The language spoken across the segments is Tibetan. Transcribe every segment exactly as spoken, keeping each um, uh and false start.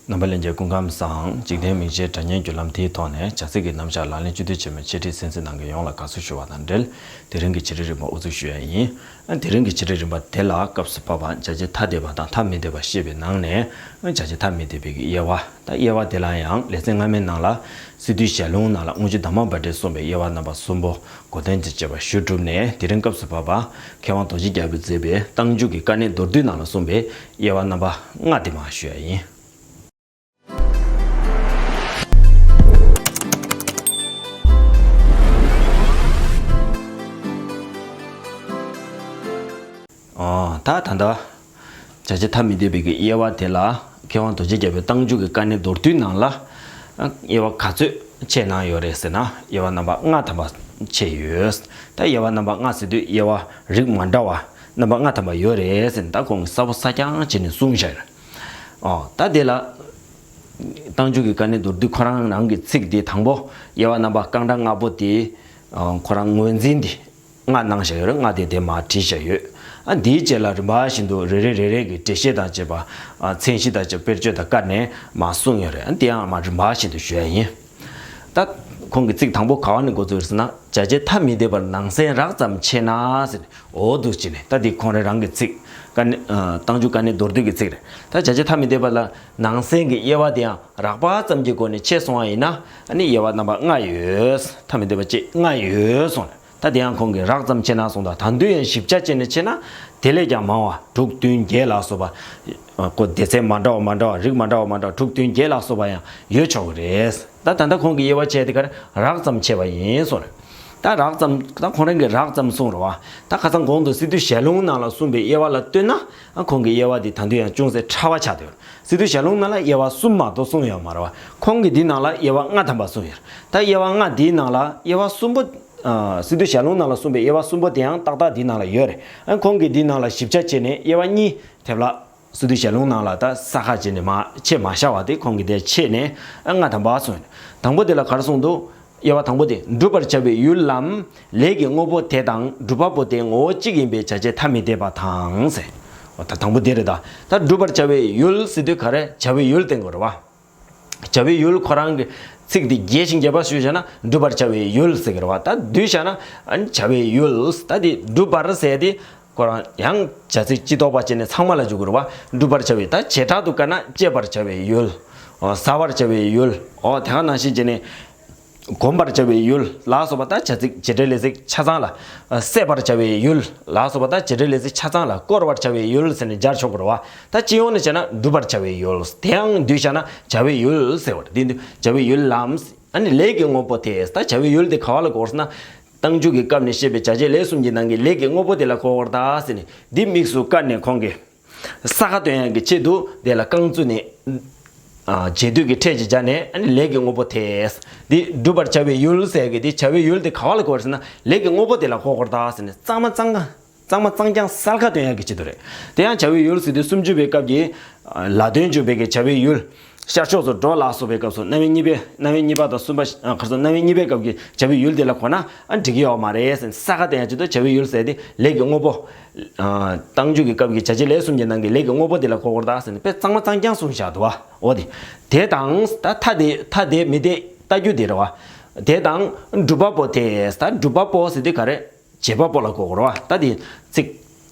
རྣམ་པ་ལྷན་རྒྱས་སྐུ་ཁམས་བཟང་། འཇིག་རྟེན་མིག་འབྱེད་དྲ་བརྙན་བརྒྱུད་ལམ་དེའི་ཐོག་ནས་བྱ་ཚིག་གི་རྣམ་གཞག་ལག་ལེན་བཅུད་བསྡུས་ཆེན་མོའི་འཆད་ཁྲིད་གསན་གཟིགས་གནང་མཁན་ཡོངས་ལ་དགའ་བསུ་ཞུ་བ་དང་འབྲེལ། དེ་རིང་གི་འཆད་ཁྲིད་རིམ་པ་དབུ་འཛུགས་ཞུ་ཡ་ཡིན། ཨ། དེ་རིང་གི་འཆད་ཁྲིད་རིམ་པ་དེ་ལ་སྐབས་སུ་བབ་པ་བྱ་བྱེད་ཐ་དད་པ་དང་ཐ་མི་དད་པ་བཤད་པའི་ནང་ནས། ཨ། བྱ་བྱེད་ཐ་མི་དད་པའི་གི་དབྱེ་བ། ད་དབྱེ་བ་དེ་ལ་ཡང་ལེ་ཚན་སྔ་མའི་ནང་ལ་སི་ཏུའི་ཞལ་ལུང་ནང་ལ་དབུ་འབྱེད་དྷརྨ་པ་ཏྲས་གསུངས་པའི་དབྱེ་བ་རྣམ་པ་གསུམ་པོ་གོ་དོན་དང་བཅས་པ་ཞུས་གྲུབ་ནས། དེ་རིང་སྐབས་སུ་བབ་པ་མཁས་དབང་རྡོ་རྗེ་རྒྱལ་པོས་མཛད་པའི་རྟགས་འཇུག་གི་དཀའ་གནད་མདོར་བསྡུས་ནང་ལ་གསུངས་པའི་དབྱེ་བ་རྣམ་པ་ལྔ་དེ་མར་ཞུ་ཡ་ཡིན། ཨོ། ད་ད་ལྟ་བྱ་བྱེད་ཐ་མི་དད་པའི་གི་དབྱེ་བ་དེ་ལ་མཁས་དབང་རྡོ་རྗེ་རྒྱལ་པོས་རྟགས་འཇུག་གི་དཀའ་གནད་མདོར་བསྡུས་ནང་ལ། ཨ། དབྱེ་བ་ག་ཚོད་ཕྱེ་གནང་ཡོད་རེད་ཟེར་ན། དབྱེ་བ་རྣམ་པ་ལྔ་ཐམ་པ་ཕྱེ་ཡོད། ད་དབྱེ་བ་རྣམ་པ་ལྔ་ཟེར་དུས་དབྱེ་བ་རིགས་མ་འདྲ་བ་རྣམ་པ་ལྔ་ཐམ་པ་ཡོད་རེད་ཟེར་ནས། ད་ཁོང་གིས་གསལ་པོ་གསལ་རྐྱང་བྱས་ནས་གསུངས་བཞག་ཡོད། ཨོ། ད་དེ་ལ་རྟགས་འཇུག་གི་དཀའ་གནད་མདོར་བསྡུས་ཁོ་རང་རང་གི་ཚིག་དེ་དང་པོ། དབྱེ་བ་རྣམ་པ་རྐང་གྲངས་ལྔ་པོ་དེ། ཨ། ཁོ་རང་ངོས་འཛིན་དེ་ལྔ་གནང་བཞག་ཡོད་རེད། ལྔ་དེ་དེ་མར་བྲིས་བཞག་ཡོད། ཨ། དེའི་རྗེས་ལ་རིམ་པ་བཞིན་དུ་རེ་རེ་རེ་རེ་གི་འགྲེལ་བཤད་དང་བཅས་པ། ཨ། མཚན་གཞི་དང་བཅས་པ་དཔེར་བརྗོད་དང་བཀར་ནས་མར་གསུངས་ཡོད་རེད། ཨ། དེ་ཡང་མར་རིམ་པ་བཞིན་དུ་ཞུ་ཡ་ཡིན། ད་ཁོང་གི་ཚིག་དང་པོ་ག་བ་ནས་འགོ་བཙུགས་ཟེར་ན། བྱ་བྱེད་ཐ་མི་དད་པ་ལ་ནང་གསེས་རགས་ཙམ་ཕྱེ་ན་ཟེར། འོ་འདུག་སེ་བྱས་ནས། ད་འདི་ཁོང་རང་རང་གི་ཚིག་དཀའ་གནད། ཨ། རྟགས་འཇུག་དཀའ་གནད་མདོར་བསྡུས་ཀྱི་ཚིག་རེད། ད་བྱ་བྱེད་ཐ་མི་དད་པ་ལ་ནང་གསེས་ཀྱི་དབྱེ་བ་དེ་ཡང་རགས་པ་ཙམ་གྱི་སྒོ་ནས་ཕྱེ་སོང་བ་ཡིན་ན། ཨ་ནི་དབྱེ་བ་རྣམ་པ་ལྔ་ཡོད། ཐ་མི་དད་པ་བཅས་ལྔ་ཡོད་གསུངས། ད་དེ་ཡང་ཁོང་གིས་རགས་ཙམ་ཕྱེ་ན་གསུངས། ད་ད་དུང་ཡང་ཞིབ་ཆ་བྱས་ནས་ཕྱེ་ན། དེ་ལས་ཀྱང་མང་བ་དྲུག་བདུན་བརྒྱད་ལ་སོགས་པ། ཨ། ཁོ་སྡེ་ཚན་མ་འདྲ་བ་མ་འདྲ་བ། རིགས་མ་འདྲ་བ་མ་འདྲ་བ་དྲུག་བདུན་བརྒྱད་ལ་སོགས་པ་ཡང་ཡོད་ཆོག་གི་རེད། ད་ད་ལྟ་ཁོང་གིས་དབྱེ་བ་ཕྱེ་དེ་གར་རགས་ཙམ་ཕྱེ་བ་ཡིན་གསུངས་རེད། ད་རགས་ཙམ། ད་ཁོང་རང་གིས་རགས་ཙམ་གསུངས་རེད་བ། ད་ཁ་སང་གོང་དུ་སི་ཏུ་ཞལ་ལུང་ནང་ལ་གསུངས་པའི་དབྱེ་བ་ལ་ལྟོས་ན། ཨ། ཁོང་གི་དབྱེ་བ་དེ་ད་དུང་ཡང་ཅུང་ཟད་ཕྲ་བ་ཆགས་འདུག། སི་ཏུ་ཞལ་ལུང་ནང་ལ་དབྱེ་བ་གསུམ་མ་གཏོགས་གསུངས་ཡོད་མ་རེད་བ། ཁོང་གིས་འདི་ནང་ལ་དབྱེ་བ་ལྔ་ཐམ་པ་གསུངས་ཡོད་རེད། ད་དབྱེ་བ་ལྔ་འདིའི་ནང་ལ་དབྱེ་བ་གསུམ་པོ། ཨ། སི་ཏུ་ཞལ་ལུང་ནང་ལ་གསུངས་པའི་དབྱེ་བ་གསུམ་པོ་དེ་ཡང་ཏག་ཏག་འདི་ནང་ལ་ཡོད་རེད། ཨ། ཁོང་གིས་འདི་ནང་ལ་ཞིབ་ཆ་བྱས་ནས་དབྱེ་བ་གཉིས་ཐེབས་ལ། སི་ཏུ་ཞལ་ལུང་ནང་ལ་ད་ས་ཁ་བྱས་ནས་མར་ཕྱེ་མ་བཞག་པ་དེ་ཁོང་གིས་དེ་ཕྱེ་ནས། ཨ། ལྔ་ཐམ་པ་གསུངས་ཡོད། དང་པོ་དེ་ལ་ག་རེ་གསུངས་འདུག། དབྱེ་བ་དང་པོ་དེ། བསྒྲུབ་པར་བྱ་བའི་ཡུལ་ལམ་ལས་ཀྱི་དངོས་པོ་དེ་དང་སྒྲུབ་པ་པོ་དེ་ངོ་བོ་གཅིག་ཡིན་པའི་བྱ་བྱེད་ཐ་མི་དད་པ་དང་ཟེར། འོ། ད་དང་པོ་དེ་རེད། ད་ད་སྒྲུབ་པར་བྱ་བའི་ཡུལ་ཟེར་དུས་ག་རེ། བྱ་བའི་ཡུལ་བསྟན་དགོས་རེད་བ། བྱ་བའི་ཡུལ་ཁོ་རང་གི་ཚིག་འདི་རྒྱས་ཤིང་རྒྱས་པ་ཞུས་བྱས་ན་སྒྲུབ་པར་བྱ་བའི་ཡུལ་ཟེར་གི་རེད་བ། ད་བསྡུས་བྱས་ན། ཨ་ནི་བྱ་བའི་ཡུལ། ད་འདི་སྒྲུབ་པར་ཟེར་དེ་ཁོ་རང་ཡང་བྱ་ཚིག་སྤྱི་ལྡོག་པ་བྱས་ནས་ཚང་མ་ལ་འཇུག་གི་རེད་བ། སྒྲུབ་པར་བྱ་བའི། ད་བྱེ་བྲག་ཏུ་བཀར་ན་སྤྱད་པར་བྱ་བའི་ཡུལ། འོ། ཟ་བར་བྱ་བའི་ཡུལ། འོ། དེ་ག་ནང་བཞིན་བྱས་ནས་གོམས་པར་བྱ་བའི་ཡུལ་ལ་སོགས་པ། ད་བྱ་ཚིག་བྱེད་འབྲེལ་ལས་ཚིག་ཆ་ཚང་ལ། ཨ། སྲེད་པར་བྱ་བའི་ཡུལ་ལ་སོགས་པ། ད་བྱེད་འབྲེལ་ལས་ཚིག་ཆ་ཚང་ལ་བསྐོར་བར་བྱ་བའི་ཡུལ་ཟེར་ནས་སྦྱར་ཆོག་གི་རེད་བ། ད་སྤྱི་ཡོངས་ནས་བྱས་ན་སྒྲུབ་པར་བྱ་བའི་ཡུལ། དེ་ཡང་བསྡུས་བྱས་ན་བྱ་བའི་ཡུལ་ཟེར་བ་རེད། འདི་འདི་བྱ་བའི་ཡུལ་ལམ། ཨ་ནི་ལས་ཀྱི་དངོས་པོ་དེ། ད་བྱ་བའི་ཡུལ་དེ་ག་བ་ལ་གོ་དགོས་ཟེར་ན། རྟགས་འཇུག་གི་སྐབས་ནས་བཤད་པའི་བྱ་བྱེད་ལས་གསུམ་གྱི་ནང་གི་ལས་ཀྱི་དངོས་པོ་དེ་ལ་གོ་དགོས་རེད་ད་ཟེར་ནས། འདི་དམིགས་སུ་བཀར་ནས་ཁོང་གིས་ས་ཁ་སྟོན་ཡག་གི་ཆེད་དུ་དེ་ལ་རྐང་བཙུགས་ནས། ཨ། རྗེས་ཟློས་ཀྱི་ཕྲད་ཅིག་སྦྱར་ནས། ཨ་ནི་ལས་ཀྱི་དངོས་པོ་དེ། འདི་སྒྲུབ་པར་བྱ་བའི་ཡུལ་ཟེར་གི་དེ། བྱ་བའི་ཡུལ་དེ་ག་བ་ལ་གོ་དགོས་རེད་ཟེར་ན་ལས་ཀྱི་དངོས་པོ་དེ་ལ་གོ་དགོས་རེད་ད་ཟེར་ནས། གཙང་མ་གཙང་གཙང་མ་གཙང་རྐྱང་གསལ་ཁ་སྟོན་ཡག་གི་ཆེད་དུ་རེད། དེ་ཡང་བྱ་བའི་ཡུལ་ཟེར་དུས་སུམ་ཅུ་པའི་སྐབས་ཀྱི། ཨ། ལ་དོན་འཇུག་པའི་གི་བྱ་བའི་ཡུལ། ཤར་ཕྱོགས་སུ་འགྲོ་ལ་སོགས་པའི་སྐབས་སུ་རྣམ་དབྱེ་གཉིས་པའི། རྣམ་དབྱེ་གཉིས་པ་དང་གསུམ་པ། ཨ། ག་རེ་ཟེར། རྣམ་དབྱེ་གཉིས་པའི་སྐབས་ཀྱི་བྱ་བའི་ཡུལ་དེ་ལ་གོ་ན། ཨ། འགྲིག་གི་ཡོད་མ་རེད་ཟེར་ནས། ས་ཁ་སྟོན་ཡག་ཆེད་དུ་བྱ་བའི་ཡུལ་ཟེར་དེ་ལས་ཀྱི་དངོས་པོ། ཨ། རྟགས་འཇུག་གི་སྐབས་ཀྱི་བྱ་བྱེད་ལས་གསུམ་གྱི་ནང་གི་ལས་ཀྱི་དངོས་པོ་དེ་ལ་གོ་དགོས་རེད་ད་ཟེར་ནས། དཔེ་གཙང་མ་གཙང་རྐྱང་གསུངས་བཞག་འདུག་བ། འོ་དེ། དེ་དང་། ད་ཐ་དད་ཐ་དད་མི་དད་ལྟ་རྒྱུ་དེ་རེད་བ། དེ་དང་སྒྲུབ་པ་པོ་དེ། ད་སྒྲུབ་པ་པོ་ཟེར་དུས་ག་རེ། བྱེད་པ་པོ་ལ་གོ་དགོས་རེད་བ། ད་དེ་ཚིག་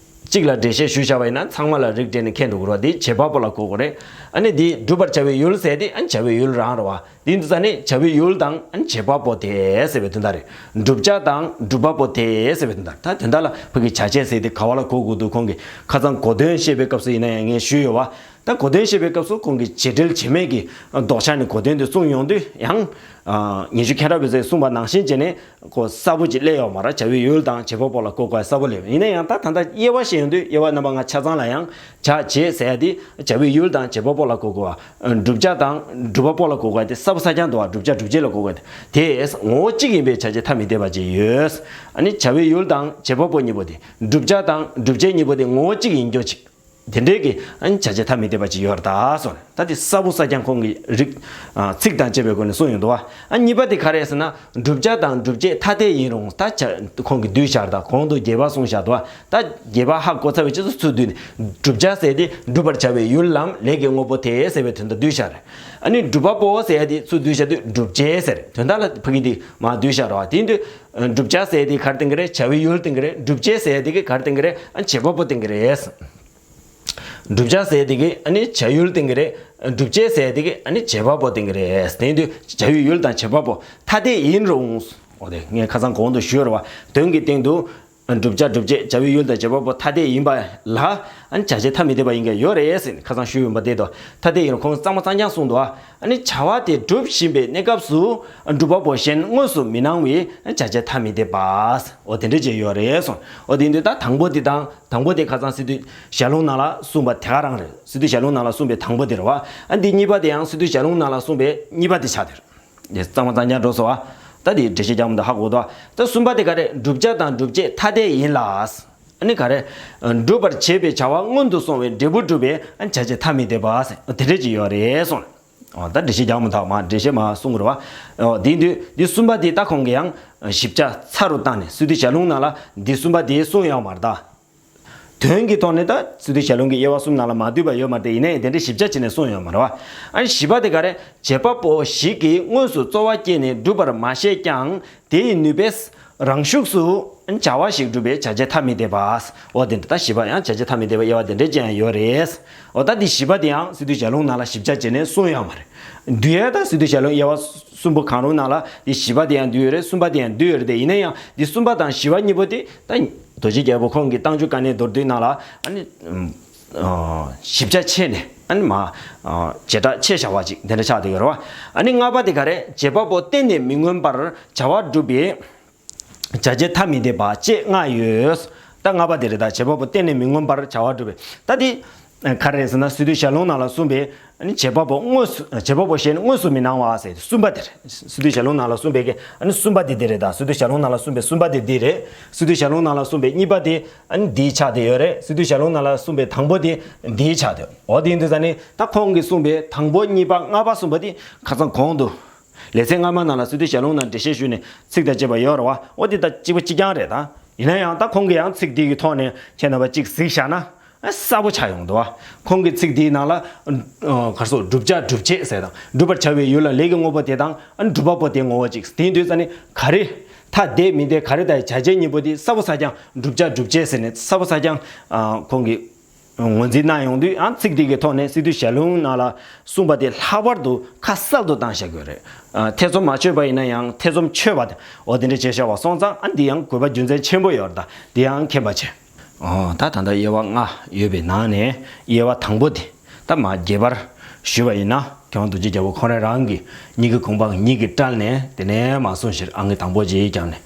གཅིག་ལ་འགྲེལ་བཤད་ཞུས་བཞག་པ་ཡིན་ན་ཚང་མ་ལ་རིགས་འགྲེ་ནས་མཁྱེན་འགྲོ་གི་རེད་བ། དེ་བྱེད་པ་པོ་ལ་གོ་དགོས་རེད། ཨ་ནི་དེ་སྒྲུབ་པར་བྱ་བའི་ཡུལ་ཟེར་དེ། ཨ་ནི་བྱ་བའི་ཡུལ་རང་རེད་བ། དེ་འདི་ས་ནས་བྱ་བའི་ཡུལ་དང་། ཨ་ནི་བྱེད་པ་པོ་དེ་ཟེར་བའི་དོན་དག་རེད། བསྒྲུབ་བྱ་དང་སྒྲུབ་པ་པོ་དེ་ཟེར་བའི་དོན་དག། ད་དོན་དག་ལ་ཕ་གི་བྱ་བྱེད་ཟེར་དེ་ག་བ་ལ་གོ་དགོས་འདུག། ཁོང་གིས་ཁ་སང་གོ་དོན་བཤད་པའི་སྐབས་སུ་ཡིན་ན་ཡང་ངས་ཞུས་ཡོད་བ། ད་གོ་དོན་བཤད་པའི་སྐབས་སུ་ཁོང་གིས་བྱེད་འབྲེལ་བྱེད་མེད་ཀྱི་ལྡོག་ཆ་ནས་གོ་དོན་དེ་གསུངས་ཡོང་དུས་ཡང་། ཨ། ཉི་ཤུ་མཁྱེན་རབ་པས་གསུངས་པ་ནང་བཞིན་བྱས་ནས། ཁོ་གསལ་པོ་ཅིག་སླེབས་ཡོད་མ་རེད། བྱ་བའི་ཡུལ་དང་བྱེད་པ་པོ་ལ་གོ་དགོས་གསལ་པོ་སླེབས། ཡིན་ན་ཡང་ད་ད་ལྟ་དབྱེ་བ་བཤད་ཡོང་དུས་དབྱེ་བ་རྣམ་པ་ལྔ་ཆ་ཚང་ལ་ཡང་བྱ་བྱེད་ཟེར་ཡ་དེ་བྱ་བའི་ཡུལ་དང་བྱེད་པ་པོ་ལ་གོ་དགོས་པ། བསྒྲུབ་བྱ་དང་སྒྲུབ་པ་པོ་ལ་གོ་དགོས་པ་དེ་གསལ་པོ་གསལ་རྐྱང་འདུག་བ། བསྒྲུབ་བྱ་སྒྲུབ་བྱེད་ལ་གོ་དགོས་པ་དེ། དེས་ངོ་བོ་གཅིག་ཡིན་པའི་བྱ་བྱེད་ཐ་མི་དད་པ་ཅིག་ཡོད། ཨ་ནི་བྱ་བའི་ཡུལ་དང་བྱེད་པ་པོ་གཉིས་པོ་དེ། བསྒྲུབ་བྱ་དང་སྒྲུབ་བྱེད་གཉིས་པོ་དེ་ངོ་བོ་གཅིག་ཡིན་རྒྱུ་ཅིག། དེ་འདྲའི་གི་ཨ་ནི་བྱ་བྱེད་ཐ་མི་དད་པ་ཅིག་ཡོད་རེད་ད་གསུངས། ད་དེ་གསལ་པོ་གསལ་རྐྱང་ཁོང་གི་རིགས་ཚིག་དང་བཅས་པའི་སྒོ་ནས་གསུངས་ཡོང་འདུག་བ། ཨ་གཉིས་པ་དེ་ག་རེ་ཟེར་ན། བསྒྲུབ་བྱ་དང་བསྒྲུབ་བྱེད་ཐ་དད་ཡིན་རུང་ད་ཁོང་གིས་བསྡུས་བཞག་རེད་ད། གོང་དུ་རྒྱས་པ་གསུངས་བཞག་འདུག་བ། ད་རྒྱས་པ་ཧ་གོ་ཚར་བའི་རྗེས་སུ་ཚུར་བསྡུས་ནས། བསྒྲུབ་བྱ་ཟེར་དེ་སྒྲུབ་པར་བྱ་བའི་ཡུལ་ལམ་ལས་ཀྱི་དངོས་པོ་དེ་ཟེར་བའི་དོན་དུ་བསྡུས་བཞག་རེད། ཨ་ནི་སྒྲུབ་པ་པོ་ཟེར་དེ་ཚུར་བསྡུས་བཞག་དུས་བསྒྲུབ་བྱེད་ཟེར། དོན་དག་ལ་ཕ་གི་དེ་མར་བསྡུས་བཞག་རེད་བ། དེ་ཡིན་དུས་བསྒྲུབ་བྱ་ཟེར་དེ་ག་རེ་བསྟན་གྱི་རེད། བྱ་བའི་ཡུལ་བསྟན་གྱི་རེད། བསྒྲུབ་བྱེད་ཟེར་དེ་ག་རེ་བསྟན་གྱི་རེད། ཨ་བྱེད་པ་པོ་བསྟན་གྱི་རེད། བསྒྲུབ་བྱ་ཟེར་དེ་གིས་ཨ་ནི་བྱ་ཡུལ་བསྟན་གྱི་རེད། བསྒྲུབ་བྱེད་ཟེར་དེ་གིས་ཨ་ནི་བྱེད་པ་པོ་བསྟན་གྱི་རེད། དེ་ཡིན་དུས་བྱ་བའི་ཡུལ་དང་བྱེད་པ་པོ་ཐ་དད་ཡིན་རུང་། འོ་དེ་ངས་ཁ་སང་གོང་དུ་ཞུས་རེད་བ། དོན་གྱི་སྟེང་དུ་བསྒྲུབ་བྱ་སྒྲུབ་བྱེད་བྱ་བའི་ཡུལ་དང་བྱེད་པ་པོ་ཐ་དད་ཡིན་པ་ལ་ཨ་ནི་བྱ་བྱེད་ཐ་མི་དད་པ་ཡིན་མཁན་ཡོད་རེད་ཟེར་ནས་ཁ་སང་ཞུས་ཡོང་པ་དེ་དང་ཐ་དད་ཡིན་རུང་ཁོང་གཙང་མ་གཙང་རྐྱང་གསུངས་འདུག་ཨ་ནི་བྱ་བ་དེ་སྒྲུབ་བཞིན་པའི་གནས་སྐབས་སུ་སྒྲུབ་པ་པོ་གཞན་དངོས་སུ་མི་སྣང་བའི་བྱ་བྱེད་ཐ་མི་དད་པ། འོ་དེ་འདྲ་ཅིག་ཡོད་རེད་གསུངས། འོ་དེ་ཡིན་དུས་ད་དང་པོ་དེ་དང་། དང་པོ་དེ་ཁ་སང་སི་ཏུ་ཞལ་ལུང་ནང་ལ་གསུངས་པ་དེ་ག་རང་རེད། སི་ཏུ་ཞལ་ལུང་ནང་ལ་གསུངས་པའི་དང་པོ་དེ་རེད་བ། ཨ་འདི་གཉིས་པ་དེ་ཡང་སི་ཏུ་ཞལ་ལུང་ནང་ལ་གསུངས་པའི་གཉིས་པ་དེ་ཆགས་དེ་རེད། དེ་གཙང་མ་གཙང་རྐྱང་འགྲོ་སོང་བ། ད་དེ་འགྲེལ་བཤད་རྒྱག་མི་འདུག་ཧ་གོ་འདུག་ད་གསུམ་པ་དེ་ག་རེ། བསྒྲུབ་བྱ་དང་སྒྲུབ་བྱེད་ཐ་དད་ཡིན་ལ། ཨ་ནི་ག་རེ། སྒྲུབ་པར་བྱེད་པའི་བྱ་བ་སྔོན་དུ་སོང་བའི་འབྲས་བུ་སྒྲུབ་པའི་བྱ་བྱེད་ཐ་མི་དད་པ་དེ་འདྲ་ཅིག་ཡོད་རེད་གསུངས། ཨོ་ད་འགྲེལ་བཤད་རྒྱག་མི་འདུག་མ་འགྲེལ་བཤད་མ་གསུང་རོགས། ཨོ་དེ་དུས་འདི་གསུམ་པ་དེ་ད་ཁོང་གིས་ཡང་ཞིབ་ཆ་ཚ་རུ་བཏང་ནས་སི་ཏུ་ཞལ་ལུང་ནང་ལ་འདི་གསུམ་པ་དེ་གསུངས་ཡོད་མ་རེད་ད། དོན་གྱི་ཐོག་ནས་ད་སི་ཏུ་ཞལ་ལུང་གི་དབྱེ་བ་གསུམ་ནང་ལ་མ་འདུས་པ་ཡོད་མ་རེད་དེ། ཡིན་ནའི་དེ་འདྲའི་ཞིབ་ཆ་བྱས་ནས་གསུངས་ཡོད་མ་རེད་བ། ཨ་བཞི་པ་དེ་ག་རེ། བྱེད་པ་པོ་ཞིག་གིས་དངོས་སུ་རྩོལ་བ་བསྐྱེད་ནས་སྒྲུབ་པར་མ་བཤད་ཀྱང་དེ་ཡི་ནུས་པས་རང་ཤུགས་སུ་བྱ་བ་ཞིག་སྒྲུབ་པའི་བྱ་བྱེད་ཐ་མི་དད་པ། འོ་དེ་འདྲ་ད་བཞི་པ་ཡང་བྱ་བྱེད་ཐ་མི་དད་པའི་དབྱེ་བ་དེ་འདྲ་ཅན་ཡང་ཡོད་རེད། འོ་ད་འདི་བཞི་པ་དེ་ཡང་སི་ཏུ་ཞལ་ལུང་ནང་ལ་ཞིབ་ཆ་བྱས་ནས་གསུངས་ཡོད་མ་རེད། འདུས་ཡས་ད་སི་ཏུ་ཞལ་ལུང་དབྱེ་བ་གསུམ་པོ་གང་རུང་ནང་ལ་འདི་བཞི་པ་དེ་ཡང་འདུས་ཡོད་རེད། གསུམ་པ་དེ་ཡང་འདུས་ཡོད་རེད་དེ། ཡིན་ན་ཡང་འདི་གསུམ་པ་དང་བཞི་པ་གཉིས་པོ་དེ་ད་རྡོ་རྗེ་རྒྱལ་པོ་ཁོང་གི་རྟགས་འཇུག་དཀའ་གནད་མདོར་བསྡུས་ནང་ལ་ཨ་ནི་ཞིབ་ཆ་ཕྱེ་ནས་ཨ་ནི་མ་བྱེ་བྲག་ཕྱེ་བཞག་པ་ཅིག་དེ་འདྲ་ཆགས་བསྡད་ཡོད་རེད་བ། ཨ་ནི་ལྔ་པ་དེ་ག་རེ། བྱེད་པ་པོ་གཏན་ནས་མི་མངོན་པར་བྱ་བ་སྒྲུབ་པའི་བྱ་བྱེད་ཐ་མི་དད་པ་ཅེས་ལྔ་ཡོད། ད་ལྔ་པ་དེ་རེད་ད། བྱེད་པ་པོ་གཏན་ནས་མི་མངོན་པར་བྱ་བ་སྒྲུབ་པའི། ད་དེ་ག་རེ་རེད་ཟེར་ན། སི་ཏུ་ཞལ་ལུང་ནང་ལ་གསུངས་པའི་ཨ་ནི་བྱེད་པ་པོ་དངོས་སུ་བྱེད་པ་པོ་གཞན་དངོས་སུ་མི་སྣང་བ་ཟེར་གསུམ་པ་དེ་རེད། སི་ཏུ་ཞལ་ལུང་ནང་ལ་གསུངས་པའི་གི་ཨ་ནི་གསུམ་པ་དེ་དེ་རེད་ད། སི་ཏུ་ཞལ་ལུང་ནང་ལ་གསུངས་པའི་གསུམ་པ་དེ་འདི་རེད། སི་ཏུ་ཞལ་ལུང་ནང་ལ་གསུངས་པའི་གཉིས་པ་དེ་ཨ་ནི་འདིའི་ཆ་དེ་ཡོད་རེད། སི་ཏུ་ཞལ་ལུང་ནང་ལ་གསུངས་པའི་དང་པོ་དེ་འདིའི་ཆ་དེ། འོ་དེ་ཡིན་དུས་ཙ་ནི་ད་ཁོང་གིས་གསུངས་པའི་དང་པོ་གཉིས་པ་ལྔ་པ་གསུམ་པ་དེ་ཁ་སང་གོང་དུ་ལེ་ཚན་སྔ་མ་ནང་ལ་སི་ཏུ་ཞལ་ལུང་ནང་འགྲེལ་བཤད་ཞུས་ནས་ཚིག་དང་བཅས་པ་ཡོད་རེད་བ། འོ་དེ་ད་གཅིག་པ་གཅིག་རྐྱང་རེད་ད། ཡིན་ན་ཡང་ད་ཁོང་གིས་ཡང་ཚིག་འདི་གི་ཐོག་ནས་ཁྱེད་རྣམ་པ་གཅིག་གཟིགས་བཞག་ན་གསལ་པོ་ཆགས་ཡོང་འདུག་བ། ཁོང་གི་ཚིག་འདིའི་ནང་ལ་ག་རེ་ཟེར། བསྒྲུབ་བྱ་སྒྲུབ་བྱེད་ཟེར་དང་། སྒྲུབ་པར་བྱ་བའི་ཡུལ་ལ་ལས་ཀྱི་དངོས་པོ་དེ་དང་སྒྲུབ་པ་པོ་དེ་ངོ་བོ་གཅིག་དེ་ཡིན་དུས་ཙ་ནི་ག་རེ་ཐ་དད་མི་དད་ག་རེ་ད་བྱ་བྱེད་གཉིས་པོ་དེ་གསལ་པོ་གསལ་རྐྱང་བསྒྲུབ་བྱ་སྒྲུབ་བྱེད་ཟེར་ནས་གསལ་པོ་གསལ་རྐྱང་ཁོང་གིས་ངོས་འཛིན་གནང་ཡོང་དུས་ཡང་ཚིག་འདི་གི་ཐོག་ནས་སི་ཏུ་ཞལ་ལུང་ནང་ལ་གསུངས་པ་དེ་ལྷག་པར་དུ་ཁ་གསལ་དུ་བཏང་བཞག་གི་ཡོད་རེད། ཨ་ཐེ་ཚོམ་མ་ཆོད་པ་ཡིན་ན་ཡང་ཐེ་ཚོམ་ཆོད་པ་དེ་འོ་དེ་འདྲ་བྱས་བཞག་པ་སོང་ཙང་ཨ་འདི་ཡང་དགོས་པ་རྒྱུ་མཚན་ཆེན་པོ་ཡོད་རེད་ད། འདི་ཡང་མཁྱེན་པ་བྱས། ཨོ་ད་ད་ལྟ་དབྱེ་བ་ལྔ་ཡོད་པའི་ནང་ནས་དབྱེ་བ་དང་པོ་དེ་ད་མ་རྒྱས་པར་ཞུས་པ་ཡིན་ན། མཁས་དབང་རྡོ་རྗེ་རྒྱལ་པོ་ཁོང་རང་རང་གིས་ཉིད་ཀྱི་དགོངས་པ་ཉིད་ཀྱིས་བཀྲལ་ནས་དེ་ནས་མ་གསུངས་ཕྱིར་ཨང་ཀི་དང་པོ་ཅིག་བརྒྱབ་ནས།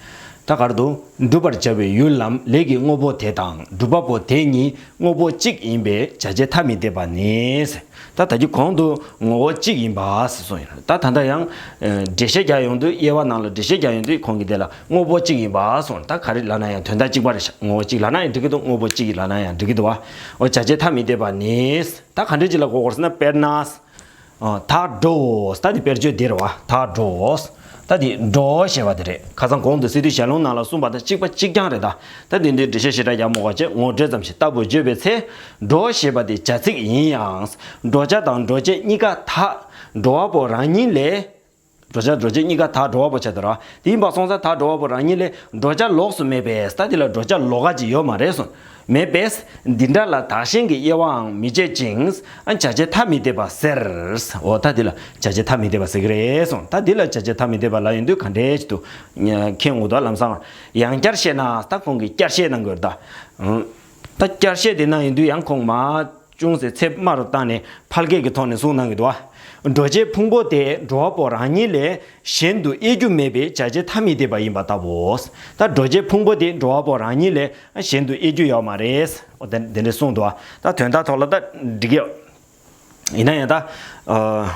ད་ག་རེ་འདུག་སྒྲུབ་པར་བྱ་བའི་ཡུལ་ལམ་ལས་ཀྱི་དངོས་པོ་དེ་དང་སྒྲུབ་པ་པོ་དེ་གཉིས་དངོས་པོ་གཅིག་ཡིན་པའི་བྱ་བྱེད་ཐ་མི་དད་པ་ནི། ད་ད་གི་གོང་དུ་ངོ་བོ་གཅིག་ཡིན་པ་ཟེར་གསུངས་ཡོད། ད་ད་ལྟ་ཡང་འགྲེལ་བཤད་རྒྱག་ཡོང་དུས་དབྱེ་བ་ནང་ལ་འགྲེལ་བཤད་རྒྱག་ཡོང་དུས་ཁོང་གིས་དེ་ལ་དངོས་པོ་གཅིག་ཡིན་པ་གསུངས། ད་ག་རེ་ལབ་ན་ཡང་དོན་དག་གཅིག་པ་རེད་ཤག་ངོ་བོ་གཅིག་ལབ་ན་ཡང་འགྲིག་གི་འདུག་དངོས་པོ་གཅིག་ལབ་ན་ཡང་འགྲིག་གི་འདུག་བ། འོ་བྱ་བྱེད་ཐ་མི་དད་པ་ནི། ད་ག་འདྲ་ཅིག་ལ་གོ་དགོས་ཟེར་ན། དཔེར་ན། ད་འགྲོ། ད་འདི་དཔེར་བརྗོད་འདི་རེད་བ། ད་འགྲོ། ད་འདི་འགྲོ་ཞེས་པ་འདི་རེད། ཁ་སང་གོང་དུ་སི་ཏུ་ཞལ་ལུང་ནང་ལ་གསུངས་པ་དང་གཅིག་པ་གཅིག་རྐྱང་རེད་ད། ད་འདི་འདི་འགྲེལ་བཤད་ཞེ་དྲག་རྒྱག་མ་དགོས་པ་བྱས། ངོ་སྤྲོད་ཙམ་ཞིག་ལྟ་བུ་བརྗོད་པའི་ཚེ། འགྲོ་ཞེས་པ་འདི་བྱ་ཚིག་ཡིན་ཡང་། འགྲོ་བྱ་དང་འགྲོ་བྱེད་གཉིས་ཀ་དག་འགྲོ་བ་པོ་རང་ཉིད་ལས། འགྲོ་བྱ་འགྲོ་བྱེད་གཉིས་ཀ་དག་འགྲོ་བ་པོ་ཆགས་འདུག་ར། དེ་ཡིན་པ་སོང་ཙང་དག་འགྲོ་བ་པོ་རང་ཉིད་ལས་འགྲོ་བྱ་ལོགས་སུ་མེད་པས། ད་འདི་ལ་འགྲོ་བྱ་ལོགས་ཀ་ཅིག་ཡོད་མ་རེད་གསུངས། མེད་པས། འདི་འདྲ་ལ་བདག་གཞན་གྱི་དབྱེ་བའང་མི་བྱེད་ཅིང་། ཨ་བྱ་བྱེད་ཐ་མི་དད་པ་ཟེར། འོ་ད་འདི་ལ་བྱ་བྱེད་ཐ་མི་དད་པ་ཟེར་གྱི་རེད་གསུངས། ད་འདི་ལ་བྱ་བྱེད་ཐ་མི་དད་པ་ལབ་ཡོང་དུས་ག་འདྲས་ཅིག་ཏུ་མཁྱེན་འོང་དོ། ལམ་སང་ཡང་བསྐྱར་བཤད་ན། ད་ཁོང་གིས་བསྐྱར་བཤད་གནང་དགོས་རེད་ད། ད་བསྐྱར་བཤད་དེ་གནང་ཡོང་དུས་ཡང་ཁོང་མ། ཅུང་ཟད་ཚད་དམའ་རུ་བཏང་ནས་ཕལ་སྐད་ཀྱི་ཐོག་ནས་གསུངས་གནང་གི་འདུག་བ། འགྲོ་བྱེད་ཕུང་པོ་དེ་འགྲོ་བ་པོ་རང་ཉིད་ལས་གཞན་དུ་དབྱེ་རྒྱུ་མེད་པའི་བྱ་བྱེད་ཐ་མི་དད་པ་ཡིན་པ་ལྟ་བུའོ། ད་འགྲོ་བྱེད་ཕུང་པོ་དེ་འགྲོ་བ་པོ་རང་ཉིད་ལས་གཞན་དུ་དབྱེ་རྒྱུ་ཡོད་མ་རེད། འོ་དེ་དེ་འདྲས་གསུངས་འདུག་བ། ད་དོན་དག་ཐོག་ལ་ད་འགྲིག་གི་ཡོད། ཡིན་ན་ཡང་ད། ཨ།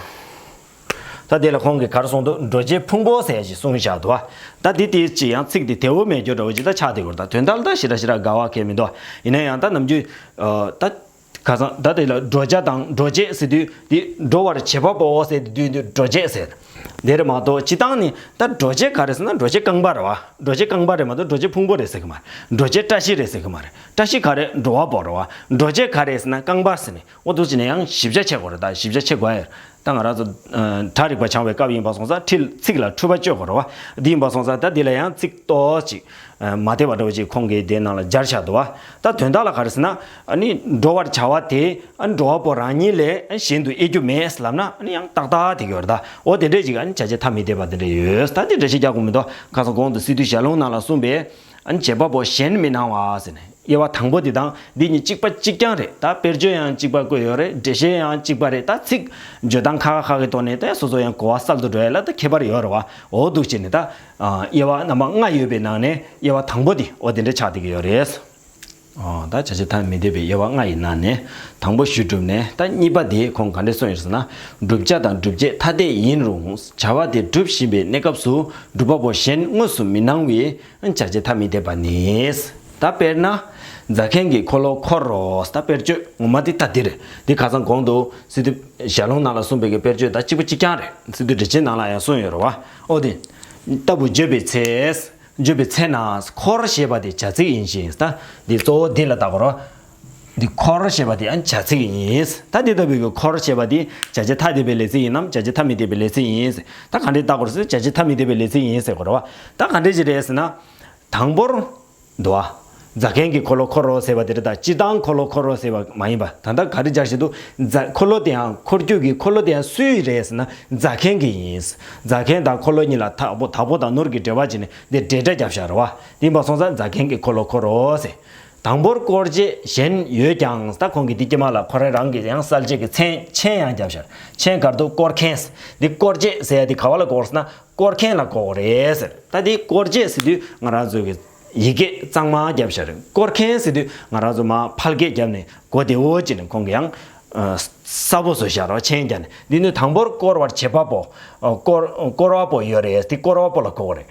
ད་དེ་ལ་ཁོང་གིས་ག་རེ་གསུངས་འདུག་འགྲོ་བྱེད་ཕུང་པོ་ཟེར་ཞིག་གསུངས་བཞག་འདུག་བ། ད་དེ་དེ་ཅི་ཡང་ཚིག་དེ་དེ་བོ་མེད་རྒྱུ་འདྲ་བོ་ཅིག་ད་ཆགས་བསྡད་ཡོད་རེད། ད་དོན་དག་ལ་ད་ཞེ་དྲག་ཞེ་དྲག་དགའ་བ་གང་ཡང་མི་འདུག་ཡིན་ན་ཡང་ད་ནམ་རྒྱུན། ཨ། ད། ཁ་སང་ད་དེ་ལ་འགྲོ་བྱ་དང་འགྲོ་བྱེད་ཟེར་དུས་དེ་འགྲོ་བར་བྱེད་པ་པོ་ཟེར་དུས་དེ་འགྲོ་བྱེད་ཟེར། དེ་རེད་མ་གཏོགས་སྤྱི་བཏང་ནི་ད་འགྲོ་བྱེད་ག་རེ་ཟེར་ན་འགྲོ་བྱེད་རྐང་པ་རེད་བ། འགྲོ་བྱེད་རྐང་པ་རེད་མ་གཏོགས་འགྲོ་བྱེད་ཕུང་པོ་རེད་ཟེར་གི་མ་རེད། འགྲོ་བྱེད་བཀྲ་ཤིས་རེད་ཟེར་གི་མ་རེད། བཀྲ་ཤིས་ག་རེ་འགྲོ་བ་པོ་རེད་བ། འགྲོ་བྱེད་ག་རེ་ཟེར་ན་རྐང་པ་ཟེར་ནས་འོ་འདུག་ཅེས་ནས་ཡང་ཞིབ་ཆ་ཆེ་གོ་རེད། ད་ཞིབ་ཆ་ཆེ་དགོས་ཡ། ད་ང་རང་ཚོ་ཨ་གྲྭ་རིག་པ་སྦྱང་བའི་སྐབས་ཡིན་པ་སོང་ཙང་ཁྲིད་ཚིག་ལ་འཁྲུལ་པ་གཅོད་དགོས་རེད་བ། འདི་ཡིན་པ་སོང་ཙང་ད་འདི་ལ་ཡང་ཚིག་ཏོག་ཅིག་ཨ་མ་བདེ་བ་འདྲ་བོ་ཅིག་ཁོང་གིས་དེ་ནང་ལ་སྦྱར་བཞག་འདུག་བ། ད་དོན་དག་ལ་ག་རེ་ཟེར་ན་ཨ་ནི་འགྲོ་བར་བྱ་བ་དེ་ཨ་འགྲོ་བ་པོ་རང་ཉིད་ལས་ཨ་གཞན་དུ་དབྱེ་རྒྱུ་མེད་ལབ་ན་ཨ་ནི་ཡང་ཏག་ཏག་དེ་གི་ཡོད་རེད། ད་འོ་དེ་འདྲས་ཅིག་ཨ་ནི་བྱ་བྱེད་ཐ་མི་དད་པ་དེ་འདྲས་ཡོད། ད་དེ་འདྲ་ཞིག་རྒྱག་དགོས་མི་འདུག་ཁ་སང་གོང་དུ་སི་ཏུ་ཞལ་ལུང་ནང་ལ་གསུངས་པའི་ཨ་ནི་བྱེད་པ་པོ་གཞན་མི་སྣང་བ་ཟེར་ནས། དབྱེ་བ་དང་པོ་འདི་དང་འདི་གཉིས་གཅིག་པ་གཅིག་རྐྱང་རེད། ད་དཔེར་བརྗོད་ཡང་གཅིག་པ་བཀོད་ཡོད་རེད། འགྲེལ་བཤད་ཡང་གཅིག་པ་རེད། ད་ཚིག་བརྗོད་སྟངས་ཁ་ཁ་ཁ་གི་ཐོག་ནས་ད་སོ་སོ་ཡང་གོ་བ་གསལ་དུ་འགྲོ་ཡ་ལ་ད་ཁྱད་པར་ཡོད་རེད་བ། འོ་འདུག་བྱས་ནས་ད་དབྱེ་བ་རྣམ་པ་ལྔ་ཡོད་པའི་ནང་ནས་དབྱེ་བ་དང་པོ་འདི་འོ་དེ་འདྲ་ཆགས་བསྡད་ཀྱི་ཡོད་རེད། ཨོ་ད་བྱ་བྱེད་ཐ་མི་དད་པའི་དབྱེ་བ་ལྔ་ཡི་ནང་ནས་དང་པོ་ཞུས་གྲུབ་ནས། ད་གཉིས་པ་དེ་ཁོང་ག་འདྲ་གསུངས་ཡོད་ཟེར་ན། བསྒྲུབ་བྱ་དང་སྒྲུབ་བྱེད་ཐ་དད་ཡིན་རུང་བྱ་བ་དེ་སྒྲུབ་བཞིན་པའི་གནས་སྐབས་སུ་སྒྲུབ་པ་པོ་གཞན་དངོས་སུ་མི་སྣང་བས། བྱ་བྱེད་ཐ་མི་དད་པ་ནི། ད་དཔེར་ན། རྫ་མཁན་གྱི་འཁོར་ལོ་འཁོར་རོ། ད་དཔེར་བརྗོད་ངོ་མ་དེ་ད་འདི་རེད། འདི་ཁ་སང་གོང་དུ་སི་ཏུ་ཞལ་ལུང་ནང་ལ་གསུངས་པའི་གི་དཔེར་བརྗོད་ད་གཅིག་པ་གཅིག་རྐྱང་རེད། སི་ཏུ་འགྲེལ་ཆེན་ནང་ལ་ཡང་གསུངས་ཡོད་རེད་བ། ཨོ་དེ། ལྟ་བུ་བརྗོད་པའི་ཚེ། བརྗོད་པའི་ཚེ་ན་འཁོར་ཞེས་པ་དེ་བྱ་ཚིག་ཡིན་ཞིང་། ད་འདི་གཙོ་བོ་འདི་ལ་བལྟ་དགོས་རེད་བ། འདི་འཁོར་ཞེས་པ་དེ་ཡང་བྱ་ཚིག་ཡིན། ད་འདི་ལྟ་བུའི་གི་འཁོར་ཞེས་པ་དེ་བྱ་བྱེད་ཐ་དད་པའི་ལས་ཚིག་ཡིན་ནམ་བྱ་བྱེད་ཐ་མི་དད་པའི་ལས་ཚིག་ཡིན། ད་ག་འདྲས་བལྟ་དགོས་རེད་ཟེར་བྱ་བྱེད་ཐ་མི་དད་པའི་ལས་ཚིག་ཡིན་ཟེར་དགོས་རེད་བ། ད་ག་འདྲས་ཅིག་རེད་ཟེར་ན། དང་པོར། འདུག་བ། རྫ་མཁན་གྱི་འཁོར་ལོ་འཁོར་རོ་ཟེར་བ་དེ་རེད། ད་སྤྱིར་བཏང་འཁོར་ལོ་འཁོར་རོ་ཟེར་བ་མ་ཡིན་པ། ད་ལྟ་ག་རེ་སྦྱར་བཞིན་འདུག་རྫ་འཁོར་ལོ་དེ་ཡང་འཁོར་རྒྱུ་གི་འཁོར་ལོ་དེ་ཡང་སུའི་རེད་ཟེར་ན་རྫ་མཁན་གྱི་ཡིན། རྫ་མཁན་དང་འཁོར་ལོ་གཉིས་ལ་དྭགས་པོ་དྭགས་པོ་དང་ནོར་གྱི་འབྲེལ་བ་བྱས་ནས་འདི་འབྲེལ་སྒྲ་བརྒྱབ་བཞག་རེད་བ། དེ་ཡིན་པ་སོང་ཙང་རྫ་མཁན་གྱི་འཁོར་ལོ་འཁོར་རོ་ཟེར། དང་པོར་བསྐོར་བྱེད་གཞན་ཡོད་ཀྱང་། ད་ཁོང་གིས་འདི་དཀྱིལ་མ་ལ་ཁོ་རང་རང་གི་ཡང་གསལ་བྱེད་ཀྱི་མཚན་མཆན་ཡང་བརྒྱབ་བཞག་མཆན་ག་རེ་འདུག་བསྐོར་མཁན། འདི་བསྐོར་བྱེད་ཟེར་ཡ་འདི་ག་བ་ལ་གོ་དགོས་ཟེར་ན། བསྐོར་མཁན་ལ་གོ་དགོས་རེད་ཟེར། ད་འདི་བསྐོར་བྱེད་ཟེར་དུས་ང་རང་ཚོ་གི་ཡི་གེ་གཙང་མ་བརྒྱབ་བཞག་རེད། བསྐོར་མཁན་ཟེར་དུས་ང་རང་ཚོ་མར་ཕལ་སྐད་བརྒྱབ་ནས་གོ་བདེ་བོ་བྱས་ནས་ཁོང་གི་ཡང་ཨ་གསལ་པོ་བཟོས་བཞག་རོགས་མཆན་བརྒྱབ་ནས། འདི་ནི་དང་པོར་བསྐོར་བར་བྱེད་པ་པོ། ཨ་བསྐོར་བསྐོར་བ་པོ་ཡོད་རེད། འདི་བསྐོར་བ་པོ་ལ་གོ་དགོས་རེད།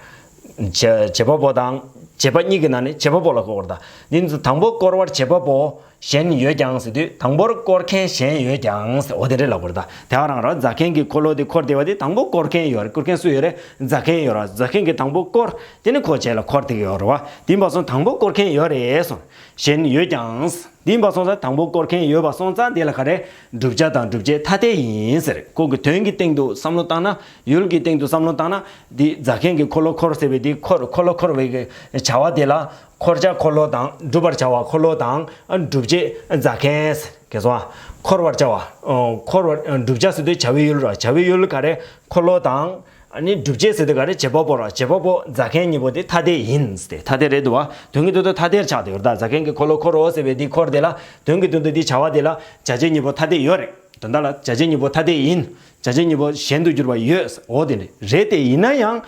བྱེད་བྱེད་པ་པོ་དང་བྱེད་པ་གཉིས་ཀྱི་ནང་ནས་བྱེད་པ་པོ་ལ་གོ་དགོས་རེད། ད་འདི་ནི་དང་པོ་བསྐོར་བར་བྱེད་པ་པོ། གཞན་ཡོད་ཀྱང་ཟེར་དུས་དང་པོར་བསྐོར་མཁན་གཞན་ཡོད་ཀྱང་ཟེར། འོ་དེ་འདྲས་ལབ་དགོས་རེད། ད་དེ་ག་རང་ར་རྫ་མཁན་གྱི་འཁོར་ལོ་དེ་འཁོར་བསྡད་པ་དེ་དང་པོ་བསྐོར་མཁན་ཡོད་རེད། བསྐོར་མཁན་སུ་ཡོད་རེད། རྫ་མཁན་ཡོད་ར། རྫ་མཁན་གྱིས་དང་པོ་བསྐོར། དེ་ནས་ཁོ་རྗེས་ལ་འཁོར་བསྡད་ཀྱི་ཡོད་རེད་བ། དེ་ཡིན་པ་སོང་དང་པོ་བསྐོར་མཁན་ཡོད་རེད་སོང་། གཞན་ཡོད་ཀྱང་། དེ་ཡིན་པ་སོང་ཙང་དང་པོ་བསྐོར་མཁན་ཡོད་པ་སོང་ཙང་དེ་ལ་ག་རེ། བསྒྲུབ་བྱ་དང་སྒྲུབ་བྱེད་ཐ་དད་ཡིན་ཟེར། ཁོ་གི་དོན་གྱི་སྟེང་དུ་བསམ་བློ་བཏང་ན། ཡུལ་གྱི་སྟེང་དུ་བསམ་བློ་བཏང་ན། འདི་རྫ་མཁན་གྱི་འཁོར་ལོ་འཁོར་ཟེར་བའི་འདི་འཁོར་འཁོར་ལོ་འཁོར་བའི་གི་བྱ་བ་དེ་ལ། འཁོར་བྱ་འཁོར་ལོ་དང་སྒྲུབ་པར་བྱ་བ་འཁོར་ལོ་དང་། ཨ་སྒྲུབ་བྱེད་རྫ་མཁན། གལ་སོང་ཨ། འཁོར་བར་བྱ་བ། ཨོ་འཁོར་བར་ཨ་སྒྲུབ་བྱ་ཟེར་དུས་བྱ་བའི་ཡུལ་ར། བྱ་བའི་ཡུལ་ག་རེ། འཁོར་ལོ་དང་། ཨ་ནི་སྒྲུབ་བྱེད་ཟེར་དུས་ག་རེ། བྱེད་པ་པོ་ར། བྱེད་པ་པོ་རྫ་མཁན་གཉིས་པོ་དེ་ཐ་དད་ཡིན་ཟེར་ཏེ། ཐ་དད་རེད་འདུག་བ། དོན་གྱི་དོན་དུ་ཐ་དད་ཆགས་བསྡད་ཡོད་རེད། ད་རྫ་མཁན་གྱི་འཁོར་ལོ་འཁོར་རོ་ཟེར་བའི་འདི་འཁོར་དེ་ལ། དོན་གྱི་དོན་དུ་འདི་བྱ་བ་དེ་ལ་བྱ་བྱེད་གཉིས་པོ་ཐ་དད་ཡོད་རེད། དོན་དག་ལ་བྱ་བྱེད་གཉིས་པོ་ཐ་དད་ཡིན། བྱ་བྱེད་གཉིས་པོ་གཞན་དུ་གྱུར་པ་ཡོད། འོ་དེ་ནི་རེད་དེ་ཡིན་ན་ཡང་།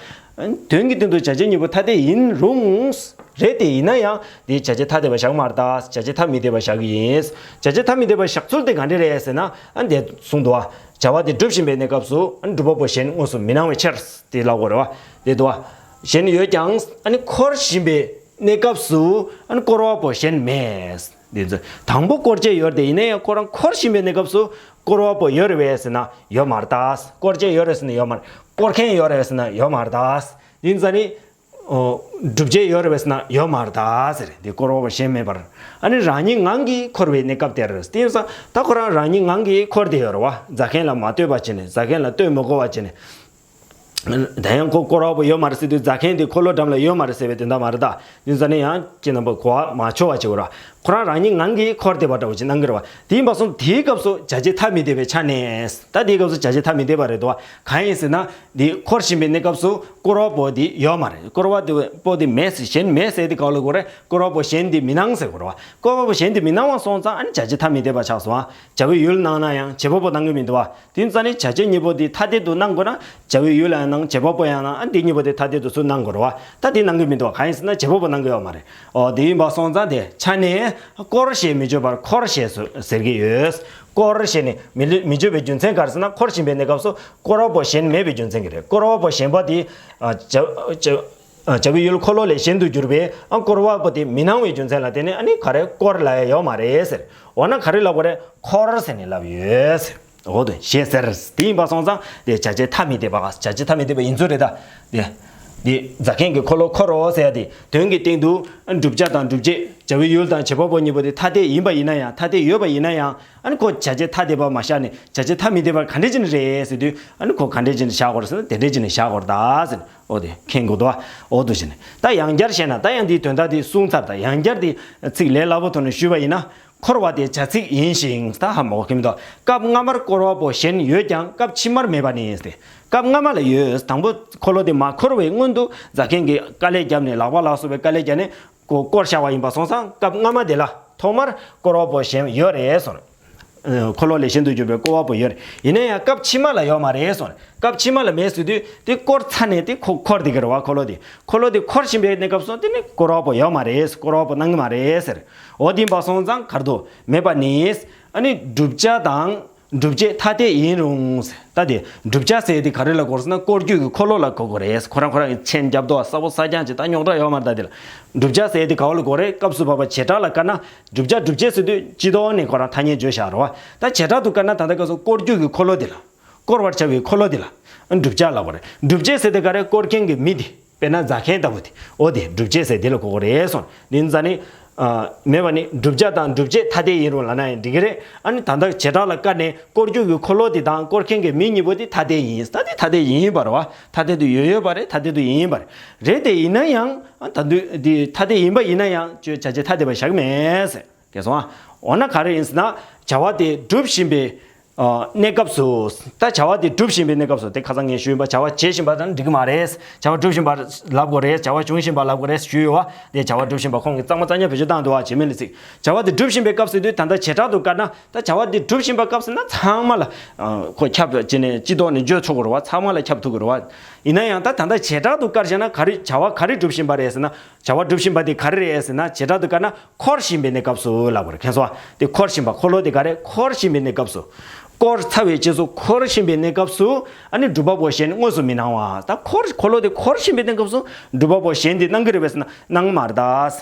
དོན་གྱི་སྟེང་དུ་བྱ་བྱེད་གཉིས་པོ་ཐ་དད་ཡིན་རུང་། རེད་དེ་ཡིན་ན་ཡང་དེ་བྱ་བྱེད་ཐ་དད་པ་བཞག་མ་རེད་ད། བྱ་བྱེད་ཐ་མི་དད་པ་བཞག་གི་ཡིན། བྱ་བྱེད་ཐ་མི་དད་པ་བཞག་ཚུལ་དེ་ག་འདྲ་རེད་ཟེར་ན། ཨ་འདི་གསུངས་འདུག་བ། བྱ་བ་དེ་སྒྲུབ་བཞིན་པའི་གནས་སྐབས་སུ་ཨ་སྒྲུབ་པ་པོ་གཞན་དངོས་སུ་མི་སྣང་བའི་ཕྱིར་དེ་ལབ་དགོས་རེད་བ། དེ་འདུག་བ། གཞན་ཡོད་ཀྱང་ཨ་ནི་འཁོར་བཞིན་པའི་གནས་སྐབས་སུ་ཨ་ནི་བསྐོར་བ་པོ་གཞན་མེད། འདི་ཚོ་དང་པོ་བསྐོར་བྱེད་ཡོད་དེ་ཡིན་ན་ཡང་ཁོ་རང་འཁོར་བཞིན་པའི་གནས་སྐབས་སུ་བསྐོར་བ་པོ་ཡོད་རེད་པས་ཟེར་ན་ཡོད་མ་རེད་ད། བསྐོར་བྱེད་ཡོད་རེད་ཟེར་ན་ཡོད་མ་རེད། བསྐོར་མཁན་ཡོད་རེད་པས་ཟེར་ན་ཡོད་མ་རེད་ད། འདི་ཚོ་ནི། ཨོ། སྒྲུབ་བྱེད་ཡོད་རེད་པས་ཟེར་ན་ཡོད་མ་རེད་ད་ཟེར། འདི་བསྐོར་བ་པོ་གཞན་མེད་པར། ཨ་ནི་རང་ཉིད་ངང་གིས་འཁོར་བའི་གནས་སྐབས་དེར། དེ་ཡིན་ཙང་ད་ཁོ་རང་རང་ཉིད་ངང་གིས་འཁོར་བསྡད་ཡོད་རེད་བ། རྫ་མཁན་ལ་མ་ལྟོས་པ་བྱས་ནས། རྫ་མཁན་ལ་ལྟོས་མི་དགོས་པ་བྱས་ནས། ད་ཡང་ཁོ་བསྐོར་བ་པོ་ཡོད་མ་རེད་ཟེར་དུས་རྫ་མཁན་དེ་འཁོར་ལོ་འགྲམ་ལ་ཡོད་མ་རེད་ཟེར་བའི་དོན་དག་མ་རེད་ད། དེ་ཙང་ནས་ཡང་ཁྱེད་རྣམ་པ་གོ་བ་མ་ཆོད་པ་བྱེད་དགོས་ར། ཁོ་རང་རང་ཉིད་ངང་གིས་འཁོར་བསྡད་པ་འདྲ་བོ་ཅིག་སྣང་གི་རེད་བ། དེ་ཡིན་པ་སོང་དེའི་སྐབས་སུ་བྱ་བྱེད་ཐ་མི་དད་པའི་ཆ་ནས། ད་དེའི་སྐབས་སུ་བྱ་བྱེད་ཐ་མི་དད་པ་རེད་དོ། གང་ཡིན་ཟེར་ན། འདི་འཁོར་བཞིན་པའི་གནས་སྐབས་སུ་བསྐོར་བ་པོ་འདི་ཡོད་མ་རེད། བསྐོར་བ་འདི་པོ་འདི་མེད་ཟེར། གཞན་མེད་ཟེར་དེ་ག་ལ་གོ་རེད། བསྐོར་བ་པོ་གཞན་འདི་མི་སྣང་ཟེར་གོ་རེད་བ། བསྐོར་བ་པོ་གཞན་འདི་མི་སྣང་བ་སོང་ཙང་ཨ་ནི་བྱ་བྱེད་ཐ་མི་དད་པ་ཆགས་སོང་ཨ། བྱ་བའི་ཡུལ་སྣང་ན་ཡང་བྱེད་པ་པོ་སྣང་གི་མི་འདུག་བ། དེ་ཙང་ནི་བྱ་བྱེད་གཉིས་པོ་འདི་ཐ་དད་དུ་སྣང་དགོས་ན་བྱ་བའི་ཡུལ་ལ་ཡང་སྣང་། བྱེད་པ་པོ་ཡང་སྣང་། ཨ་འདི་གཉིས་པོ་འདི་ཐ་དད་དུ་སུ་སྣང་དགོས་རེད་བ། ད་འདི་སྣང་གི་མི་འདུག་བ། གང་ཡིན་ཟེར་ན་བྱེད་པ་པོ་སྣང་གི་ཡོད་མ་རེད། ཨོ་དེ་ཡིན་པ་སོང་ཙང་དེ་ཆ་ནས་བསྐོར་ཞེས་མི་བརྗོད་པར་འཁོར་ཞེས་སུ་ཟེར་གྱི་ཡོད། བསྐོར་ཞེས་ནི་མི་ལུ་མི་བརྗོད་པའི་རྒྱུ་མཚན་ག་རེ་ཟེར་ན། འཁོར་བཞིན་པའི་གནས་སྐབས་སུ་བསྐོར་བ་པོ་གཞན་མེད་པའི་རྒྱུ་མཚན་གྱིས་རེད། བསྐོར་བ་པོ་གཞན་པ་དེ་ཨ་བྱ་བྱ་ བྱ་བའི་ཡུལ་འཁོར་ལོ་ལས་གཞན་དུ་གྱུར་པའི་ཨ་བསྐོར་བ་པོ་དེ་མི་སྣང་བའི་རྒྱུ་མཚན་ལ་བརྟེན་ནས་ཨ་ནི་ག་རེ་བསྐོར་ལབ་ཡ་ཡོད་མ་རེད་ཟེར། འོ་ན་ག་རེ་ལབ་དགོས་རེད། འཁོར་ཟེར་ནས་ལབ་ཡོད་ཟེར། འོ་དེ་ཞེས་ཟེར། དེ་ཡིན་པ་སོང་ཙང་དེ་བྱ་བྱེད་ཐ་མི་དད་པ། བྱ་བྱེད་ཐ་མི་དད་པ་ཡིན་ཚོད་རེད་ད། དེ་དེ་རྫ་མཁན་གྱི་འཁོར་ལོ་འཁོར་རོ་ཟེར་ཡ་དེ་དོན་གྱི་སྟེང་དུ་བསྒྲུབ་བྱ་དང་སྒྲུབ་བྱེད་བྱ་བའི་ཡུལ་དང་བྱེད་པ་པོ་གཉིས་པོ་དེ་ཐ་དད་ཡིན་པ་ཡིན་ན་ཡང་ཐ་དད་ཡོད་པ་ཡིན་ན་ཡང་ཨ་ནི་ཁོ་བྱ་བྱེད་ཐ་དད་པ་མ་བཞག་ནས་བྱ་བྱེད་ཐ་མི་དད་པ་ག་འདྲ་ཅིག་རེད་ཟེར་དུས་ཨ་ནི་ཁོ་ག་འདྲ་ཅིག་བཞག་དགོས་རེད་ཟེར་ན་དེ་འདྲ་ཅིག་བཞག་དགོས་རེད་ད་ཟེར། འོ་དེ་མཁྱེན་དགོས་འདུག་བ། འོ་འདུག་བྱས་ནས་ད་ཡང་བསྐྱར་བཤད་ན་ད་ཡང་དེའི་དོན་དག་དེ་གསུངས་ཚར། ད་ཡང་བསྐྱར་དེ་ཚིག་ལས་སླ་པོ་ཐོག་ནས་ཞུས་པ་ཡིན་ན། འཁོར་བ་དེ་བྱ་ཚིག་ཡིན་ཞིང་། ད་ཧ་མ་གོ་གི་མི་འདུག་སྐབས་སྔ་མར་བསྐོར་བ་པོ་གཞན་ཡོད་ཀྱང་སྐབས་ཕྱི་མར་མེད་པ་ནི་ཟེར། སྐབས་སྔ་མ་ལ་ཡོད། དང་པོ་འཁོར་ལོ་དེ་མ་འཁོར་བའི་སྔོན་དུ་རྫ་མཁན་གྱིས་དཀའ་ལས་བརྒྱབ་ནས་ལག་པ་ལ་སོགས་པའི་དཀའ་ལས་བརྒྱབ་ནས་བསྐོར་བསྐོར་བཞག་པ་ཡིན་པ་སོང་ཙང་སྐབས་སྔ་མ་དེ་ལ་ཐོག་མར་བསྐོར་བ་པོ་གཞན་ཡོད་རེད་གསུངས། འཁོར་ལོ་ལས་གཞན་དུ་གྱུར་པའི་བསྐོར་བ་པོ་ཡོད་རེད། ཡིན་ན་ཡང་སྐབས་ཕྱི་མ་ལ་ཡོད་མ་རེད་གསུངས། སྐབས་ཕྱི་མ་ལ་མེད་ཟེར་དུས་དེ་བསྐོར་ཚར་ནས་དེ་ཁོ་འཁོར་བསྡད་ཀྱི་རེད་བ། འཁོར་ལོ་དེ་འཁོར་ལོ་དེ་འཁོར་བཞིན་པའི་གནས་སྐབས་སུ་དེ་ནི་བསྐོར་བ་པོ་ཡོད་མ་རེད། བསྐོར་བ་པོ་སྣང་གི་མ་རེད་ཟེར། འོ་དེ་ཡིན་པ་སོང་ཙང་ག་རེ་འདུག་མེད་པ་ནི། ཨ་ནི་བསྒྲུབ་བྱ་དང་སྒྲུབ་བྱེད་ཐ་དད་ཡིན་རུང་ཟེར། ད་དེ་བསྒྲུབ་བྱ་ཟེར་དེ་ག་རེ་ལ་གོ་དགོས་ཟེར་ན་བསྐོར་རྒྱུ་གི་འཁོར་ལོ་ལ་གོ་དགོས་རེད། ཁོ་རང་ཁོ་རང་གི་མཚན་རྒྱབ་དོ་ས་བོ་ས་རྐྱང་ཅིག་ད་རྙོག་དྲ་ཡོད་མ་རེད། ད་དེ་ལ་བསྒྲུབ་བྱ་ཟེར་དེ་ག་བ་ལ་གོ་རེད། སྐབས་སུ་བབ་པ་བྱེ་བྲག་ལ་དཀར་ན་བསྒྲུབ་བྱ་བསྒྲུབ་བྱེད་ཟེར་དུས་སྤྱི་ལྡོག་ནས་ཁོ་རང་ཐ་སྙད་བརྗོད་བཞག་རེད་བ། ད་བྱེ་བྲག་ཏུ་དཀར་ན་ད་ལྟ་སྐབས་སུ་བསྐོར་རྒྱུ་གི་འཁོར་ལོ་དེ་ལ། བསྐོར་བར་བྱ་བའི་འཁོར་ལོ་དེ་ལ་བསྒྲུབ་བྱ་ལབ་དགོས་རེད། སྒྲུབ་བྱེད་ཟེར་དེ་ག་རེ། བསྐོར་མཁན་གྱི་མི་དེ། དཔེར་ན་རྫ་མཁན་ལྟ་བུ་དེ། འོ་དེ་སྒྲུབ་བྱེད་ཟེར་དེ་ལ་གོ་དགོས་རེད་གསུངས། འདི་ནི་ཟ་ནི། ཨ། མེད་པ་ནི་བསྒྲུབ་བྱ་དང་སྒྲུབ་བྱེད་ཐ་དད་ཡིན་རུང་ལབ་ན་ཡང་འགྲིག་གི་རེད། ཨ་ནི་ད་ལྟ་བྱེ་བྲག་ལ་བཀར་ནས་བསྐོར་རྒྱུ་གི་འཁོར་ལོ་དེ་དང་བསྐོར་མཁན་གྱི་མི་གཉིས་པོ་དེ་ཐ་དད་ཡིན། ད་དེ་ཐ་དད་ཡིན་པ་རེད་བ། ཐ་དད་དུ་ཡོད་ཡོད་པ་རེད། ཐ་དད་དུ་ཡིན་ཡིན་པ་རེད། རེད་དེ་ཡིན་ན་ཡང་ཨ་ད་དུས་འདི་ཐ་དད་ཡིན་པ་ཡིན་ན་ཡང་བྱ་བྱེད་ཐ་དད་པ་བཞག་མེད་ཟེར། གལ་སོང་ཨ། འོ་ན་ག་རེ་ཡིན་ཟེར་ན། བྱ་བ་དེ་སྒྲུབ་བཞིན་པའི། ཨ། གནས་སྐབས་སུ། ད་བྱ་བ་དེ་སྒྲུབ་བཞིན་པའི་གནས་སྐབས་སུ། དེ་ཁ་སང་ངས་ཞུས་ཡིན་པ། བྱ་བ་བྱེད་བཞིན་པ་དང་འགྲིག་གི་མ་རེད། བྱ་བ་སྒྲུབ་བཞིན་པ་ལབ་དགོས་རེད། བྱ་བ་འབྱུང་བཞིན་པ་ལབ་དགོས་རེད་ཞུས་ཡོད་བ། དེ་བྱ་བ་སྒྲུབ་བཞིན་པ་ཁོང་གིས་གཙང་མ་གཙང་རྐྱང་བེད་སྤྱོད་བཏང་འདུག་བ། བྱེད་མེད་ལས་ཚིག་བྱ་བ་དེ་སྒྲུབ་བཞིན་པའི་སྐབས་སུ་དུས་ད་ལྟ་བྱེ་བྲག་ཏུ་བཀར་ན། ད་བྱ་བ་དེ་སྒྲུབ་བཞིན་པའི་སྐབས་སུ་ན་ཚང་མ་ལ། ཨ། ཁོ་ཁྱབ་ཅི་ནས་སྤྱི་ལྡོག་ནས་བརྗོད་ཆོག་གི་རེད་བ། ཚང་མ་ལ་ཁྱབ་ཐུབ་ཀྱི་རེད་བ། ཡིན་ན་ཡང་ད་ད་ལྟ་བྱེ་བྲག་ཏུ་བཀར་བྱས་ན་ག་རེ། བྱ་བ་ག་རེ་སྒྲུབ་བཞིན་པ་རེད་ཟེར་ན། བྱ་བ་སྒྲུབ་བཞིན་པ་དེ་ག་རེ་རེད་ཟེར་ན། བྱེ་བྲག་ཏུ་བཀར་ན་འཁོར་བཞིན་པའི་གནས་སྐབས་སུ་ལབ་པ་རེད། མཁྱེན་སོང་ཨ། དེ་འཁོར་བཞིན་པ། འཁོར་ལོ་དེ་ག་རེ། འཁོར་བཞིན་པའི་གནས་སྐབས་སུ། བསྐོར་ཚར་བའི་རྗེས་སུ་འཁོར་བཞིན་པའི་གནས་སྐབས་སུ། ཨ་ནི་སྒྲུབ་པ་པོ་གཞན་དངོས་སུ་མི་སྣང་བ། ད་འཁོར། འཁོར་ལོ་དེ་འཁོར་བཞིན་པའི་གནས་སྐབས་སུ་སྒྲུབ་པ་པོ་གཞན་དེ་སྣང་གི་རེད་པས་ཟེར་ན་སྣང་གི་མ་རེད་ད།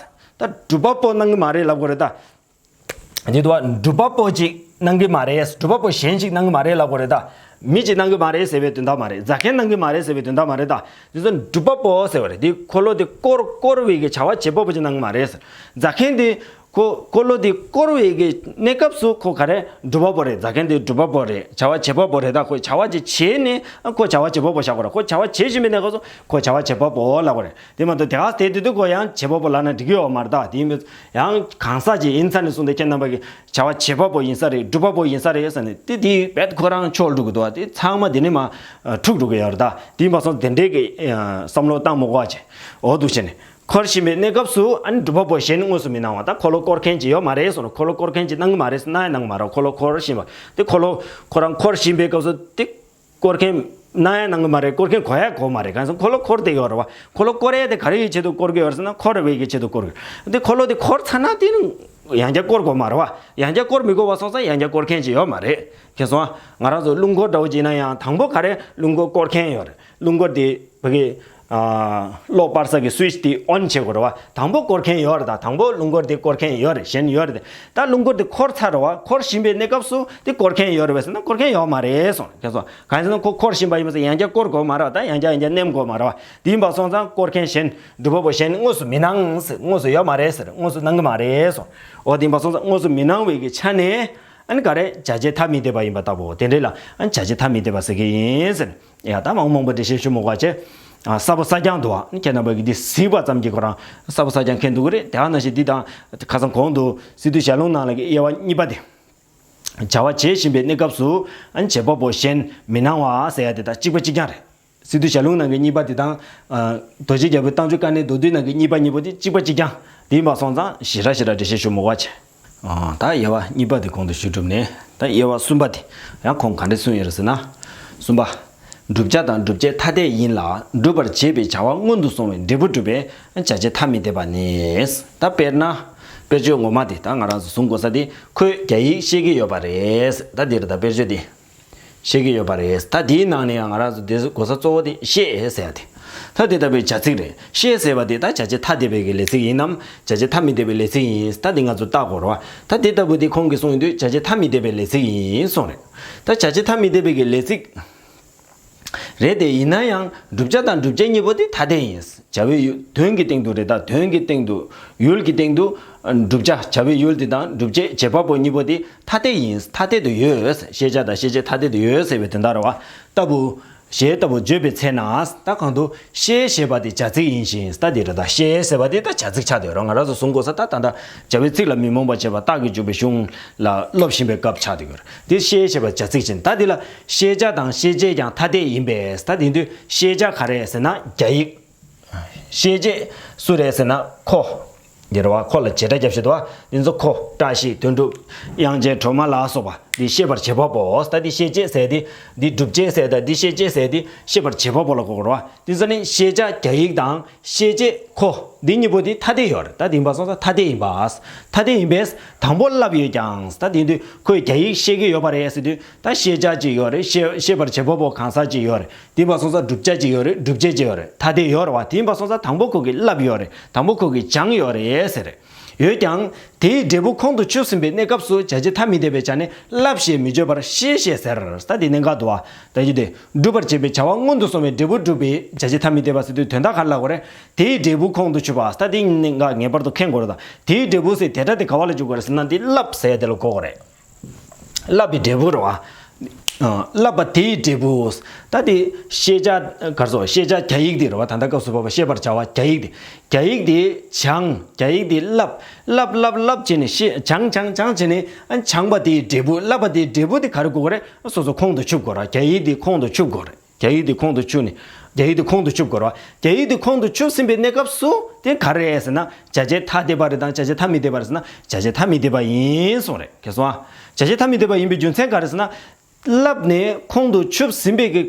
ད་སྒྲུབ་པ་པོ་སྣང་གི་མ་རེད་ལབ་དགོས་རེད་ད། དེ་དུ་བ་སྒྲུབ་པ་པོ་ཅིག་སྣང་གི་མ་རེད། སྒྲུབ་པ་པོ་གཞན་ཞིག་སྣང་གི་མ་རེད་ལབ་དགོས་རེད་ད། མི་གཅིག་སྣང་གི་མ་རེད་ཟེར་བའི་དོན་དག་མ་རེད། རྫ་མཁན་སྣང་གི་མ་རེད་ཟེར་བའི་དོན་དག་མ་རེད་ད། དེ་ཚོ་སྒྲུབ་པ་པོ་ཟེར་བ་རེད། དེ་འཁོར་ལོ་དེ་བསྐོར། བསྐོར་བའི་གི་བྱ་བ་བྱེད་པ་པོ་ཅིག་སྣང་གི་མ་རེད་ཟེར། རྫ་མཁན་དེ་ཁོ་འཁོར་ལོ་དེ་བསྐོར་བའི་གི་གནས་སྐབས་སུ་ཁོ་ག་རེ། སྒྲུབ་པ་པོ་རེད། རྫ་མཁན་དེ་སྒྲུབ་པ་པོ་རེད། བྱ་བ་བྱེད་པ་པོ་རེད་ད། ཁོ་བྱ་བ་ཅིག་བྱས་ནས་ཁོ་བྱ་བ་བྱེད་པ་པོ་བཞག་དགོས་རེད། ཁོ་བྱ་བ་བྱེད་བཞིན་པའི་གནས་སྐབས་སུ་ཁོ་བྱ་བ་བྱེད་པ་པོ་ལབ་དགོས་རེད། དེ་མ་གཏོགས་དེ་ག་དེ་དུས་དུས་ཁོ་ཡང་བྱེད་པ་པོ་ལབ་ན་འགྲིག་གི་ཡོད་མ་རེད་ད། དེ་ཡིན་པས། ཡང་གང་ཟག་ཅིག་ཡིན་ཚར་ནས་བཟུང་སྟེ་ཁྱེད་རྣམ་པ་གིས་བྱ་བ་བྱེད་པ་པོ་ཡིན་ས་རེད། སྒྲུབ་པ་པོ་ཡིན་ས་རེད་ཟེར་ནས་དེ་དེ་རྦད་ཁོ་རང་ཕྱོགས་འགྲོ་གི་འདུག་བ། དེ་ཚང་མ་དེ་ནས་མར་འཁྲུག་འགྲོ་གི་ཡོད་རེད་ད། དེ་ཡིན་པ་སོང་དེ་འདྲའི་གི་བསམ་བློ་བཏང་མི་དགོས་བྱས། འོ་འདུག་བྱས་ནས་འཁོར་བཞིན་པའི་གནས་སྐབས་སུ་ཨ་ནི་སྒྲུབ་པ་པོ་གཞན་དངོས་སུ་མི་སྣང་བ། ད་འཁོར་ལོ་བསྐོར་མཁན་ཅིག་ཡོད་མ་རེད་ཟེར་ན། འཁོར་ལོ་བསྐོར་མཁན་ཅིག་སྣང་གི་མ་རེད་ཟེར། སྣང་ཡང་སྣང་གི་མ་རེད། འཁོར་ལོ་འཁོར་བཞིན་པ་དེ། འཁོར་ལོ་ཁོ་རང་འཁོར་བཞིན་པའི་སྐབས་སུ་དེ། བསྐོར་མཁན་སྣང་ཡང་སྣང་གི་མ་རེད། བསྐོར་མཁན་གོ་ཡང་གོ་མ་རེད། གང་ཟེར་འཁོར་ལོ་འཁོར་བསྡད་ཡོད་རེད་བ། འཁོར་ལོ་བསྐོར་ཡས་དེ་ག་རེ་ཡི་ཆེད་དུ་བསྐོར་གྱི་ཡོད་རེད་ཟེར་ན། འཁོར་བའི་གི་ཆེད་དུ་བསྐོར་གྱི་རེད། འདི་འཁོར་ལོ་དེ་འཁོར་ཚར་ན་དེ་ནི་ཡང་བསྐྱར་བསྐོར་དགོས་མ་རེད་བ། ཡང་བསྐྱར་བསྐོར་མི་དགོས་པ་སོང་ཙང་ཡང་བསྐྱར་བསྐོར་མཁན་ཅིག་ཡོད་མ་རེད། མཁྱེན་སོང་ཨ། ང་རང་ཚོ་རླུང་འཁོར་འདྲ་བོ་ཅིག་ཡིན་ན་ཡང་དང་པོ་ག་རེ། རླུང་འཁོར་བསྐོར་མཁན་ཡོད་རེད། རླུང་འཁོར་དེ་བ་གི་ཨ། གློག་སྤར་ས་གི་སུའིཆ་དེ་ཨོན་བྱེད་དགོས་རེད་བ། དང་པོ་བསྐོར་མཁན་ཡོད་རེད་ད། དང་པོ་རླུང་འཁོར་དེ་བསྐོར་མཁན་ཡོད་རེད། གཞན་ཡོད་རེད་དེ། ད་རླུང་འཁོར་དེ་འཁོར་ཚར་རེད་བ། འཁོར་བཞིན་པའི་གནས་སྐབས་སུ་དེ་བསྐོར་མཁན་ཡོད་རེད་བས་ཟེར་ན་བསྐོར་མཁན་ཡོད་མ་རེད་གསུངས། མཁྱེན་སོང་། གང་ཡིན་ཟེར་ན་ཁོ་འཁོར་བཞིན་པ་ཡིན་པ་ཟེར་ཡང་བསྐྱར་བསྐོར་དགོས་མ་རེད་བ། ད་ཡང་བསྐྱར་ཡང་བསྐྱར་མནན་དགོས་མ་རེད་བ། དེ་ཡིན་པ་སོང་ཙང་བསྐོར་མཁན་གཞན་སྒྲུབ་པ་པོ་གཞན་དངོས་སུ་མི་སྣང་ཟེར། དངོས་སུ་ཡོད་མ་རེད་ཟེར། དངོས་སུ་སྣང་གི་མ་རེད་གསུངས། འོ་དེ་ཡིན་པ་སོང་ཙང་དངོས་སུ་མི་སྣང་བའི་གི་ཆ་ནས། ཨ་ནི་ག་རེ། བྱ་བྱེད་ཐ་མི་དད་པ་ཡིན་པ་ལྟ་བུ། དེ་འདྲ་ལ་ཨ་ནི་བྱ་བྱེད་ཐ་མི་དད་པ་ཟེར་གི་ཡིན་ཟེར། ཡ་ད་མང་མང་པོ་འགྲེལ་བཤད་ཞུ་མི་དགོས་པ་བྱས། ཨ། ས་བོ་ས་རྐྱང་འདུག་བ། ཨ་ནི་ཁྱེད་རྣམ་པ་གིས་འདི་གཟིགས་པ་ཙམ་གྱིས་ཁོ་རང་ས་བོ་ས་རྐྱང་མཁྱེན་ཐུབ་ཀྱི་རེད། དེ་ནང་བཞིན་འདི་དང་ཁ་སང་གོང་དུ་སི་ཏུ་ཞལ་ལུང་ནང་ལ་གི་དབྱེ་བ་གཉིས་པ་དེ། བྱ་བ་བྱེད་བཞིན་པའི་གནས་སྐབས་སུ་ཨ་ནི་བྱེད་པ་པོ་གཞན་མི་སྣང་བ་ཟེར་ཡ་དེ་དང་གཅིག་པ་གཅིག་རྐྱང་རེད། སི་ཏུ་ཞལ་ལུང་ནང་གི་གཉིས་པ་དེ་དང་། ཨ། རྡོ་རྗེ་རྒྱལ་པོའི་རྟ་མཆོག་དཀའ་གནད་མདོ་སྡུད་ནང་གི་གཉིས་པ་གཉིས་པོ་དེ་གཅིག་པ་གཅིག་རྐྱང་། དེ་ཡིན་པ་སོང་ཙང་ཞེ་དྲག་ཞེ་དྲག་འགྲེལ་བཤད་ཞུ་མི་དགོས་པ་བྱས། ཨ། ད་དབྱེ་བ་གཉིས་པ་དེ་གོང་དུ་ཞུས་གྲུབ་ནས། ད་དབྱེ་བ་གསུམ་པ་དེ་ཡང་ཁོང་ག་འདྲ་གསུངས་ཡོད་རེད་ཟེར་ན། གསུམ་པ། བསྒྲུབ་བྱ་དང་སྒྲུབ་བྱེད་ཐ་དད་ཡིན་ལ། སྒྲུབ་པར་བྱེད་པའི་བྱ་བ་སྔོན་དུ་སོང་བའི་འབྲས་བུ་སྒྲུབ་པའི་བྱ་བྱེད་ཐ་མི་དད་པ་ནི། ད་དཔེར་ན། དཔེར་བརྗོད་ངོ་མ་དེ་ད་ང་རང་ཚོ་གསུང་དགོས་ས་དེ། ཁོས་རྒྱ་ཡིག་ཤེས་ཀྱི་ཡོད་པ་རེད། ད་འདིར་ད་དཔེར་བརྗོད་དེ། ཤེས་ཀྱི་ཡོད་པ་རེད། ད་དེའི་ནང་ནས་ཡང་ང་རང་ཚོ་དེ་གོ་ས་གཙོ་བོ་དེ་ཤེས་ཟེར་ཡ་དེ། ད་དེ་ལྟ་བུའི་བྱ་ཚིག་རེད། ཤེས་ཟེར་བ་དེ་ད་བྱ་བྱེད་ཐ་དད་པའི་གི་ལས་ཚིག་ཡིན་ནམ། བྱ་བྱེད་ཐ་མི་དད་པའི་ལས་ཚིག་ཡིན། ད་དེ་ང་ཚོ་བརྟག་དགོས་རེད་བ། ད་དེ་ལྟ་བུ་དེ་ཁོང་གིས་གསུངས་ཡོང་དུས་བྱ་བྱེད་ཐ་མི་དད་པའི་ལས་ཚིག་ཡིན་གསུངས་རེད། ད་བྱ་བྱེད་ཐ་མི་དད་པའི་གི་ལས་ཚིག་རེད་དེ། ཡིན་ན་ཡང་བསྒྲུབ་བྱ་དང་བསྒྲུབ་བྱེད་གཉིས་པོ་དེ་ཐ་དད་ཡིན། བྱ་བའི་ཡུལ་དོན་གྱི་སྟེང་དུ་རེད། ད་དོན་གྱི་སྟེང་དུ་ཡུལ་གྱི་སྟེང་དུ་བསྒྲུབ་བྱ་བྱ་བའི་ཡུལ་དེ་དང་བསྒྲུབ་བྱེད་བྱེད་པ་པོ་གཉིས་པོ་དེ་ཐ་དད་ཡིན། ཐ་དད་དུ་ཡོད། ཤེས་བྱ་དང་ཤེས་བྱེད་ཐ་དད་དུ་ཡོད་ཟེར་བའི་དོན་དག་རེད་བ། ལྟ་བུ། ཞེས་ལྟ་བུ་བརྗོད་པའི་ཚེ་ན། ད་གང་དུ་ཤེས་ཞེས་པ་དེ་བྱ་ཚིག་ཡིན་ཞིང་། ད་དེ་རེད། ད་ཤེས་ཟེར་བ་དེ་ད་བྱ་ཚིག་ཆགས་བསྡད་ཡོད་རེད། ང་རང་ཚོ་གསུང་དགོས་ས་ད་ད་ལྟ་བྱ་བའི་ཚིག་ལ་མི་རྨོངས་པར་བྱེད་པ་རྟགས་ཀྱིས་འཇུག་པའི་གཞུང་ལ་སློབ་བཞིན་པའི་སྐབས་ཆགས་བསྡད་ཡོད་རེད། དེ་ཤེས་ཞེས་པ་བྱ་ཚིག་ཅན། ད་དེ་ལ་ཤེས་བྱ་དང་ཤེས་བྱེད་ཀྱང་ཐ་དད་ཡིན་པས། ད་དེ་དུས་ཤེས་བྱ་ག་རེ་ཟེར་ན་རྒྱ་ཡིག་ཤེས་བྱེད་སུ་རེད་ཟེར་ན་ཁོ། འདི་རེད་བ། ཁོ་ལ་བྱེད་སྒྲ་རྒྱབ་བཞིན་འདུག་བ། འདི་ཚོ་ཁོ། བཀྲ་ཤིས། དོན་གྲུབ། དབྱངས་ཅན། གྲོ་མ་ལ་སོགས་པ། འདི་ཤེས་པར་བྱེད་པ་པོ། ད་འདི་ཤེས་བྱེད་ཟེར་ཏེ། འདི་སྒྲུབ་བྱེད་ཟེར། ད་འདི་ཤེས་བྱེད་ཟེར་ཏེ་ཤེས་པར་བྱེད་པ་པོ་ལ་གོ་དགོས་རེད་བ། འདི་ཚོ་ནི་ཤེས་བྱ་རྒྱ་ཡིག་དང་ཤེས་བྱེད་ཁོ། འདི་གཉིས་པོ་འདི་ཐ་དད་ཡོད་རེད། ད་འདི་ཡིན་པ་སོང་ཙང་ཐ་དད་ཡིན་པ། ཐ་དད་ཡིན་པས་དང་པོ་བསླབས་ཡོད་ཀྱང་། ད་འདི་དུས་ཁོས་རྒྱ་ཡིག་ཤེས་ཀྱི་ཡོད་པ་རེད་ཟེར་དུས། ད་ཤེས་བྱ་ཅིག་ཡོད་རེད། ཤེས་ཤེས་པར་བྱེད་པ་པོ་གང་ཟག་ཅིག་ཡོད་རེད། དེ་ཡིན་པ་སོང་ཙང་བསྒྲུབ་བྱ་ཅིག་ཡོད་རེད། སྒྲུབ་བྱེད་ཅིག་ཡོད་རེད། ཐ་དད་ཡོད་རེད་བ། དེ་ཡིན་པ་སོང་ཙང་དང་པོ་ཁོ་གིས་བསླབས་ཡོད་རེད། དང་པོ་ཁོ་གིས་སྦྱངས་ཡོད་རེད་ཟེར། ཡོད་ཀྱང་དེའི་འབྲས་བུ་ཁོང་དུ་ཆུད་ཟིན་པའི་གནས་སྐབས་སུ་བྱ་བྱེད་ཐ་མི་དད་པའི་ཆ་ནས་བསླབས་ཞེས་མི་བརྗོད་པར་ཤེས་ཞེས་ཟེར། ད་འདི་གནད་འགག་འདུག་བ། ད་ཡིན་ཏེ། སྒྲུབ་པར་བྱེད་པའི་བྱ་བ་སྔོན་དུ་སོང་བའི་འབྲས་བུ་སྒྲུབ་པའི་བྱ་བྱེད་ཐ་མི་དད་པ་ཟེར་དུས་དོན་དག་ག་རེ་ལབ་དགོས་རེད། དེའི་འབྲས་བུ་ཁོང་དུ་ཆུད་པ། ད་འདི་གནད་འགག་ངེས་པར་དུ་མཁྱེན་དགོས་རེད། ད་དེའི་འབྲས་བུ་ཟེར་དེ་སྒྲ་དེ་ག་བ་ལ་འཇུག་དགོས་རེད་ཟེར་ན། འདི་བསླབས་ཟེར་དེ་ལ་གོ་དགོས་རེད། བསླབ་པའི་འབྲས་བུ་རེད་བ། ཨ། བསླབ་པ་དེའི་འབྲས་བུ། ད་དེ་ཤེས་བྱ་ག་རེ་ཟེར། ཤེས་བྱ་རྒྱ་ཡིག་དེ་རེད་བ། ད་ལྟ་སྐབས་སུ་བབ་པ་ཤེས་པར་བྱ་བ་རྒྱ་ཡིག་དེ། རྒྱ་ཡིག་དེ་སྦྱངས། རྒྱ་ཡིག་དེ་བསླབས། བསླབས་བསླབས་བསླབས་བྱས་ནས་ཤེས། སྦྱངས་སྦྱངས་སྦྱངས་བྱས་ནས། ཨ། སྦྱངས་པ་དེའི་འབྲས་བུ། བསླབ་པ་དེའི་འབྲས་བུ་དེ་ག་རེ་དགོས་ཀྱི་རེད། སོ་སོ་ཁོང་དུ་ཆུད་དགོས་རེད། རྒྱ་ཡིག་དེ་ཁོང་དུ་ཆུད་དགོས་རེད། རྒྱ་ཡིག་དེ་ཁོང་དུ་ཆུད་ནས། རྒྱ་ཡིག་དེ་ཁོང་དུ་ཆུད་དགོས་རེད་བ། རྒྱ་ཡིག་དེ་ཁོང་དུ་ཆུད་ཟིན་པའི་གནས་སྐབས་སུ་དེ་ག་རེ་རེད་ཟེར་ན། བྱ་བྱེད་ཐ་དད་པ་རེད་དམ། བྱ་བྱེད་ཐ་མི་དད་པ་རེད་ཟེར་ན། བྱ་བྱེད་ཐ་མི་དད་པ་ཡིན་གསུངས་རེད། མཁྱེན་སོང་ཨ། བྱ་བྱེད་ཐ་མི་དད་པ་ཡིན་པའི་རྒྱུ་མཚན་ག་རེ་ཟེར་ན། བསླབས་ནས་ཁོང་དུ་ཆུད་ཟིན་པའི་གི་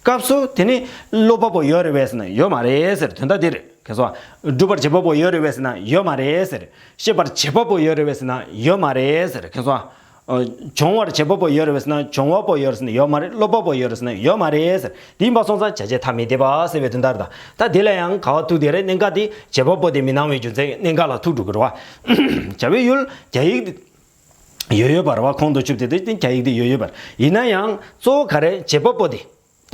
སྐབས་སུ་དེ་ནི་སློབ་པ་པོ་ཡོད་རེད་པས་ཟེར་ན་ཡོད་མ་རེད་ཟེར། དོན་དག་དེ་རེད། མཁྱེན་སོང་ཨ། སྒྲུབ་པར་བྱེད་པ་པོ་ཡོད་རེད་པས་ཟེར་ན་ཡོད་མ་རེད་ཟེར། ཤེས་པར་བྱེད་པ་པོ་ཡོད་རེད་པས་ཟེར་ན་ཡོད་མ་རེད་ཟེར། མཁྱེན་སོང་ཨ། ཨ། སྦྱོང་བར་བྱེད་པ་པོ་ཡོད་རེད་པས་ཟེར་ན། སྦྱོང་བ་པོ་ཡོད་རེད་ཟེར་ན་ཡོད་མ་རེད། སློབ་པ་པོ་ཡོད་རེད་ཟེར་ན་ཡོད་མ་རེད་ཟེར། དེ་ཡིན་པ་སོང་ཙང་བྱ་བྱེད་ཐ་མི་དད་པ་ཟེར་བའི་དོན་དག་རེད། ད་དེ་ལ་ཡང་ག་བ་ཐུག་དེ་རེད། གནད་འགག་དེ་བྱེད་པ་པོ་དེ་མི་སྣང་བའི་རྒྱུ་མཚན་གནད་འགག་ལ་ཐུག་འགྲོ་གི་རེད་བ། བྱ་བའི་ཡུལ་རྒྱ་ཡིག་དེ་ཡོད་ཡོད་པ་རེད་བ། ཁོང་དུ་ཆུད་དེ་དེ་རྒྱ་ཡིག་དེ་ཡོད་ཡོད་པ་རེད། ཡིན་ན་ཡང་གཙོ་བོ་ག་རེ། བྱེད་པ་པོ་དེ་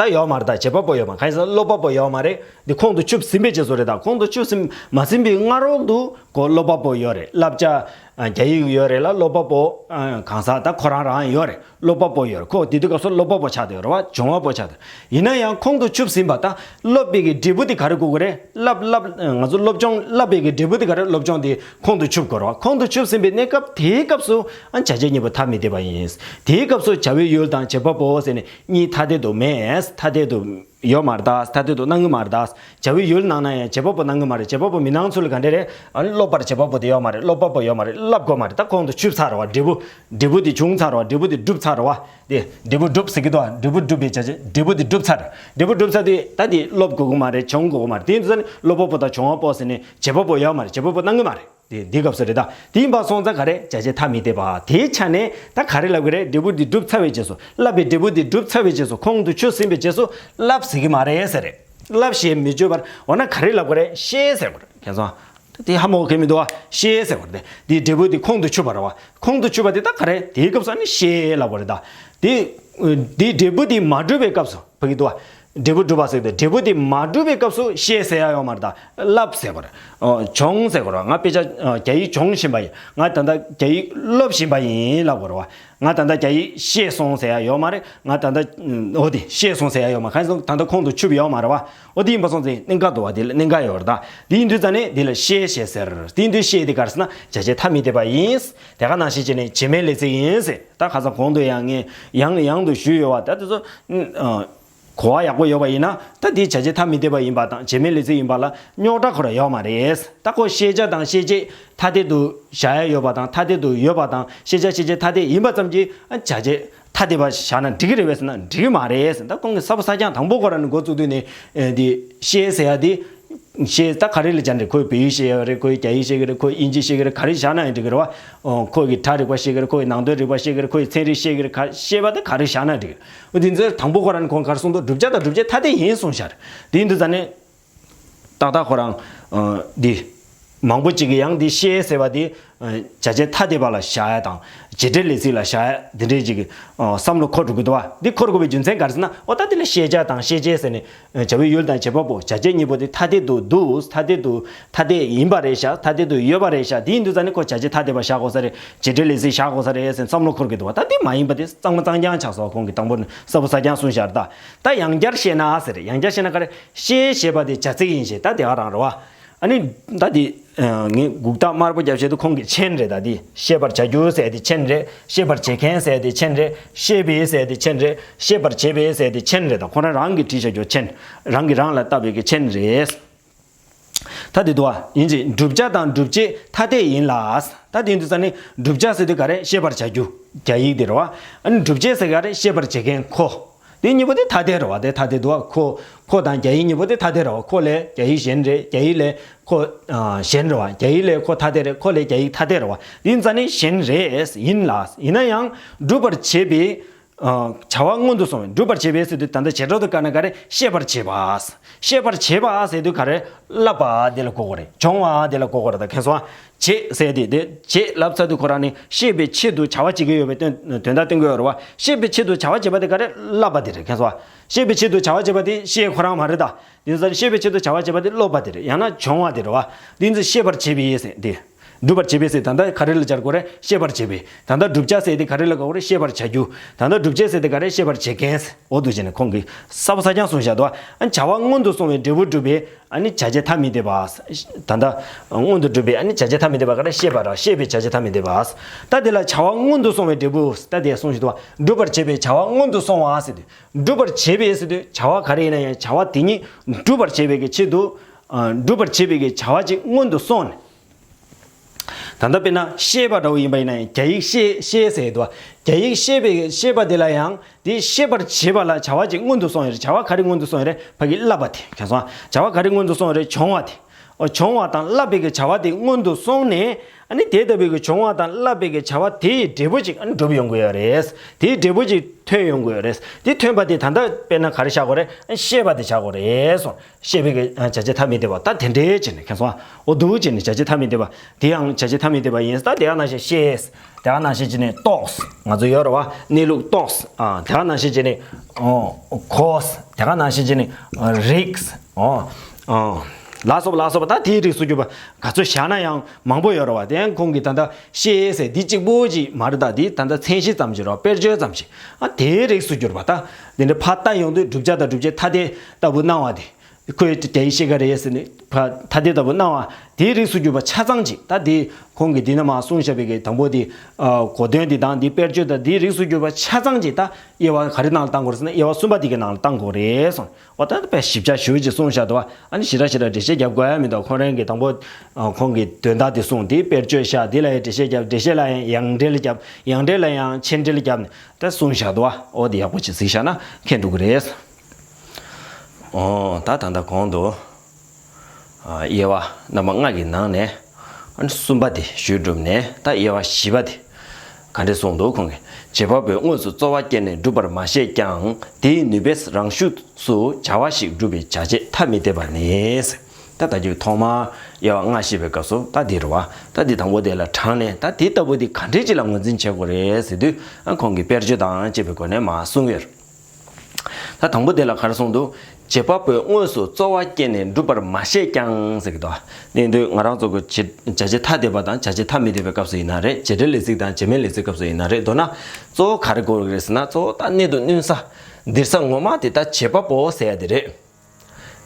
ད་ཡོད་མ་རེད། ད་བྱེད་པ་པོ་ཡོད་མ། གང་ཡིན་ཟེར་ན་སློབ་པ་པོ་ཡོད་མ་རེད། འདི་ཁོང་དུ་ཆུད་ཟིན་པའི་རྗེས་སུ་རེད། ད་ཁོང་དུ་ཆུད་ཟིན་མ་ཟིན་པའི་སྔ་རོལ་དུ་ཁོ་སློབ་པ་པོ་ཡོད་རེད། བསླབ་བྱ་རྒྱ་ཡིག་ཡོད་རེད་ལ། སློབ་པ་པོ་གང་ཟག་ད་ཁོ་རང་རང་ཡོད་རེད། སློབ་པ་པོ་ཡོད་རེད། ཁོ་དེ་དུས་སྐབས་སུ་སློབ་པ་པོ་ཆགས་བསྡད་ཡོད་རེད་བ། སྦྱོང་བ་པོ་ཆགས་བསྡད། ཡིན་ན་ཡང་ཁོང་དུ་ཆུད་ཟིན་པ། ད་སློབ་པའི་གི་འབྲས་བུ་དེ་ག་རེ་དགོས་ཀྱི་རེད། བསླབ་བསླབ། ང་ཚོ་སློབ་སྦྱོང་བསླབ་པའི་གི་འབྲས་བུ་དེ་ག་རེ། སློབ་སྦྱོང་དེ་ཁོང་དུ་ཆུད་དགོས་རེད་བ། ཁོང་དུ་ཆུད་ཟིན་པའི་གནས་སྐབས་དེའི་སྐབས་སུ་ཨ་བྱ་བྱེད་གཉིས་པོ་ཐ་མི་དད་པ་ཡིན། དེའི་སྐབས་སུ་བྱ་བའི་ཡུལ་དང་བྱེད་པ་པོ་ཟེར་ནས་གཉིས་ཐ་དད་དུ་མེད། ཐ་དད་དུ་ཡོད་མ་རེད་ད། ཐ་དད་དུ་སྣང་གི་མ་རེད་ད། བྱ་བའི་ཡུལ་སྣང་ན་ཡང་བྱེད་པ་པོ་སྣང་གི་མ་རེད། བྱེད་པ་པོ་མི་སྣང་ཚུལ་ག་འདྲ་རེད། ཨ་ནི་སློབ་པར་བྱེད་པ་པོ་དེ་ཡོད་མ་རེད། སློབ་པ་པོ་ཡོད་མ་རེད། བསླབ་དགོས་མ་རེད། ད་ཁོང་དུ་ཆུད་ཚར་བ། འབྲས་བུ། འབྲས་བུ་དེ་བྱུང་ཚར་བ། འབྲས་བུ་དེ་འགྲུབ་ཚར་བ། དེ་འབྲས་བུ་འགྲུབ་ཟེར་གྱི་འདུག་འབྲས་བུ་འགྲུབ་པའི་བྱ་བྱེད། འབྲས་བུ་དེ་འགྲུབ་ཚར། འབྲས་བུ་འགྲུབ་ཚར་དུས་ད་དེ་སློབ་དགོས་ཀྱི་མ་རེད། སྦྱོང་དགོས་ཀྱི་མ་རེད། དེ་ཡིན་དུས་ཙང་ནི་སློབ་པ་པོ་དང་སྦྱོང་བ་པོ་ཟེར་ནས་བྱེད་པ་པོ་ཡོད་མ་རེད། བྱེད་པ་པོ་སྣང་གི་མ་རེད། དེ་འདི་སྐབས་སུ་རེད་ད། དེ་ཡིན་པ་སོང་ཙང་ག་རེ། བྱ་བྱེད་ཐ་མི་དད་པ། དེའི་ཆ་ནས་ད་ག་རེ་ལབ་ཀྱི་རེད། འབྲས་བུ་འདི་འགྲུབ་ཚར་བའི་རྗེས་སུ། བསླབ་པའི་འབྲས་བུ་འདི་འགྲུབ་ཚར་བའི་རྗེས་སུ། ཁོང་དུ་ཆུད་ཟིན་པའི་རྗེས་སུ་བསླབས་ཟེར་གྱི་མ་རེད་ཟེར་རེད། བསླབས་ཞེས་མི་བརྗོད་པར། འོ་ན་ག་རེ་ལབ་ཀྱི་རེད། ཤེས་ཟེར་དགོས་རེད། མཁྱེན་སོང་། དེ་ཧ་མ་གོ་མཁན་མི་འདུག་བ། ཤེས་ཟེར་དགོས་རེད། དེ་འབྲས་བུ་འདི་ཁོང་དུ་ཆུད་པ་རེད་བ། ཁོང་དུ་ཆུད་པ་དེ་ད་ག་རེ། དེའི་སྐབས་སུ་ནི་ཤེས་ལབ་དགོས་རེད་ད། དེ། དེ་འབྲས་བུ་འདི་མ་གྲུབ་པའི་སྐབས་སུ་ཕ་གི་འདུག་བ། འབྲས་བུ་གྲུབ་པ་ཟེར་ཏེ། འབྲས་བུ་དེ་མ་གྲུབ་པའི་སྐབས་སུ་ཤེས་ཟེར་ཡ་ཡོད་མ་རེད་ད། བསླབས་ཟེར་དགོས་རེད། ཨོ། སྦྱོང་ཟེར་དགོས་རེད། ང་དཔེ་ཆ་རྒྱ་ཡིག་སྦྱོང་བཞིན་པ་ཡིན། ང་ད་ལྟ་རྒྱ་ཡིག་སློབ་བཞིན་པ་ཡིན་ལབ་དགོས་རེད་བ། ང་ད་ལྟ་རྒྱ་ཡིག་ཤེས་སོང་ཟེར་ཡ་ཡོད་མ་རེད། ང་ད་ལྟ། ཨོ། དེ་ཤེས་སོང་ཟེར་ཡ་ཡོད་མ། གང་ཡིན་ཟེར་ན་ད་ལྟ་ཁོང་དུ་ཆུད་ཡོད་མ་རེད་བ། ཨོ། དེ་ཡིན་པ་སོང་ཙང་གནད་འགག་འདུག་བ། དེ་ལ་གནད་འགག་ཡོད་རེད་ད། དེ་ཡིན་དུས་ཙང་ནས་དེ་ལ་ཤེས་ཞེས་ཟེར། དེ་ཡིན་དུས་ཤེས་དེ་ག་རེ་ཟེར་ན་བྱ་བྱེད་ཐ་མི་དད་པ་ཡིན། དེ་ག་ནང་བཞིན་བྱས་ནས་བྱེད་མེད་ལས་ཚིག་ཡིན་ཟེར། ད་ཁ་སང་གོང་དུ་ཡང་ངས་ཡང་ནས་ཡང་དུ་ཞུས་ཡོད་བ། ད་དེ་ཚོ། ཨ། གོ་བ་ཡག་པོ་ཡོད་པ་ཡིན་ན། ད་འདི་བྱ་བྱེད་ཐ་མི་དད་པ་ཡིན་པ་དང་བྱེད་མེད་ལས་ཚིག་ཡིན་པ་ལ་རྙོག་དྲ་ཁོ་རང་ཡོད་མ་རེད། ད་ཁོ་ཤེས་བྱ་དང་ཤེས་བྱེད་ཐ་དད་དུ་བཞག་ཡ་ཡོད་པ་དང་། ཐ་དད་དུ་ཡོད་པ་དང་། ཤེས་བྱ་ཤེས་བྱེད་ཐ་དད་ཡིན་པ་ཙམ་གྱིས་ཨ་བྱ་བྱེད་ཐ་དད་པ་བཞག་ན་འགྲིག་གི་རེད་པས་ཟེར་ན་འགྲིག་གི་མ་རེད། ད་ཁོང་གིས་གཟབ་པོ་གཟབ་རྐྱང་དང་པོ་ཁོ་རང་ནས་འགོ་བཙུགས་དུས་ནས། ཨེ། འདི་ཤེས་ཟེར་ཡ་འདི། ཤེས་ད་ག་རེ་ལ་སྦྱར་ནས་རེད། ཁོས་བོད་ཡིག་ཤེས་ཡོད་རེད། ཁོས་རྒྱ་ཡིག་ཤེས་ཀྱི་རེད། ཁོས་དབྱིན་ཇི་ཤེས་ཀྱི་རེད། ག་རེ་བཞག་ན་ཡང་འགྲིག་གི་རེད་བ། ཨོ། ཁོ་གི་སྒྲ་རིག་པ་ཤེས་ཀྱི་རེད། ཁོ་གི་ནང་དོན་རིག་པ་ཤེས་ཀྱི་རེད། ཁོ་གི་ཚན་རིག་ཤེས་ཀྱི་རེད། ག་ཤེས་པ་དེ་ག་རེ་བཞག་ན་འགྲིག་གི་རེད། འོ་དེ་ཚོའི་དང་པོ་ཁོ་རང་ནི་ཁོང་ག་རེ་གསུངས་འདུག་བསྒྲུབ་བྱ་དང་བསྒྲུབ་བྱེད་ཐ་དད་ཡིན་གསུངས་ཤག་དེ་ཡིན་དུས་ཙང་ནས། ཏག་ཏག་ཁོ་རང་། ཨ། འདི། མང་པོ་ཅིག་གིས་ཡང་འདི་ཤེས་ཟེར་བ་འདི། ཨ། བྱ་བྱེད་ཐ་དད་པ་ལ་བཞག་ཡ་དང་། བྱེད་འབྲེལ་ལས་ཚིག་ལ་བཞག་ཡ་འདི་འདྲའི་ཅིག་གི། ཨ། བསམ་བློ་འཁོར་འགྲོ་གི་འདུག་བ། འདི་འཁོར་དགོས་པའི་རྒྱུ་མཚན་ག་རེ་ཟེར་ན། འོ་ད་འདི་ལ་ཤེས་བྱ་དང་ཤེས་བྱེད་ཟེར་ནས། བྱ་བའི་ཡུལ་དང་བྱེད་པ་པོ། བྱ་བྱེད་གཉིས་པོ་དེ་ཐ་དད་དུ་འདུག་ཐ་དད་དུ། ཐ་དད་ཡིན་པ་རེད་ཤག་ཐ་དད་དུ་ཡོད་པ་རེད་ཤག་དེ་ཡིན་དུས་ཙང་ནས་ཁོ་བྱ་བྱེད་ཐ་དད་པ་བཞག་དགོས་ས་རེད། བྱེད་འབྲེལ་ལས་ཚིག་བཞག་དགོས་ས་རེད་ཟེར་བསམ་བློ་འཁོར་གི་འདུག་བ། ད་འདི་མ་ཡིན་པ་དེ་གཙང་མ་གཙང་རྐྱང་ཆགས་སོང་། ཁོང་གིས་དང་པོ་ནས་གསལ་པོ་གསལ་རྐྱང་གསུངས་ཤག་ད། ད་ཡང་བསྐྱར་བཤད་ན་ཟེར། ཡང་བསྐྱར་བཤད་ན་ག་རེ། ཤེས་ཞེས་པ་དེ་བྱ་ཚིག་ཡིན་ཞེས། ད་དེ་ག་རང་རེད་བ། ཨ་ནི། ད་དེ། ངས་འགུག་རྟགས་དམར་པོ་རྒྱབ་བྱས་དུས་ཁོང་གིས་མཆན་རེད། ད་དེ་ཤེས་པར་བྱ་རྒྱུ་ཟེར་དེ་མཆན་རེད། ཤེས་པར་བྱེད་མཁན་ཟེར་དེ་མཆན་རེད། ཤེས་པའི་ཟེར་དེ་མཆན་རེད། ཤེས་པར་བྱེད་པའི་ཟེར་དེ་མཆན་རེད། ད་ཁོ་རང་རང་གིས་བྲིས་བྱ་རྒྱུ་མཆན། རང་གིས་རང་ལ་བཏགས་པའི་གི་མཆན་རེད། ད་དེ་འདུག་བ། ཡིན་གཅིག་བསྒྲུབ་བྱ་དང་སྒྲུབ་བྱེད་ཐ་དད་ཡིན་ལ། ད་དེ་ཡིན་དུས་ཙང་ནི་བསྒྲུབ་བྱ་ཟེར་དུས་ག་རེ། ཤེས་པར་བྱ་རྒྱུ། རྒྱ་ཡིག་དེ་རེད་བ། ཨ་ནི་སྒྲུབ་བྱེད་ཟེར་ག་རེ། ཤེས་པར་བྱེད་མཁན་ཁོ། དེ་གཉིས་པོ་དེ་ཐ་དད་རེད་བ། དེ་ཐ་དད་འདུག་བ། ཁོ། ཁོ་དང་རྒྱ་ཡིག་གཉིས་པོ་དེ་ཐ་དད་རེད་བ། ཁོ་ལས་རྒྱ་ཡིག་གཞན་རེད། རྒྱ་ཡིག་ལས་ཁོ། ཨ། གཞན་རེད་བ། རྒྱ་ཡིག་ལས་ཁོ་ཐ་དད་རེད། ཁོ་ལས་རྒྱ་ཡིག་ཐ་དད་རེད་བ། དེ་ཡིན་ཙང་ནི་གཞན་རེད། ཡིན་ལ། ཡིན་ན་ཡང་སྒྲུབ་པར་བྱེད་པའི། ཨ། བྱ་བ་སྔོན་དུ་སོང་བའི། སྒྲུབ་པར་བྱེད་པའི་ཟེར་དུས་ད་ལྟ་བྱེད་སྒྲ་དུ་བཀར་ན་ག་རེ། ཤེས་པར་བྱེད་པ། ཤེས་པར་བྱེད་པ་ཟེར་དུས་ག་རེ། བསླབ་པ་དེ་ལ་གོ་དགོས་རེད། སྦྱོང་བ་དེ་ལ་གོ་དགོས་རེད། ད་མཁྱེན་སོང་ཨ། བྱེད་ཟེར་དེ་དེ་བྱེད་ལབ་ཚར་དུས་ཁོ་རང་ནི་ཤེས་པའི་ཆེད་དུ་བྱ་བ་བྱེད་ཀྱི་ཡོད་པའི་དོན་དོན་དག་སྟོན་གྱི་ཡོད་རེད་བ། ཤེས་པའི་ཆེད་དུ་བྱ་བ་བྱེད་པ་དེ་ག་རེ། བསླབ་པ་དེ་རེད། མཁྱེན་སོང་ཨ། ཤེས་པའི་ཆེད་དུ་བྱ་བ་བྱེད་པ་དེ་ཤེས་ཁོ་རང་མ་རེད་ད། དེ་ཚོ་ཤེས་པའི་ཆེད་དུ་བྱ་བ་བྱེད་པ་དེ་སློབ་པ་དེ་རེད། ཡང་ན་སྦྱོང་བ་དེ་རེད་བ། དེ་ཚོ་ཤེས་པར་བྱེད་པའི་ཟེར་དེ། སྒྲུབ་པར་བྱེད་པའི་ཟེར་ད་ལྟ་ག་རེ་ལ་སྦྱར་དགོས་རེད། ཤེས་པར་བྱེད་པའི། ད་ལྟ་བསྒྲུབ་བྱ་ཟེར་དེ་ག་རེ་ལ་གོ་དགོས་རེད། ཤེས་པར་བྱ་རྒྱུ། ད་ལྟ་སྒྲུབ་བྱེད་ཟེར་དེ་ག་རེ། ཤེས་པར་བྱེད་མཁན་ཟེར། འོ་འདུག་བྱས་ནས་ཁོང་གིས་གསལ་པོ་གསལ་རྐྱང་གསུངས་བཞག་འདུག་ཨ་ནི་བྱ་བ་སྔོན་དུ་སོང་བའི་འབྲས་བུ་སྒྲུབ་པའི། ཨ་ནི་བྱ་བྱེད་ཐ་མི་དད་པ། ད་ལྟ་སྔོན་དུ་སྒྲུབ་པའི། ཨ་ནི་བྱ་བྱེད་ཐ་མི་དད་པ་ག་རེ། ཤེས་པ་ར། ཤེས་པའི་བྱ་བྱེད་ཐ་མི་དད་པ། ད་དེ་ལ་བྱ་བ་སྔོན་དུ་སོང་བའི་འབྲས་བུ། ད་དེ་གསུངས་བཞག་འདུག་སྒྲུབ་པར་བྱེད་པའི་བྱ་བ་སྔོན་དུ་སོང་བ་ཟེར་དུས། སྒྲུབ་པར་བྱེད་པའི་ཟེར་དུས་བྱ་བ་ག་རེ་ཡིན་ན་ཡང་བྱ་བ་དེ་ཉིད་སྒྲུབ་པར་བྱེད་པའི་གི་ཆེད་དུ། ཨ། སྒྲུབ་པར་བྱེད་པའི་གི་བྱ་བ་ཅིག་སྔོན་དུ་སོང་ནས། ད་ལྟ་དཔེར་ན་ཤེས་པ་འདྲ་བོ་ཡིན་པ་ཡིན་ན་ཡང་རྒྱ་ཡིག་ཤེས་ཤེས་ཟེར་འདུག་རྒྱ་ཡིག་ཤེས་པའི་ཤེས་པ་དེ་ལ་ཡང་དེ་ཤེས་པར་བྱེད་པ་ལ་བྱ་བ་ཅིག་སྔོན་དུ་སོང་ཡོད་རེད། བྱ་བ་ག་རེ་སྔོན་དུ་སོང་ཡོད་རེད། ཕ་གི་བསླབ་པ་དེ། མཁྱེན་སོང་། བྱ་བ་ག་རེ་སྔོན་དུ་སོང་ཡོད་རེད། སྦྱོང་བ་དེ། ཨོ། སྦྱོང་བ་དང་བསླབ་པའི་གི་བྱ་བ་དེ་སྔོན་དུ་སོང་ནས། ཨ་ནི་དེ་ལྟ་བུའི་གི་སྦྱོང་བ་དང་བསླབ་པའི་གི་བྱ་བ་དེ་ཡི་འབྲས་བུ་ཅིག་ཨ་ནི་འགྲུབ་ཡོང་གི་ཡོད་རེད། དེའི་འབྲས་བུ་ཅིག་ཐོན་ཡོང་གི་ཡོད་རེད། དེ་ཐོན་པ་དེ་ད་ལྟ་དཔེར་ན་ག་རེ་བཞག་དགོས་རེད། ཨ། ཤེས་པ་དེ་བཞག་དགོས་རེད་སོང་། ཤེས་པའི་གི། ཨ། བྱ་བྱེད་ཐ་མི་དད་པ། ད་དེ་འདྲའི་བྱས་ནས། མཁྱེན་སོང་། འོ་འདུག་བྱས་ནས་བྱ་བྱེད་ཐ་མི་དད་པ། དེ་ཡང་བྱ་བྱེད་ཐ་མི་དད་པ་ཡིན། ད་དེ་ག་ནང་བཞིན་ཤེས། དེ་ག་ནང་བཞིན་བྱས་ནས་རྟོགས། ང་ཚོ་ཡོད་རེད་བ། གནས་ལུགས་རྟོགས། ཨ། དེ་ག་ནང་བཞིན་བྱས་ནས། ཨོ། གོ། དེ་ག་ནང་བཞིན་བྱས་ནས། ཨ། རིག། ཨོ། ཨོ། ལ་སོགས་པ་ལ་སོགས་པ། ད་དེའི་རིགས་སུ་གྱུར་པ་ག་ཚོད་བཞག་ན་ཡང་མང་པོ་ཡོད་རེད་བ། དེ་ཡང་ཁོང་གིས་ད་ལྟ་ཤེས་ཟེར་འདི་གཅིག་པོ་ཅིག་མ་རེད། ད་འདི་ད་ལྟ་མཚན་གཞི་ཙམ་ཞིག་རེད་བ། དཔེར་བརྗོད་ཙམ་ཞིག་ཨ། དེའི་རིགས་སུ་གྱུར་པ། ད་འདི་འདྲ་ཕར་ལྟ་ཡོང་དུས་བསྒྲུབ་བྱ་དང་སྒྲུབ་བྱེད་ཐ་དད་ལྟ་བུ་སྣང་བ་དེ། ཁོས་རྒྱ་ཡིག་ཤེས་ཀྱི་རེད་ཟེར་ནས་ཕར་ཐ་དད་ལྟ་བུ་སྣང་བ་དེའི་རིགས་སུ་གྱུར་པ་ཆ་ཚང་ཅིག་ད་དེ་ཁོང་གིས་འདི་ན་མར་གསུངས་བཞག་པའི་གི་དང་པོ་དེ། ཨ། གོ་དོན་འདི་དང་འདི་དཔེར་བརྗོད་དང་འདིའི་རིགས་སུ་གྱུར་པ་ཆ་ཚང་ཅིག་ད་དབྱེ་བ་ག་རེ་ནང་ལ་བཏང་དགོས་རེད་ཟེར་ན། དབྱེ་བ་གསུམ་པ་འདི་གི་ནང་ལ་བཏང་དགོས་རེད་གསུངས། འོ། ད་དཔེ་ཞིབ་ཆ་ཞེ་པོ་ཅིག་གསུངས་བཞག་འདུག་ཨ་ནི་ཞེ་དྲག་ཞེ་དྲག་འགྲེལ་བཤད་རྒྱབ་དགོས་ཡ་མི་འདུག་ཁོང་རང་གིས་དང་པོ། ཨ། ཁོང་གིས་དོན་དག་དེ་གསུངས། དེའི་དཔེར་བརྗོད་བཞག་དེ་ལ་ཡང་འགྲེལ་བཤད་རྒྱབ། འགྲེལ་བཤད་ལ་ཡང་ཡང་འགྲེལ་རྒྱབ། ཡང་འགྲེལ་ལ་ཡང་ཆེད་འགྲེལ་རྒྱབ་ནས་ད་གསུངས་བཞག་འདུག་ཨ། འོ་དེ་ཡག་པོ་ཅིག་གཟིགས་བཞག་ན་མཁྱེན་འགྲོ་གི་རེད། ཨོ། ད་ད་ལྟ་གོང་དུ། ཨ། དབྱེ་བ་རྣམ་པ་ལྔ་གི་ནང་ནས། ཨ་ནི་གསུམ་པ་དེ་ཞུས་གྲུབ་ནས་ད་དབྱེ་བ་བཞི་པ་དེ། ག་འདྲས་གསུངས་འདུག་ཁོང་གིས། བྱེད་པ་པོས་དངོས་སུ་རྩོལ་བ་བསྐྱེད་ནས་སྒྲུབ་པར་མ་བཤད་ཀྱང་། དེའི་ནུས་པས་རང་ཤུགས་སུ་བྱ་བ་ཞིག་སྒྲུབ་པའི་བྱ་བྱེད་ཐ་མི་དད་པ་ནི། ད་ལྟ་རྒྱུ་ཐོག་མར་དབྱེ་བ་ལྔ་བཤད་པའི་སྐབས་སུ་ད་འདི་རེད་བ། ད་འདི་དང་པོ་དེ་ལ་དྲངས་ནས་ད་དེ་ལྟ་བུ་དེ་ག་འདྲས་ཅིག་ལ་ངོས་འཛིན་བྱེད་དགོས་རེད་ཟེར་དུས། ཨ། ཁོང་གིས་དཔེར་བརྗོད་དང་བཅས་པའི་སྒོ་ནས་མར་གསུངས་ཡོད་རེད། ད་དང་པོ་དེ་ལ་ག་རེ་གསུངས་འདུག་བྱེད་པ་པོས་དངོས་སུ་རྩོལ་བ་བསྐྱེད་ནས་སྒྲུབ་པར་མ་བཤད་ཀྱང་ཟེར་གྱི་འདུག་དེ་ཡིན་དུས་ང་རང་ཚོ་གི་བྱེད་བྱ་བྱེད་ཐ་དད་པ་དང་བྱ་བྱེད་ཐ་མི་དད་པའི་སྐབས་སུ་ཡིན་ན་རེད། བྱེད་འབྲེལ་ལས་ཚིག་དང་བྱེད་མེད་ལས་ཚིག་སྐབས་སུ་ཡིན་ན་རེད། མདོར་ན་གཙོ་བོ་ག་རེ་དགོས་ཀྱི་རེད་ཟེར་ན། གཙོ་བོ་ད་གནད་དུ་བསྣུན་ས་འདིར་ས་ངོ་མ་དེ་ད་བྱེད་པ་པོ་ཟེར་ཡ་དེ་རེད།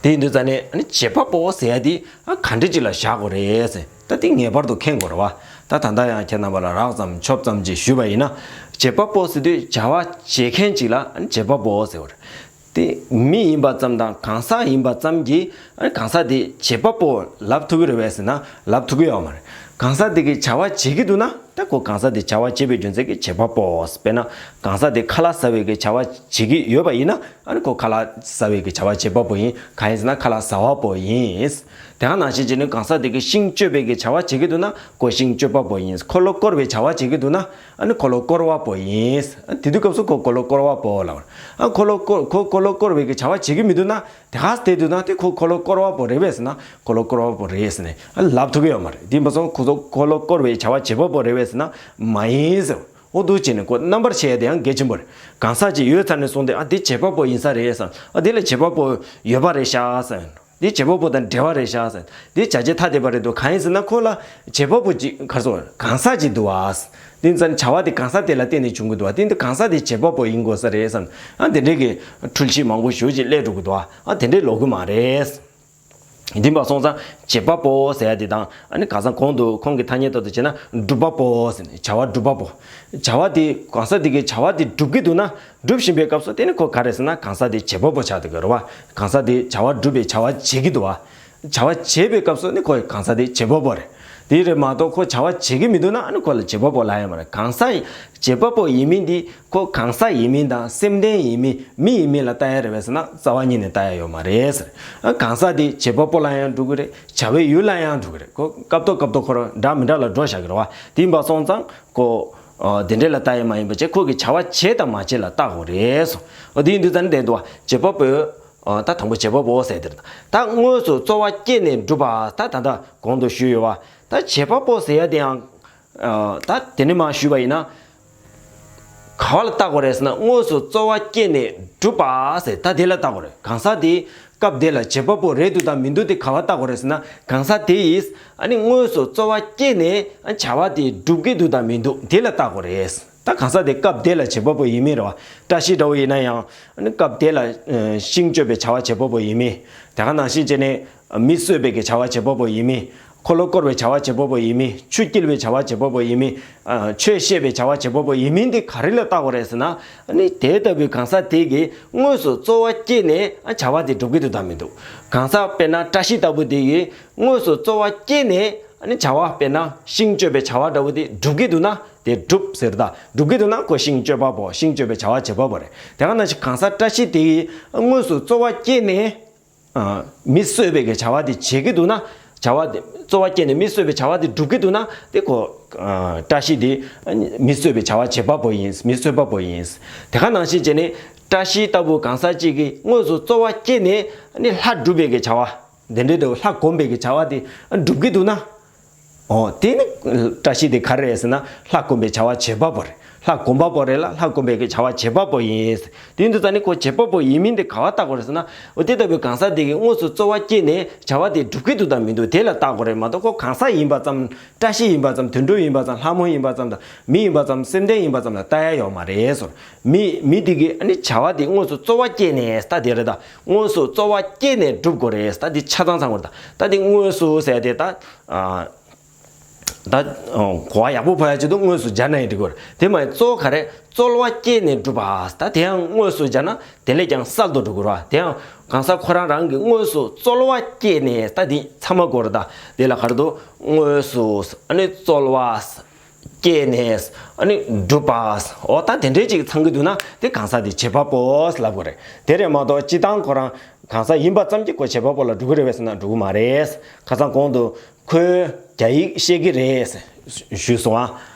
དེ་ཡིན་དུས་ཙང་ནས་ཨ་ནི་བྱེད་པ་པོ་ཟེར་ཡ་དེ་ཨ་ག་འདྲ་ཅིག་ལ་བཞག་དགོས་རེད་ཟེར། ད་དེ་ངེས་པར་དུ་མཁྱེན་དགོས་རེད་བ། ད་ད་ལྟ་ཡང་ཁྱེད་རྣམ་པ་ལ་རགས་ཙམ་ཆོབ་ཙམ་ཅིག་ཞུས་པ་ཡིན་ན། བྱེད་པ་པོ་ཟེར་དུས་བྱ་བ་བྱེད་མཁན་ཅིག་ལ་ཨ་ནི་བྱེད་པ་པོ་ཟེར་བ་རེད། དེ་མི་ཡིན་པ་ཙམ་དང་གང་ཟག་ཡིན་པ་ཙམ་གྱིས་ཨ་ནི་གང་ཟག་དེ་བྱེད་པ་པོ་ལབ་ཐུབ་ཀྱི་རེད་པས་ཟེར་ན་ལབ་ཐུབ་ཀྱི་ཡོད་མ་རེད། གང་ཟག་དེ་གིས་བྱ་བ་བྱེད་ཀྱི་འདུག་ན། ད་ཁོ་གང་ཟག་དེ་བྱ་བ་བྱེད་པའི་རྒྱུ་མཚན་གྱིས་བྱེད་པ་པོ། དཔེར་ན་གང་ཟག་དེ་ཁ་ལག་ཟ་བའི་གི་བྱ་བ་བྱེད་ཀྱི་ཡོད་པ་ཡིན་ན། ཨ་ནི་ཁོ་ཁ་ལག་ཟ་བའི་གི་བྱ་བ་བྱེད་པ་པོ་ཡིན། གང་ཡིན་ཟེར་ན་ཁ་ལག་ཟ་བ་པོ་ཡིན། དེ་ག་ནང་བཞིན་བྱས་ནས་གང་ཟག་དེ་གིས་ཤིང་གཅོད་པའི་གི་བྱ་བ་བྱེད་ཀྱི་འདུག་ན་ཁོ་ཤིང་གཅོད་པ་པོ་ཡིན། འཁོར་ལོ་བསྐོར་བའི་བྱ་བ་བྱེད་ཀྱི་འདུག་ན་ཨ་ནི་འཁོར་ལོ་བསྐོར་བ་པོ་ཡིན། དེ་དུས་སྐབས་སུ་ཁོ་འཁོར་ལོ་བསྐོར་བ་པོ་ལབ། ཨ་འཁོར་ལོ་བསྐོར་ཁོ་འཁོར་ལོ་བསྐོར་བའི་གི་བྱ་བ་བྱེད་ཀྱི་མི་འདུག་ན། དེ་ག་དེ་དུས་ན་དེ་ཁོ་འཁོར་ལོ་བསྐོར་བ་པོ་རེད་པས་ཟེར་ན་འཁོར་ལོ་བསྐོར་བ་པོ་རེད་ཟེར་ནས་ལབ་ཐུབ་ཀྱི་ཡོད་མ་རེད། དེ་ཡིན་པ་སོང་ཁོ་ཚོ་འཁོར་ལོ་བསྐོར་བའི་བྱ་བ་བྱེད་པ་པོ་རེད་པས་ཟེར་ན་མ་ཡིན་ཟེར། འོ་འདུག་བྱས་ནས་ཁོ་རྣམ་པར་ཕྱེ་ཡ་དེ་ཡང་གལ་ཆེན་པོ་རེད། གང་ཟག་ཅིག་ཡོད་ཚར་ནས་བཟུང་སྟེ་ཨ་འདི་བྱེད་པ་པོ་ཡིན་ས་རེད་ཟེར། ཨ་འདི་ལ་བྱེད་པ་པོ་ཡོད་པ་རེད་ཤག་ཟེར། འདི་བྱེད་པ་པོ་དང་འབྲེལ་བ་རེད་ཤག་ཟེར། འདི་བྱ་བྱེད་ཐ་དད་པ་རེད་འདུག་གང་ཡིན་ཟེར་ན་ཁོ་ལ་བྱེད་པ་པོ་ཅིག་ག་རེ་ཟེར་གང་ཟག་ཅིག་འདུག་བ། དེ་ཙམ་བྱ་བ་དེ་གང་ཟག་དེ་ལ་བརྟེན་ནས་བྱུང་གི་འདུག་བ། དེ་འདི་གང་ཟག་དེ་བྱེད་པ་པོ་ཡིན་དགོས་ས་རེད་བསམ། ཨ་དེ་འདྲའི་གི་འཁྲུལ་གཞི་མང་པོ་ཞེ་པོ་ཅིག་སླེབས་འགྲོ་གི་འདུག་བ། ཨ་དེ་འདྲའི་ལོག་གི་མ་རེད། དེ་ཡིན་པ་སོང་ཙང་བྱེད་པ་པོ་ཟེར་ཡ་དེ་དང་ཨ་ནི་གང་ཟག་གོང་དུ་ཁོང་གི་ཐ་སྙད་ལྟར་དུ་བྱས་ན་སྒྲུབ་པ་པོ་ཟེར་ནས་བྱ་བ་སྒྲུབ་པ་པོ། བྱ་བ་དེ་གང་ཟག་དེ་གིས་བྱ་བ་དེ་སྒྲུབ་ཀྱི་འདུག་ན། སྒྲུབ་བཞིན་པའི་སྐབས་སུ་དེ་ནི་ཁོ་ག་རེ་ཟེར་ན་གང་ཟག་དེ་བྱེད་པ་པོ་ཆགས་འདུག་གི་རེད་བ། གང་ཟག་དེ་བྱ་བ་སྒྲུབ་པའི་བྱ་བ་བྱེད་ཀྱི་འདུག་བ། བྱ་བ་བྱེད་པའི་སྐབས་སུ་ནི་ཁོ་གང་ཟག་དེ་བྱེད་པ་པོ་རེད། དེ་རེད་མ་གཏོགས་ཁོ་བྱ་བ་བྱེད་ཀྱི་མི་འདུག་ན་ཨ་ནི་ཁོ་ལ་བྱེད་པ་པོ་ལབ་ཡ་མ་རེད། གང་ཟག་བྱེད་པ་པོ་ཡིན་མིན་དེ་ཁོ་གང་ཟག་ཡིན་མིན་དང་སེམས་ལྡན་ཡིན་མིན་མི་ཡིན་མིན་ལ་ལྟ་ཡ་རེད་པས་ཟེར་ན་རྩ་བ་ཉིད་ནས་ལྟ་ཡ་ཡོད་མ་རེད་ཟེར། ཨ་གང་ཟག་དེ་བྱེད་པ་པོ་ལ་ཡང་འགྲོ་གི་རེད། བྱ་བའི་ཡུལ་ལ་ཡང་འགྲོ་གི་རེད། ཁོ་སྐབས་ཐོག་སྐབས་ཐོག་ཁོ་རང་འདྲ་མི་འདྲ་ལ་འགྲོ་བཞག་གི་རེད་བ། དེ་ཡིན་པ་སོང་ཙང་ཁོ། ཨ་དེ་འདྲས་ལ་ལྟ་ཡ་མ་ཡིན་པ་བྱས་ཁོ་གི་བྱ་བ་བྱེད་དང་མ་བྱེད་ལ་ལྟ་དགོས་རེད་སོ། ཨ་དེ་ཡིན་དུས་ད་ནི་བསྡད་འདུག་བ། བྱེད་པ་པོས། ཨ་ད་དང་པོ་བྱེད་པ་པོ་ཟེར་དེར་ད་དངོས་སུ་རྩོལ་བ་བསྐྱེད་ནས་སྒྲུབ་པ་ད་ད་ལྟ་གོང་དུ་ཞུས་ཡོད་བ། ད་བྱེད་པ་པོ་ཟེར་ཡ་དེ་ཡང་། ཨ་ད་དེ་ནས་མར་ཞུས་པ་ཡིན་ན། ག་བ་ལ་བལྟ་དགོས་རེད་ཟེར་ན་དངོས་སུ་རྩོལ་བ་བསྐྱེད་ནས་སྒྲུབ་པ་ཟེར་ད་དེ་ལ་བལྟ་དགོས་རེད། གང་ཟག་དེ་སྐབས་དེ་ལ་བྱེད་པ་པོ་རེད་འདུག་དང་མི་འདུག་དེ་ག་བ་བལྟ་དགོས་རེད་ཟེར་ན་གང་ཟག་དེ་ཡིས་ཨ་ནི་དངོས་སུ་རྩོལ་བ་བསྐྱེད་ནས་ཨ་བྱ་བ་དེ་སྒྲུབ་ཀྱི་འདུག་དང་མི་འདུག་དེ་ལ་བལྟ་དགོས་རེད། ད་གང་ཟག་དེ་སྐབས་དེ་ལ་བྱེད་པ་པོ་ཡིན་མིན་རེད་བ། བཀྲ་ཤིས་འདྲ་བོ་ཡིན་ན་ཡང་ཨ་ནི་སྐབས་དེ་ལ་ཤིང་གཅོད་པའི་བྱ་བ་བྱེད་པ་པོ་ཡིན་མིན། དེ་ག་ནང་བཞིན་བྱས་ནས་མི་གསོད་པའི་གི་བྱ་བ་བྱེད་པ་པོ་ཡིན་མིན། འཁོར་ལོ་བསྐོར་བའི་བྱ་བ་བྱེད་པ་པོ་ཡིན་མིན། ཆུ་དཀྱིལ་བའི་བྱ་བ་བྱེད་པ་པོ་ཡིན་མིན། ཨ་ཆོས་བཤད་པའི་བྱ་བ་བྱེད་པ་པོ་ཡིན་མིན་དེ་ག་རེ་ལ་བལྟ་དགོས་རེད་ཟེར་ན། ཨ་ནི་དེ་ལྟ་བུའི་གང་ཟག་དེ་གིས་དངོས་སུ་རྩོལ་བ་བསྐྱེད་ནས་ཨ་བྱ་བ་དེ་སྒྲུབ་ཀྱི་འདུག་དང་མི་འདུག་གང་ཟག་དཔེར་ན་བཀྲ་ཤིས་ལྟ་བུ་དེ་གིས་དངོས་སུ་རྩོལ་བ་བསྐྱེད་ནས་ཨ་ནི་བྱ་བ་དཔེར་ན་ཤིང་གཅོད་པའི་བྱ་བ་འདྲ་བོ་དེ་སྒྲུབ་ཀྱི་འདུག་ན་དེ་སྒྲུབ་ཟེར། ད་སྒྲུབ་ཀྱི་འདུག་ན་ཁོ་ཤིང་གཅོད་པ་པོ་ཤིང་གཅོད་པའི་བྱ་བ་བྱེད་པ་པོ་རེད། དེ་ག་ནང་བཞིན་གང་ཟག་བཀྲ་ཤིས་དེ་གིས་དངོས་སུ་རྩོལ་བ་བསྐྱེད་ནས། ཨ་མི་གསོད་པའི་གི་བྱ་བ་དེ་བྱེད་ཀྱི་འདུག་ན། བྱ་བ་དེ་རྩོལ་བ་བསྐྱེད་ནས་མི་གསོད་པའི་བྱ་བ་དེ་སྒྲུབ་ཀྱི་འདུག་ན་དེ་ཁོ། ཨ་བཀྲ་ཤིས་དེ་མི་གསོད་པའི་བྱ་བ་བྱེད་པ་པོ་ཡིན། མི་གསོད་པ་པོ་ཡིན། དེ་ག་ནང་བཞིན་བྱས་ནས་བཀྲ་ཤིས་ལྟ་བུ་གང་ཟག་ཅིག་གིས་དངོས་སུ་རྩོལ་བ་བསྐྱེད་ནས་ནི་ལྷ་སྒྲུབ་པའི་གི་བྱ་བ། དེ་འདྲའི་འདྲ་བོ་ལྷ་བསྒོམ་པའི་གི་བྱ་བ་དེ་སྒྲུབ་ཀྱི་འདུག་ན། ཨོ་དེ་ནི་བཀྲ་ཤིས་དེ་ག་རེ་རེད་ཟེར་ན་ལྷ་བསྒོམ་པའི་བྱ་བ་བྱེད་པ་པོ་རེད། ལྷ་བསྒོམ་པ་པོ་རེད་ལ་ལྷ་བསྒོམ་པའི་གི་བྱ་བ་བྱེད་པ་པོ་ཡིན། དེ་ཡིན་དུས་ད་ནི་ཁོ་བྱེད་པ་པོ་ཡིན་མིན་དེ་ག་བ་བལྟ་དགོས་རེད་ཟེར་ན། འོ་དེ་ལྟ་བུའི་གང་ཟག་དེ་གིས་དངོས་སུ་རྩོལ་བ་བསྐྱེད་ནས་བྱ་བ་དེ་སྒྲུབ་ཀྱི་འདུག་དང་མི་འདུག་དེ་ལ་བལྟ་དགོས་རེད་མ་གཏོགས་ཁོ་གང་ཟག་ཡིན་པ་ཙམ། བཀྲ་ཤིས་ཡིན་པ་ཙམ། དོན་གྲུབ་ཡིན་པ་ཙམ། ལྷ་མོ་ཡིན་པ་ཙམ་དང་མི་ཡིན་པ་ཙམ། སེམས་ལྡན་ཡིན་པ་ཙམ་ལ་ལྟ་ཡ་ཡོད་མ་རེད་ཟེར། མི་མི་དེ་གིས་ཨ་ནི་བྱ་བ་དེ་དངོས་སུ་རྩོལ་བ་བསྐྱེད་ནས་ད་དེ་རེད་ད། དངོས་སུ་རྩོལ་བ་བསྐྱེད་ནས་སྒྲུབ་དགོས་རེད་ད། དེ་ཆ་ཚང་ཚང་དགོས་རེད་ད། ད་དེ་དངོས་སུ་ཟེར་དེ་ད། ཨ་ད་གོ་བ་ཡག་པོ་བབས་ཡ་ཆེད་དུ་དངོས་སུ་སྦྱར་ན་ཡང་འགྲིག་གི་རེད། དེ་མ་ཡིན་གཙོ་བོ་ག་རེ་རྩོལ་བ་བསྐྱེད་ནས་སྒྲུབ་པ་ད་དེ་ཡང་དངོས་སུ་སྦྱར་ན་དེ་ལས་ཀྱང་གསལ་དུ་འགྲོ་གི་རེད་བ། དེ་ཡང་གང་ཟག་ཁོ་རང་རང་གིས་དངོས་སུ་རྩོལ་བ་བསྐྱེད་ནས་ད་དེ་ཚང་མ་དགོས་རེད་ད། དེ་ལ་ག་རེ་འདུག་དངོས་སུ་ཨ་ནི་རྩོལ་བ་བསྐྱེད་ནས་ཨ་ནི་སྒྲུབ་པ། འོ་ད་དེ་འདྲའི་ཅིག་ཚང་གི་འདུག་ན་དེ་གང་ཟག་དེ་བྱེད་པ་པོ་ལབ་དགོས་རེད། དེ་རེད་མ་གཏོགས་སྤྱི་བཏང་ཁོ་རང་གང་ཟག་ཡིན་པ་ཙམ་གྱིས་ཁོ་བྱེད་པ་པོ་ལ་འགྲོ་གི་རེད་པས་ཟེར་ན་འགྲོ་གི་མ་རེད། ཁ་སང་གོང་དུ་ཁོས་རྒྱ་ཡིག་ཤེས་ཀྱི་རེད་ཞུས་སོང་ཨ།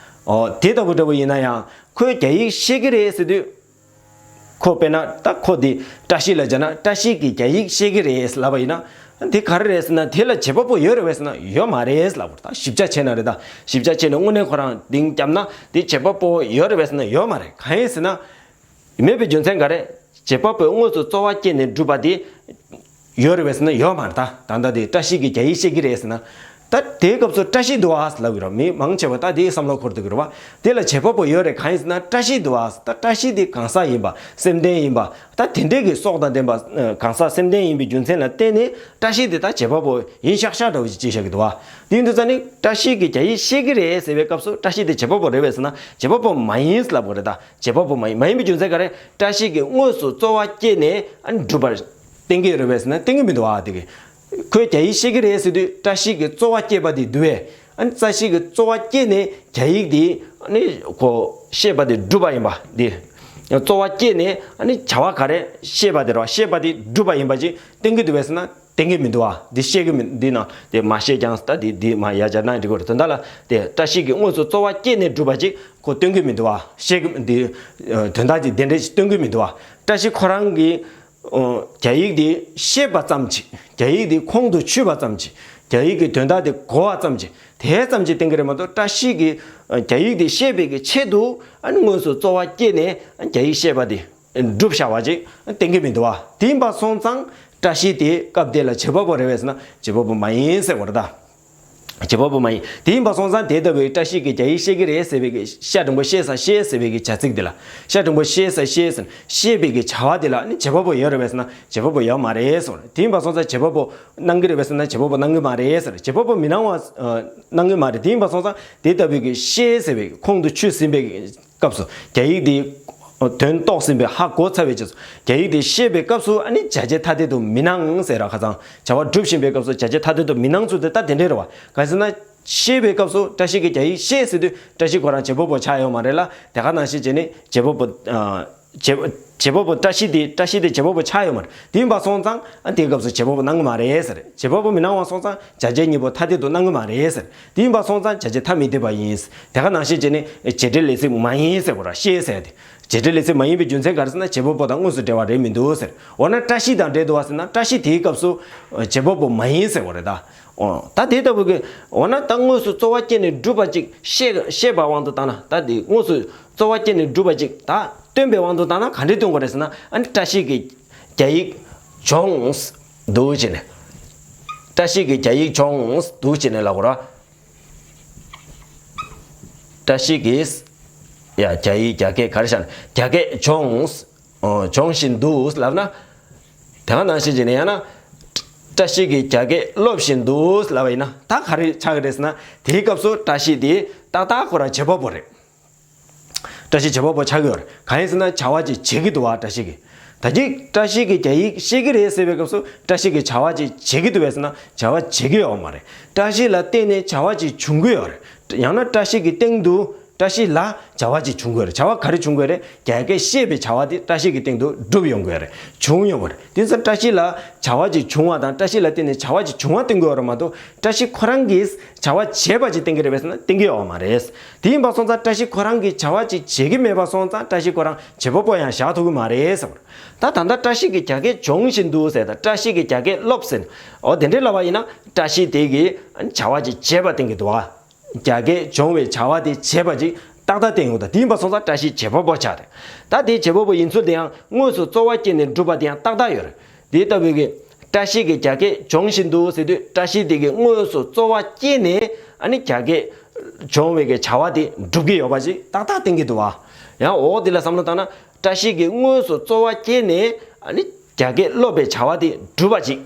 འོ་དེ་ལྟ་བུ་འདྲ་བོ་ཡིན་ན་ཡང་ཁོས་རྒྱ་ཡིག་ཤེས་ཀྱི་རེད་ཟེར་དུས། ཁོ་དཔེར་ན་ད་ཁོ་དེ་བཀྲ་ཤིས་ལ་སྦྱར་ན་བཀྲ་ཤིས་ཀྱིས་རྒྱ་ཡིག་ཤེས་ཀྱི་རེད་ལབ་པ་ཡིན་ན། དེ་ག་རེ་རེད་ཟེར་ན་དེ་ལ་བྱེད་པ་པོ་ཡོད་རེད་པས་ཟེར་ན་ཡོད་མ་རེད་ལབ་དགོས་རེད། ད་ཞིབ་ཆ་བྱས་ན་རེད། ད་ཞིབ་ཆ་བྱས་ནས་དངོས་གནས་ཁོ་རང་གཏིང་བརྒྱབ་ན་དེ་བྱེད་པ་པོ་ཡོད་རེད་པས་ཟེར་ན་ཡོད་མ་རེད། གང་ཡིན་ཟེར་ན། མེད་པའི་རྒྱུ་མཚན་ག་རེ། བྱེད་པ་པོས་དངོས་སུ་རྩོལ་བ་བསྐྱེད་ནས་སྒྲུབ་པ་དེ། ཡོད་རེད་པས་ཟེར་ན་ཡོད་མ་རེད། ད་ད་ལྟ་དེ་བཀྲ་ཤིས་ཀྱིས་རྒྱ་ཡིག་ཤེས་ཀྱི་རེད་ཟེར་ན། ད་དེའི་སྐབས་སུ་བཀྲ་ཤིས་འདུག་ཨ་ལབ་ཀྱི་རེད། མི་མང་ཆེ་བ་ད་དེའི་བསམ་བློ་འཁོར་སྡོད་ཀྱི་རེད་བ། དེ་ལ་བྱེད་པ་པོ་ཡོད་རེད། གང་ཡིན་ཟེར་ན་བཀྲ་ཤིས་འདུག་ཨ། ད་བཀྲ་ཤིས་དེ་གང་ཟག་ཡིན་པ་སེམས་ལྡན་ཡིན་པ། ད་དེ་འདྲས་ཀྱི་སྲོག་དང་ལྡན་པ་གང་ཟག་སེམས་ལྡན་ཡིན་པའི་རྒྱུ་མཚན་ལ་བརྟེན་ནས་བཀྲ་ཤིས་དེ་ད་བྱེད་པ་པོ་ཡིན་ཤག་ཤག་འདྲ་བོ་ཅིག་བཤད་ཀྱི་འདུག་བ། དེ་ཡིན་དུས་ཙང་ནི་བཀྲ་ཤིས་ཀྱིས་རྒྱ་ཡིག་ཤེས་ཀྱི་རེད་ཟེར་བའི་སྐབས་སུ་བཀྲ་ཤིས་དེ་བྱེད་པ་པོ་རེད་པས་ཟེར་ན་བྱེད་པ་པོ་མ་ཡིན་ལབ་དགོས་རེད། ད་བྱེད་པ་པོ་མ་ཡིན། མ་ཡིན་པའི་རྒྱུ་མཚན་ག་རེ། བཀྲ་ཤིས་ཀྱིས་དངོས་སུ་རྩོལ་བ་བསྐྱེད་ནས་ཨ་ནི་སྒྲུབ་པར་བསྟན་གྱི་རེད་པས་ཟེར་ན་བསྟན་གྱི་མི་འདུག་ཨ། དེ་གི་ཁོས་རྒྱ་ཡིག་ཤེས་ཀྱི་རེད་ཟེར་དུས་བཀྲ་ཤིས་ཀྱིས་རྩོལ་བ་བསྐྱེད་པ་དེ་འདུག་བས། ཨ་ནི་བཀྲ་ཤིས་ཀྱི་རྩོལ་བ་བསྐྱེད་ནས་རྒྱ་ཡིག་དེ་ཨ་ནི་ཁོ་ཤེས་པ་དེ་གྲུབ་པ་ཡིན་པ་དེ། རྩོལ་བ་བསྐྱེད་ནས་ཨ་ནི་བྱ་བ་ག་རེ་ཤེས་པ་དེ་རེད་བ། ཤེས་པ་དེ་གྲུབ་པ་ཡིན་པ་ཅིག་བསྟན་གྱི་འདུག་བས་ཟེར་ན་བསྟན་གྱི་མི་འདུག་བ། འདི་ཤེས་ཀྱི་མི་འདི་ན་དེ་མ་ཤེས་ཀྱང་ད་དེ་འདི་མ་ཡ་སྦྱར་ན་འགྲིག་གི་རེད། དོན་དག་ལ་དེ་བཀྲ་ཤིས་ཀྱི་དངོས་སུ་རྩོལ་བ་བསྐྱེད་ནས་གྲུབ་པ་ཅིག་ཁོ་སྟོན་གྱི་མི་འདུག་བ། ཤེས་ཀྱི་འདི་དོན་དག་ཅིག་དེ་འདྲ་ཞིག་སྟོན་གྱི་མི་འདུག་བ། བཀྲ་ཤིས་ཁོ་རང་གིས་ཨོ། རྒྱ་ཡིག་འདི་ཤེས་པ་ཙམ་གྱིས། རྒྱ་ཡིག་འདི་ཁོང་དུ་ཆུད་པ་ཙམ་གྱིས། རྒྱ་ཡིག་གི་དོན་དག་འདི་གོ་བ་ཙམ་གྱིས། དེ་ཙམ་གྱིས་བསྟན་གྱི་རེད་མ་གཏོགས་བཀྲ་ཤིས་ཀྱིས་ཨ་རྒྱ་ཡིག་འདི་ཤེས་པའི་གི་ཆེད་དུ་ཨ་ནི་དངོས་སུ་རྩོལ་བ་བསྐྱེད་ནས་ཨ་རྒྱ་ཡིག་ཤེས་པ་འདི་བསྒྲུབས་བཞག་པ་ཅིག་བསྟན་གྱི་མི་འདུག་བ། དེ་ཡིན་པ་སོང་ཙང་བཀྲ་ཤིས་དེ་སྐབས་དེ་ལ་བྱེད་པ་པོ་རེད་བས་ཟེར་ན་བྱེད་པ་པོ་མ་ཡིན་ཟེར་བ་རེད་ད། བྱེད་པ་པོ་མ་ཡིན། དེ་ཡིན་པ་སོང་ཙང་དེ་ལྟ་བུའི་བཀྲ་ཤིས་ཀྱིས་རྒྱ་ཡིག་ཤེས་ཀྱི་རེད་ཟེར་བའི་གི་ཤ་འགྲེང་བུ་ཤེས་ས་ཤེས་ཟེར་བའི་གི་བྱ་ཚིག་དེ་ལ། ཤ་འགྲེང་བུ་ཤེས་ས་ཤེས་ཟེར་ཤེས་པའི་གི་བྱ་བ་དེ་ལ་ནི་བྱེད་པ་པོ་ཡོད་རེད་བས་ཟེར་ན་བྱེད་པ་པོ་ཡོད་མ་རེད་ཟེར། དེ་ཡིན་པ་སོང་ཙང་བྱེད་པ་པོ་གནང་གི་རེད་བས་ཟེར་ན་བྱེད་པ་པོ་གནང་གི་མ་རེད་ཟེར། བྱེད་པ་པོ་མི་གནང་བ་ཨ་གནང་གི་མ་རེད། དེ་ཡིན་པ་སོང་ཙང་དེ་ལྟ་བུའི་གི་ཤེས་ཟེར་བའི་གི་ཁོང་དུ་ཆུད་ཟིན་པའི་གི་སྐབས་སུ་རྒྱ་ཡིག་དེ་དོན་རྟོགས་ཟིན་པའི་ཧ་གོ་ཚར་བའི་རྗེས་སུ་རྒྱ་ཡིག་དེ་ཤེས་པའི་སྐབས་སུ་ཨ་ནི་བྱ་བྱེད་ཐ་དད་དུ་མི་སྣང་ཟེར་ར། ཁ་སང་བྱ་བ་སྒྲུབ་བཞིན་པའི་སྐབས་སུ་བྱ་བྱེད་ཐ་དད་དུ་མི་སྣང་ཚུལ་དེ་ད་དེ་འདྲའི་རེད་བ། གང་ཟེར་ན་ཤེས་པའི་སྐབས་སུ་བཀྲ་ཤིས་ཀྱིས་རྒྱ་ཡིག་ཤེས་ཟེར་དུས་བཀྲ་ཤིས་ཁོ་རང་བྱེད་པ་པོ་ཆགས་ཡོད་མ་རེད་ལ། དེ་ག་ནང་བཞིན་བྱས་ནས་བྱེད་པ་པོ་ཨ། བྱེད་བྱེད་པ་པོ་བཀྲ་ཤིས་དེ་བཀྲ་ཤིས་དེ་བྱེད་པ་པོ་ཆགས་ཡོད་མ་རེད། དེ་ཡིན་པ་སོང་ཙང་ཨ་དེའི་སྐབས་སུ་བྱེད་པ་པོ་གནང་གི་མ་རེད་ཟེར། བྱེད་པ་པོ་མི་གནང་བ་སོང་ཙང་བྱ་བྱེད་གཉིས་པོ་ཐ་དད་དུ་གནང་གི་མ་རེད་ཟེར། དེ་ཡིན་པ་སོང་ཙང་བྱ་བྱེད་ཐ་མི་དད་པ་ཡིན། དེ་ག་ནང་བཞིན་བྱས་ནས་བྱེད་འབྲེལ་ལས་ཚིག་མ་ཡིན་ཟེར་བ་ར། ཤེས་ཟེར་ཏེ། བྱེད་འབྲེལ་ལས་ཚིག་མ་ཡིན་པའི་རྒྱུ་མཚན་ག་རེ་ཟེར་ན་བྱེད་པ་པོ་དང་དངོས་སུ་འབྲེལ་བ་རེད་མི་འདུག་ཟེར། འོ་ན་བཀྲ་ཤིས་དང་འབྲེལ་འདུག་བ་ཟེར་ན་བཀྲ་ཤིས་དེའི་སྐབས་སུ་བྱེད་པ་པོ་མ་ཡིན་ཟེར་བ་རེད་ད། འོ་ད་དེ་ལྟ་བུ་གི་འོ་ན་ད་དངོས་སུ་རྩོལ་བ་བསྐྱེད་ནས་སྒྲུབ་པ་ཅིག་ཤེས་ཤེས་པ་དབང་དུ་བཏང་ན་ད་དེ་དངོས་སུ་རྩོལ་བ་བསྐྱེད་ནས་སྒྲུབ་པ་ཅིག་ད་སྟོན་པའི་དབང་དུ་བཏང་ན་ག་འདྲས་སྟོན་དགོས་རེད་ཟེར་ན་ཨ་ནི་བཀྲ་ཤིས་ཀྱི་རྒྱ་ཡིག་སྦྱོངས་འདུག་ཅེས་ནས། བཀྲ་ཤིས་ཀྱི་རྒྱ་ཡིག་སྦྱོངས་འདུག་ཅེས་ནས་ལབ་དགོས་ར། བཀྲ་ཤིས་ཀྱིས་ཡ་རྒྱ་ཡིག་རྒྱ་སྐད་ག་རེ་བཞག་ན་རྒྱ་སྐད་སྦྱོངས་ཨོ་སྦྱོང་བཞིན་འདུག་ལབ་ན། དེ་ག་ནང་བཞིན་བྱས་ནས་ཡང་ན། བཀྲ་ཤིས་ཀྱིས་རྒྱ་སྐད་སློབ་བཞིན་འདུག་ལབ་པ་ཡིན་ན་ད་ག་རེ་ཆགས་ཀྱི་རེད་ཟེར་ན་དེའི་སྐབས་སུ་བཀྲ་ཤིས་དེ་ཏག་ཏག་ཁོ་རང་བྱེད་པ་པོ་རེད། བཀྲ་ཤིས་བྱེད་པ་པོ་ཆགས་ཀྱི་ཡོད་རེད། གང་ཡིན་ཟེར་ན་བྱ་བ་ཅིག་བྱེད་ཀྱི་འདུག་བ་བཀྲ་ཤིས་ཀྱིས། ད་གིན་བཀྲ་ཤིས་ཀྱིས་རྒྱ་ཡིག་ཤེས་ཀྱི་རེད་ཟེར་བའི་སྐབས་སུ་བཀྲ་ཤིས་ཀྱིས་བྱ་བ་ཅིག་བྱེད་ཀྱི་འདུག་བས་ཟེར་ན་བྱ་བ་བྱེད་ཀྱི་ཡོད་མ་རེད། བཀྲ་ཤིས་ལ་བརྟེན་ནས་བྱ་བ་ཅིག་འབྱུང་གི་ཡོད་རེད། ཡང་ན་བཀྲ་ཤིས་ཀྱི་སྟེང་དུ་བཀྲ་ཤིས་ལ་བྱ་བ་ཅིག་འབྱུང་དགོས་རེད། བྱ་བ་ག་རེ་འབྱུང་དགོས་རེད། རྒྱ་སྐད་ཤེས་པའི་བྱ་བ་དེ་བཀྲ་ཤིས་ཀྱི་སྟེང་དུ་འགྲུབ་ཡོང་དགོས་རེད། བྱུང་ཡོང་དགོས་རེད། དེ་ཚོ་བཀྲ་ཤིས་ལ་བྱ་བ་ཅིག་འབྱུང་བ་དང་བཀྲ་ཤིས་ལ་བརྟེན་ནས་བྱ་བ་ཅིག་འབྱུང་བ་བསྟན་དགོས་རེད་མ་གཏོགས་བཀྲ་ཤིས་ཁོ་རང་གིས་བྱ་བ་བྱས་པ་ཅིག་བསྟན་གྱི་རེད་པས་ཟེར་ན་བསྟན་གྱི་ཡོད་མ་རེད། དེ་ཡིན་པ་སོང་ཙང་བཀྲ་ཤིས་ཁོ་རང་གིས་བྱ་བ་ཅིག་བྱེད་ཀྱི་མེད་པ་སོང་ཙང་བཀྲ་ཤིས་ཁོ་རང་བྱེད་པ་པོ་ཡང་བཞག་ཐུབ་ཀྱི་མ་རེད་ཟེར་བ་རེད། ད་ད་ལྟ་བཀྲ་ཤིས་ཀྱིས་རྒྱ་སྐད་སྦྱོང་བཞིན་འདུག་ཟེར་དང་བཀྲ་ཤིས་ཀྱིས་རྒྱ་སྐད་སློབ་ཟེར་ནས་འོ་དེ་འདྲའི་ལབ་པ་ཡིན་ན་བཀྲ་ཤིས་དེ་གིས་བྱ་བ་ཅིག་བྱས་པ་བསྟན་གྱི་འདུག་བ། རྒྱ་སྐད་སྦྱོང་བའི་བྱ་བ་དེ་བྱས་པ་ཅིག་ཏག་ཏག་བསྟན་ཡོང་། ད་དེ་ཡིན་པ་སོང་ཙང་བཀྲ་ཤིས་བྱེད་པ་པོ་ཆགས་རེད། ད་དེ་བྱེད་པ་པོ་ཡིན་ཚུལ་དེ་ཡང་དངོས་སུ་རྩོལ་བ་བསྐྱེད་ནས་སྒྲུབ་པ་དེ་ཡང་ཏག་ཏག་ཡོད་རེད། དེ་ལྟ་བུའི་གི་བཀྲ་ཤིས་ཀྱིས་རྒྱ་སྐད་སྦྱོང་བཞིན་འདུག་ཟེར་དུས་བཀྲ་ཤིས་དེ་གིས་དངོས་སུ་རྩོལ་བ་བསྐྱེད་ནས་ཨ་ནི་རྒྱ་སྐད་སྦྱོང་བའི་གི་བྱ་བ་དེ་སྒྲུབ་ཀྱི་ཡོད་པ་ཅིག་ཏག་ཏག་བསྟན་གྱི་འདུག་བ། ཡང་འོ་དེ་ལ་བསམ་བློ་བཏང་ན། བཀྲ་ཤིས་ཀྱིས་དངོས་སུ་རྩོལ་བ་བསྐྱེད་ནས་ཨ་ནི་རྒྱ་སྐད་སློབ་པའི་བྱ་བ་དེ་སྒྲུབ་པ་ཅིག་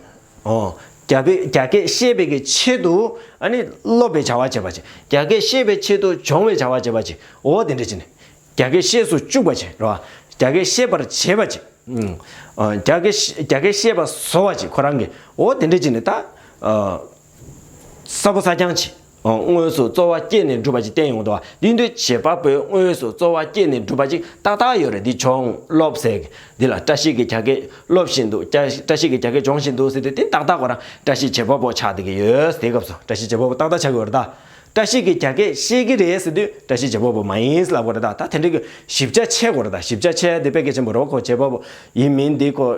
ཨོ། རྒྱ་སྐད་རྒྱ་སྐད་ཤེས་པའི་གི་ཆེད་དུ་ཨ་ནི་སློབ་པའི་བྱ་བ་བྱེད་པ་ཅིག་རྒྱ་སྐད་ཤེས་པའི་ཆེད་དུ་སྦྱོང་བའི་བྱ་བ་བྱེད་པ་ཅིག་འོ་དེ་འདྲ་ཅིག་ནས། རྒྱ་སྐད་ཤེས་སུ་བཅུག་པ་ཅིག་རེད་བ། རྒྱ་སྐད་ཤེས་པར་བྱེད་པ་ཅིག་ཨུམ། ཨོ། རྒྱ་སྐད་ཤེ་རྒྱ་སྐད་ཤེས་པ་བཟོ་བ་ཅིག་ཁོ་རང་གིས་འོ་དེ་འདྲ་ཅིག་ནས་ད། ཨ། གསལ་པོ་གསལ་རྐྱང་ཅིག་ཨོ། དངོས་སུ་རྩོལ་བ་བསྐྱེད་ནས་སྒྲུབ་པ་ཅིག་བསྟན་ཡོང་འདུག་བ། དེ་དུས་བྱེད་པ་པོས་དངོས་སུ་རྩོལ་བ་བསྐྱེད་ནས་སྒྲུབ་པ་ཅིག་ཏག་ཏག་ཡོད་རེད། འདི་སྦྱོང་སློབ་ཟེར་གི་འདི་ལ་བཀྲ་ཤིས་ཀྱིས་རྒྱ་སྐད་སློབ་བཞིན་འདུག་རྒྱ་བཀྲ་ཤིས་ཀྱིས་རྒྱ་སྐད་སྦྱོང་བཞིན་འདུག་ཟེར་དུས་དེ་ཏག་ཏག་ཁོ་རང་བཀྲ་ཤིས་བྱེད་པ་པོ་ཆགས་བསྡད་ཀྱི་ཡོད། དེའི་སྐབས་སུ་བཀྲ་ཤིས་བྱེད་པ་པོ་ཏག་ཏག་ཆགས་ཀྱི་ཡོད་རེད་ད། བཀྲ་ཤིས་ཀྱིས་རྒྱ་སྐད་ཤེས་ཀྱི་རེད་ཟེར་དུས་བཀྲ་ཤིས་བྱེད་པ་པོ་མ་ཡིན་ལབ་དགོས་རེད་ད། ད་དེ་འདྲ་གི་ཞིབ་ཆ་ཆད་དགོས་རེད་ད། ཞིབ་ཆ་ཆད་དེ་དཔེ་གལ་ཆེན་པོ་རེད་བ། ཁོ་བྱེད་པ་པོ་ཡིན་མིན་འདི་ཁོ།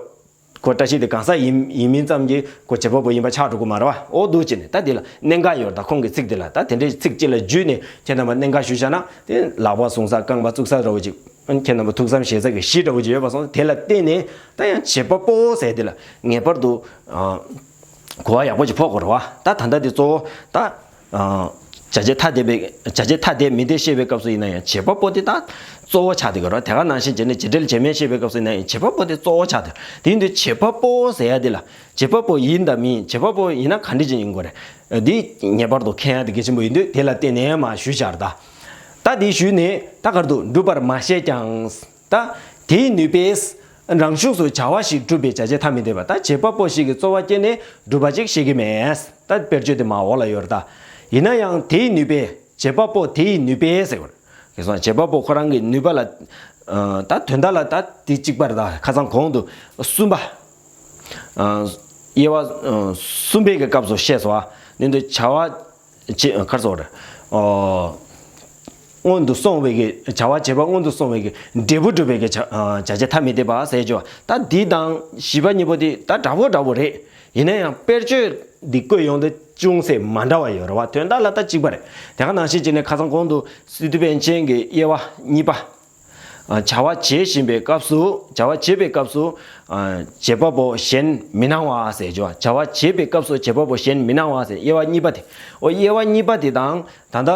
ཁོ་བཀྲ་ཤིས་དེ་གང་ཟག་ཡིན་ཡིན་མིན་ཙམ་གྱིས་ཁོ་བྱེད་པ་པོ་ཡིན་པ་ཆགས་འགྲོ་གི་མ་རེད་བ། འོ་འདུག་ཅེས་ནས་ད་དེ་ལ་གནད་འགག་ཡོད་རེད་ད། ཁོང་གི་ཚིག་དེ་ལ་ད་དེ་འདྲའི་ཚིག་གཅིག་ལ་བརྒྱུས་ནས་ཁྱེད་རྣམ་པ་གནད་འགག་ཞུས་བཞག་ན་དེ་ལག་པ་བཟུང་ས་རྐང་པ་བཙུགས་ས་འདྲ་བོ་ཅིག་ཁྱེད་རྣམ་པ་ཐུགས་བསམ་བཞེས་ས་གི་གཞི་འདྲ་བོ་ཅིག་ཡོད་པ་སོང་ཙང་དེ་ལ་བརྟེན་ནས་ད་ཡང་བྱེད་པ་པོ་ཟེར་དེ་ལ་ངེས་པར་དུ་གོ་བ་ཡག་པོ་ཅིག་ཕོག་དགོས་རེད་བ། ད་ད་ལྟ་དེ་གཙོ་བོ་ད། བྱ་བྱེད་ཐ་དད་པའི་བྱ་བྱེད་ཐ་དད་མི་དད་བཤད་པའི་སྐབས་སུ་ཡིན་ན་ཡང་བྱེད་པ་པོ་དེ་ད་གཙོ་བོ་ཆགས་བསྡད་ཀྱི་རེད། དེ་ག་ནང་བཞིན་བྱས་ནས་བྱེད་འབྲེལ་བྱེད་མེད་བཤད་པའི་སྐབས་སུ་ཡིན་ན་ཡང་བྱེད་པ་པོ་དེ་གཙོ་བོ་ཆགས་བསྡད། དེ་ཡིན་དུས་བྱེད་པ་པོ་ཟེར་ཡ་དེ་ལ་བྱེད་པ་པོ་ཡིན་དང་མིན། བྱེད་པ་པོ་ཡིན་ན་ག་འདྲ་ཅིག་ཡིན་དགོས་རེད། འདི་ངེས་པར་དུ་མཁྱེན་ཡ་དེ་གལ་ཆེན་པོ་ཡིན་དུས་དེ་ལ་བརྟེན་ནས་མར་ཞུས་བཞག་རེད་ད། ད་འདི་ཞུས་ནས་ད་ག་རེ་འདུག་འགྲུབ་པར་མ་བཤད་ཀྱང་། ད་དེའི་ནུས་པས་རང་ཤུགས་སུ་བྱ་བ་ཞིག་སྒྲུབ་པའི་བྱ་བྱེད་ཐ་མི་དད་པ། ད་བྱེད་པ་པོ་ཞིག་གིས་རྩོལ་བ་བསྐྱེད་ནས་སྒྲུབ་པ་ཅིག་ཤེས་ཀྱི་མེད། ད་དཔེར་བརྗོད་དེ་མར་འོག་ལ་ཡོད་རེད་ད། ཡིན་ན་ཡང་དེའི་ནུས་པས། བྱེད་པ་པོ་དེའི་ནུས་པས་ཟེར་བ་རེད། གལ་སྲིད་བྱེད་པ་པོ་ཁོ་རང་གི་ནུས་པ་ལ། ཨ། ད་དོན་དག་ལ་ད་དེ་གཅིག་པ་རེད། ད་ཁ་སང་གོང་དུ་གསུམ་པ། ཨ། དབྱེ་བ། ཨ། གསུམ་པའི་གི་སྐབས་སུ་བཤད་སོང་བ། འདི་འདི་བྱ་བ་བྱེད། ག་རེ་ཟེར་དགོས་རེད། ཨོ། སྔོན་དུ་སོང་བའི་གི། བྱ་བ་བྱེད་པ་སྔོན་དུ་སོང་བའི་གི་འབྲས་བུ་སྒྲུབ་པའི་གི་བྱ། ཨ། བྱ་བྱེད་ཐ་མི་དད་པ་ཟེར་རྒྱུ་བ། ད་འདི་དང་བཞི་པ་གཉིས་པོ་དེ་ད་འདྲ་པོ་འདྲ་པོ་རེད། ཡིན་ན་ཡང་དཔེར་བརྗོད་འདི་བཀོད་ཡོང་དུས་ཅུང་ཟད་མ་འདྲ་བ་ཡོད་རེད་བ། དོན་དག་ལ་ད་གཅིག་པ་རེད། དེ་ག་ནང་བཞིན་བྱས་ནས་ཁ་སང་གོང་དུ་སི་ཏུ་པཎ་ཆེན་གྱི་དབྱེ་བ་གཉིས་པ། ཨ། བྱ་བ་བྱེད་བཞིན་པའི་སྐབས་སུ། བྱ་བ་བྱེད་པའི་སྐབས་སུ། ཨ། བྱེད་པ་པོ་གཞན་མི་སྣང་བ་ཟེར་རྒྱུ་བ། བྱ་བ་བྱེད་པའི་སྐབས་སུ་བྱེད་པ་པོ་གཞན་མི་སྣང་བ་ཟེར། དབྱེ་བ་གཉིས་པ་དེ། ཨོ། དབྱེ་བ་གཉིས་པ་དེ་དང་ད་ལྟ།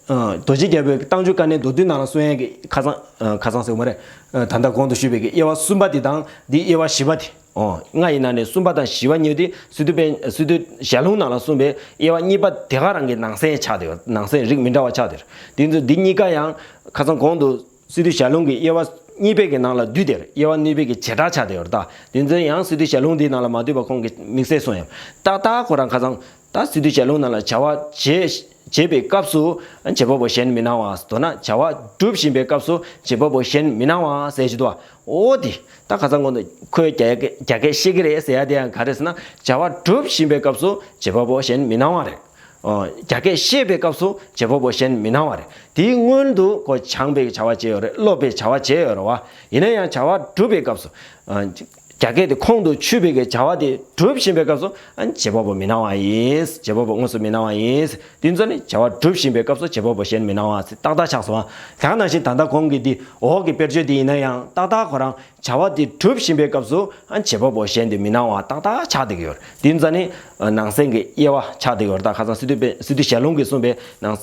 ཨ། རྡོ་རྗེ་རྒྱལ་པོའི་རྟགས་འཇུག་དཀའ་གནད་མདོར་བསྡུས་ནང་ལ་གསུང་ཡས་ཀྱི་ཁ་སང་། ཨ། ཁ་སང་ཟེར་གྱི་མ་རེད། ཨ། ད་ལྟ་གོང་དུ་ཞུས་པའི་གི་དབྱེ་བ་གསུམ་པ་དེ་དང་འདི་དབྱེ་བ་བཞི་པ་དེ། ཨོ། ལྔ་ཡི་ནང་ནས་གསུམ་པ་དང་བཞི་པ་གཉིས་དེ་སི་ཏུ་པཎ། སི་ཏུ་ཞལ་ལུང་ནང་ལ་གསུངས་པའི་དབྱེ་བ་གཉིས་པ་དེ་ག་རང་གི་ནང་གསེས་ཆགས་བསྡད་ཡོད། ནང་གསེས་རིགས་མི་འདྲ་བ་ཆགས་བསྡད་ཡོད། དེ་ཚོ་འདི་གཉིས་ཀ་ཡང་ཁ་སང་གོང་དུ་སི་ཏུ་ཞལ་ལུང་གི་དབྱེ་བ་གཉིས་པའི་གི་ནང་ལ་བསྡུས་ཏེ། དབྱེ་བ་གཉིས་པའི་གི་བྱེ་བྲག་ཆགས་བསྡད་ཡོད་རེད། ད་དེ་ཚོ་ཡང་སི་ཏུ་ཞལ་ལུང་འདིའི་ནང་ལ་མ་བསྡུས་པ་ཁོང་གིས་དམིགས་བསལ་གསུངས་ཡོད། ཏག་ཏག་ཁོ་རང་ཁ་སང་། ད་སི་ཏུ་ཞལ་ལུང་ནང་ལ་བྱ་བ་བྱེད། བྱེད་པའི་སྐབས་སུ་བྱེད་པ་པོ་གཞན་མི་སྣང་བ། མདོར་ན་བྱ་བ་སྒྲུབ་བཞིན་པའི་སྐབས་སུ་བྱེད་པ་པོ་གཞན་མི་སྣང་བ་ཟེར་གྱི་འདུག་བ། འོ་དེ། ད་ཁ་སང་གོང་དུ་ཁོས་རྒྱ་སྐད། རྒྱ་སྐད་བཤད་ཀྱི་རེད་ཟེར་ཡ་དེ་ཡང་ག་རེ་ཟེར་ན། བྱ་བ་སྒྲུབ་བཞིན་པའི་སྐབས་སུ་བྱེད་པ་པོ་གཞན་མི་སྣང་བ་རེད། ཨོ། རྒྱ་སྐད་བཤད་པའི་སྐབས་སུ་བྱེད་པ་པོ་གཞན་མི་སྣང་བ་རེད། དེའི་སྔོན་དུ་ཁོ་སྦྱངས་པའི་བྱ་བ་བྱས་ཡོད་རེད། སློབ་པའི་བྱ་བ་བྱས་ཡོད་རེད་བ། ཡིན་ན་ཡང་བྱ་བ་སྒྲུབ་པའི་སྐབས་སུ། ཨ། རྒྱ་སྐད་དེ་ཁོང་དུ་ཆུད་པའི་གི་བྱ་བ་དེ་སྒྲུབ་བཞིན་པའི་སྐབས་སུ། ཨ། བྱེད་པ་པོ་མི་སྣང་བ་ཡིན། བྱེད་པ་པོ་དངོས་སུ་མི་སྣང་བ་ཡིན། དེ་ཚོ་ནི་བྱ་བ་སྒྲུབ་བཞིན་པའི་སྐབས་སུ་བྱེད་པ་པོ་གཞན་མི་སྣང་བ་ཟེར་ཏག་ཏག་ཆགས་སོང་བ། དེ་ག་ནང་བཞིན་ད་ལྟ་གོང་གི་འདི་འོག་གི་དཔེར་བརྗོད་དེ་ཡིན་ན་ཡང་ཏག་ཏག་ཁོ་རང་བྱ་བ་དེ་སྒྲུབ་བཞིན་པའི་སྐབས་སུ། ཨ། བྱེད་པ་པོ་གཞན་དེ་མི་སྣང་བ་ཏག་ཏག་ཆགས་བསྡད་ཀྱི་ཡོད་རེད། དེ་ཚོ་ནི། ཨ། ནང་གསེས་ཀྱི་དབྱེ་བ་ཆགས་བསྡད་ཀྱི་ཡོད་རེད། ད་ཁ་སང་སི་ཏུ་པཎ། སི་ཏུ་ཞལ་ལུང་གིས་གསུངས་པའི་ནང་། ཨ།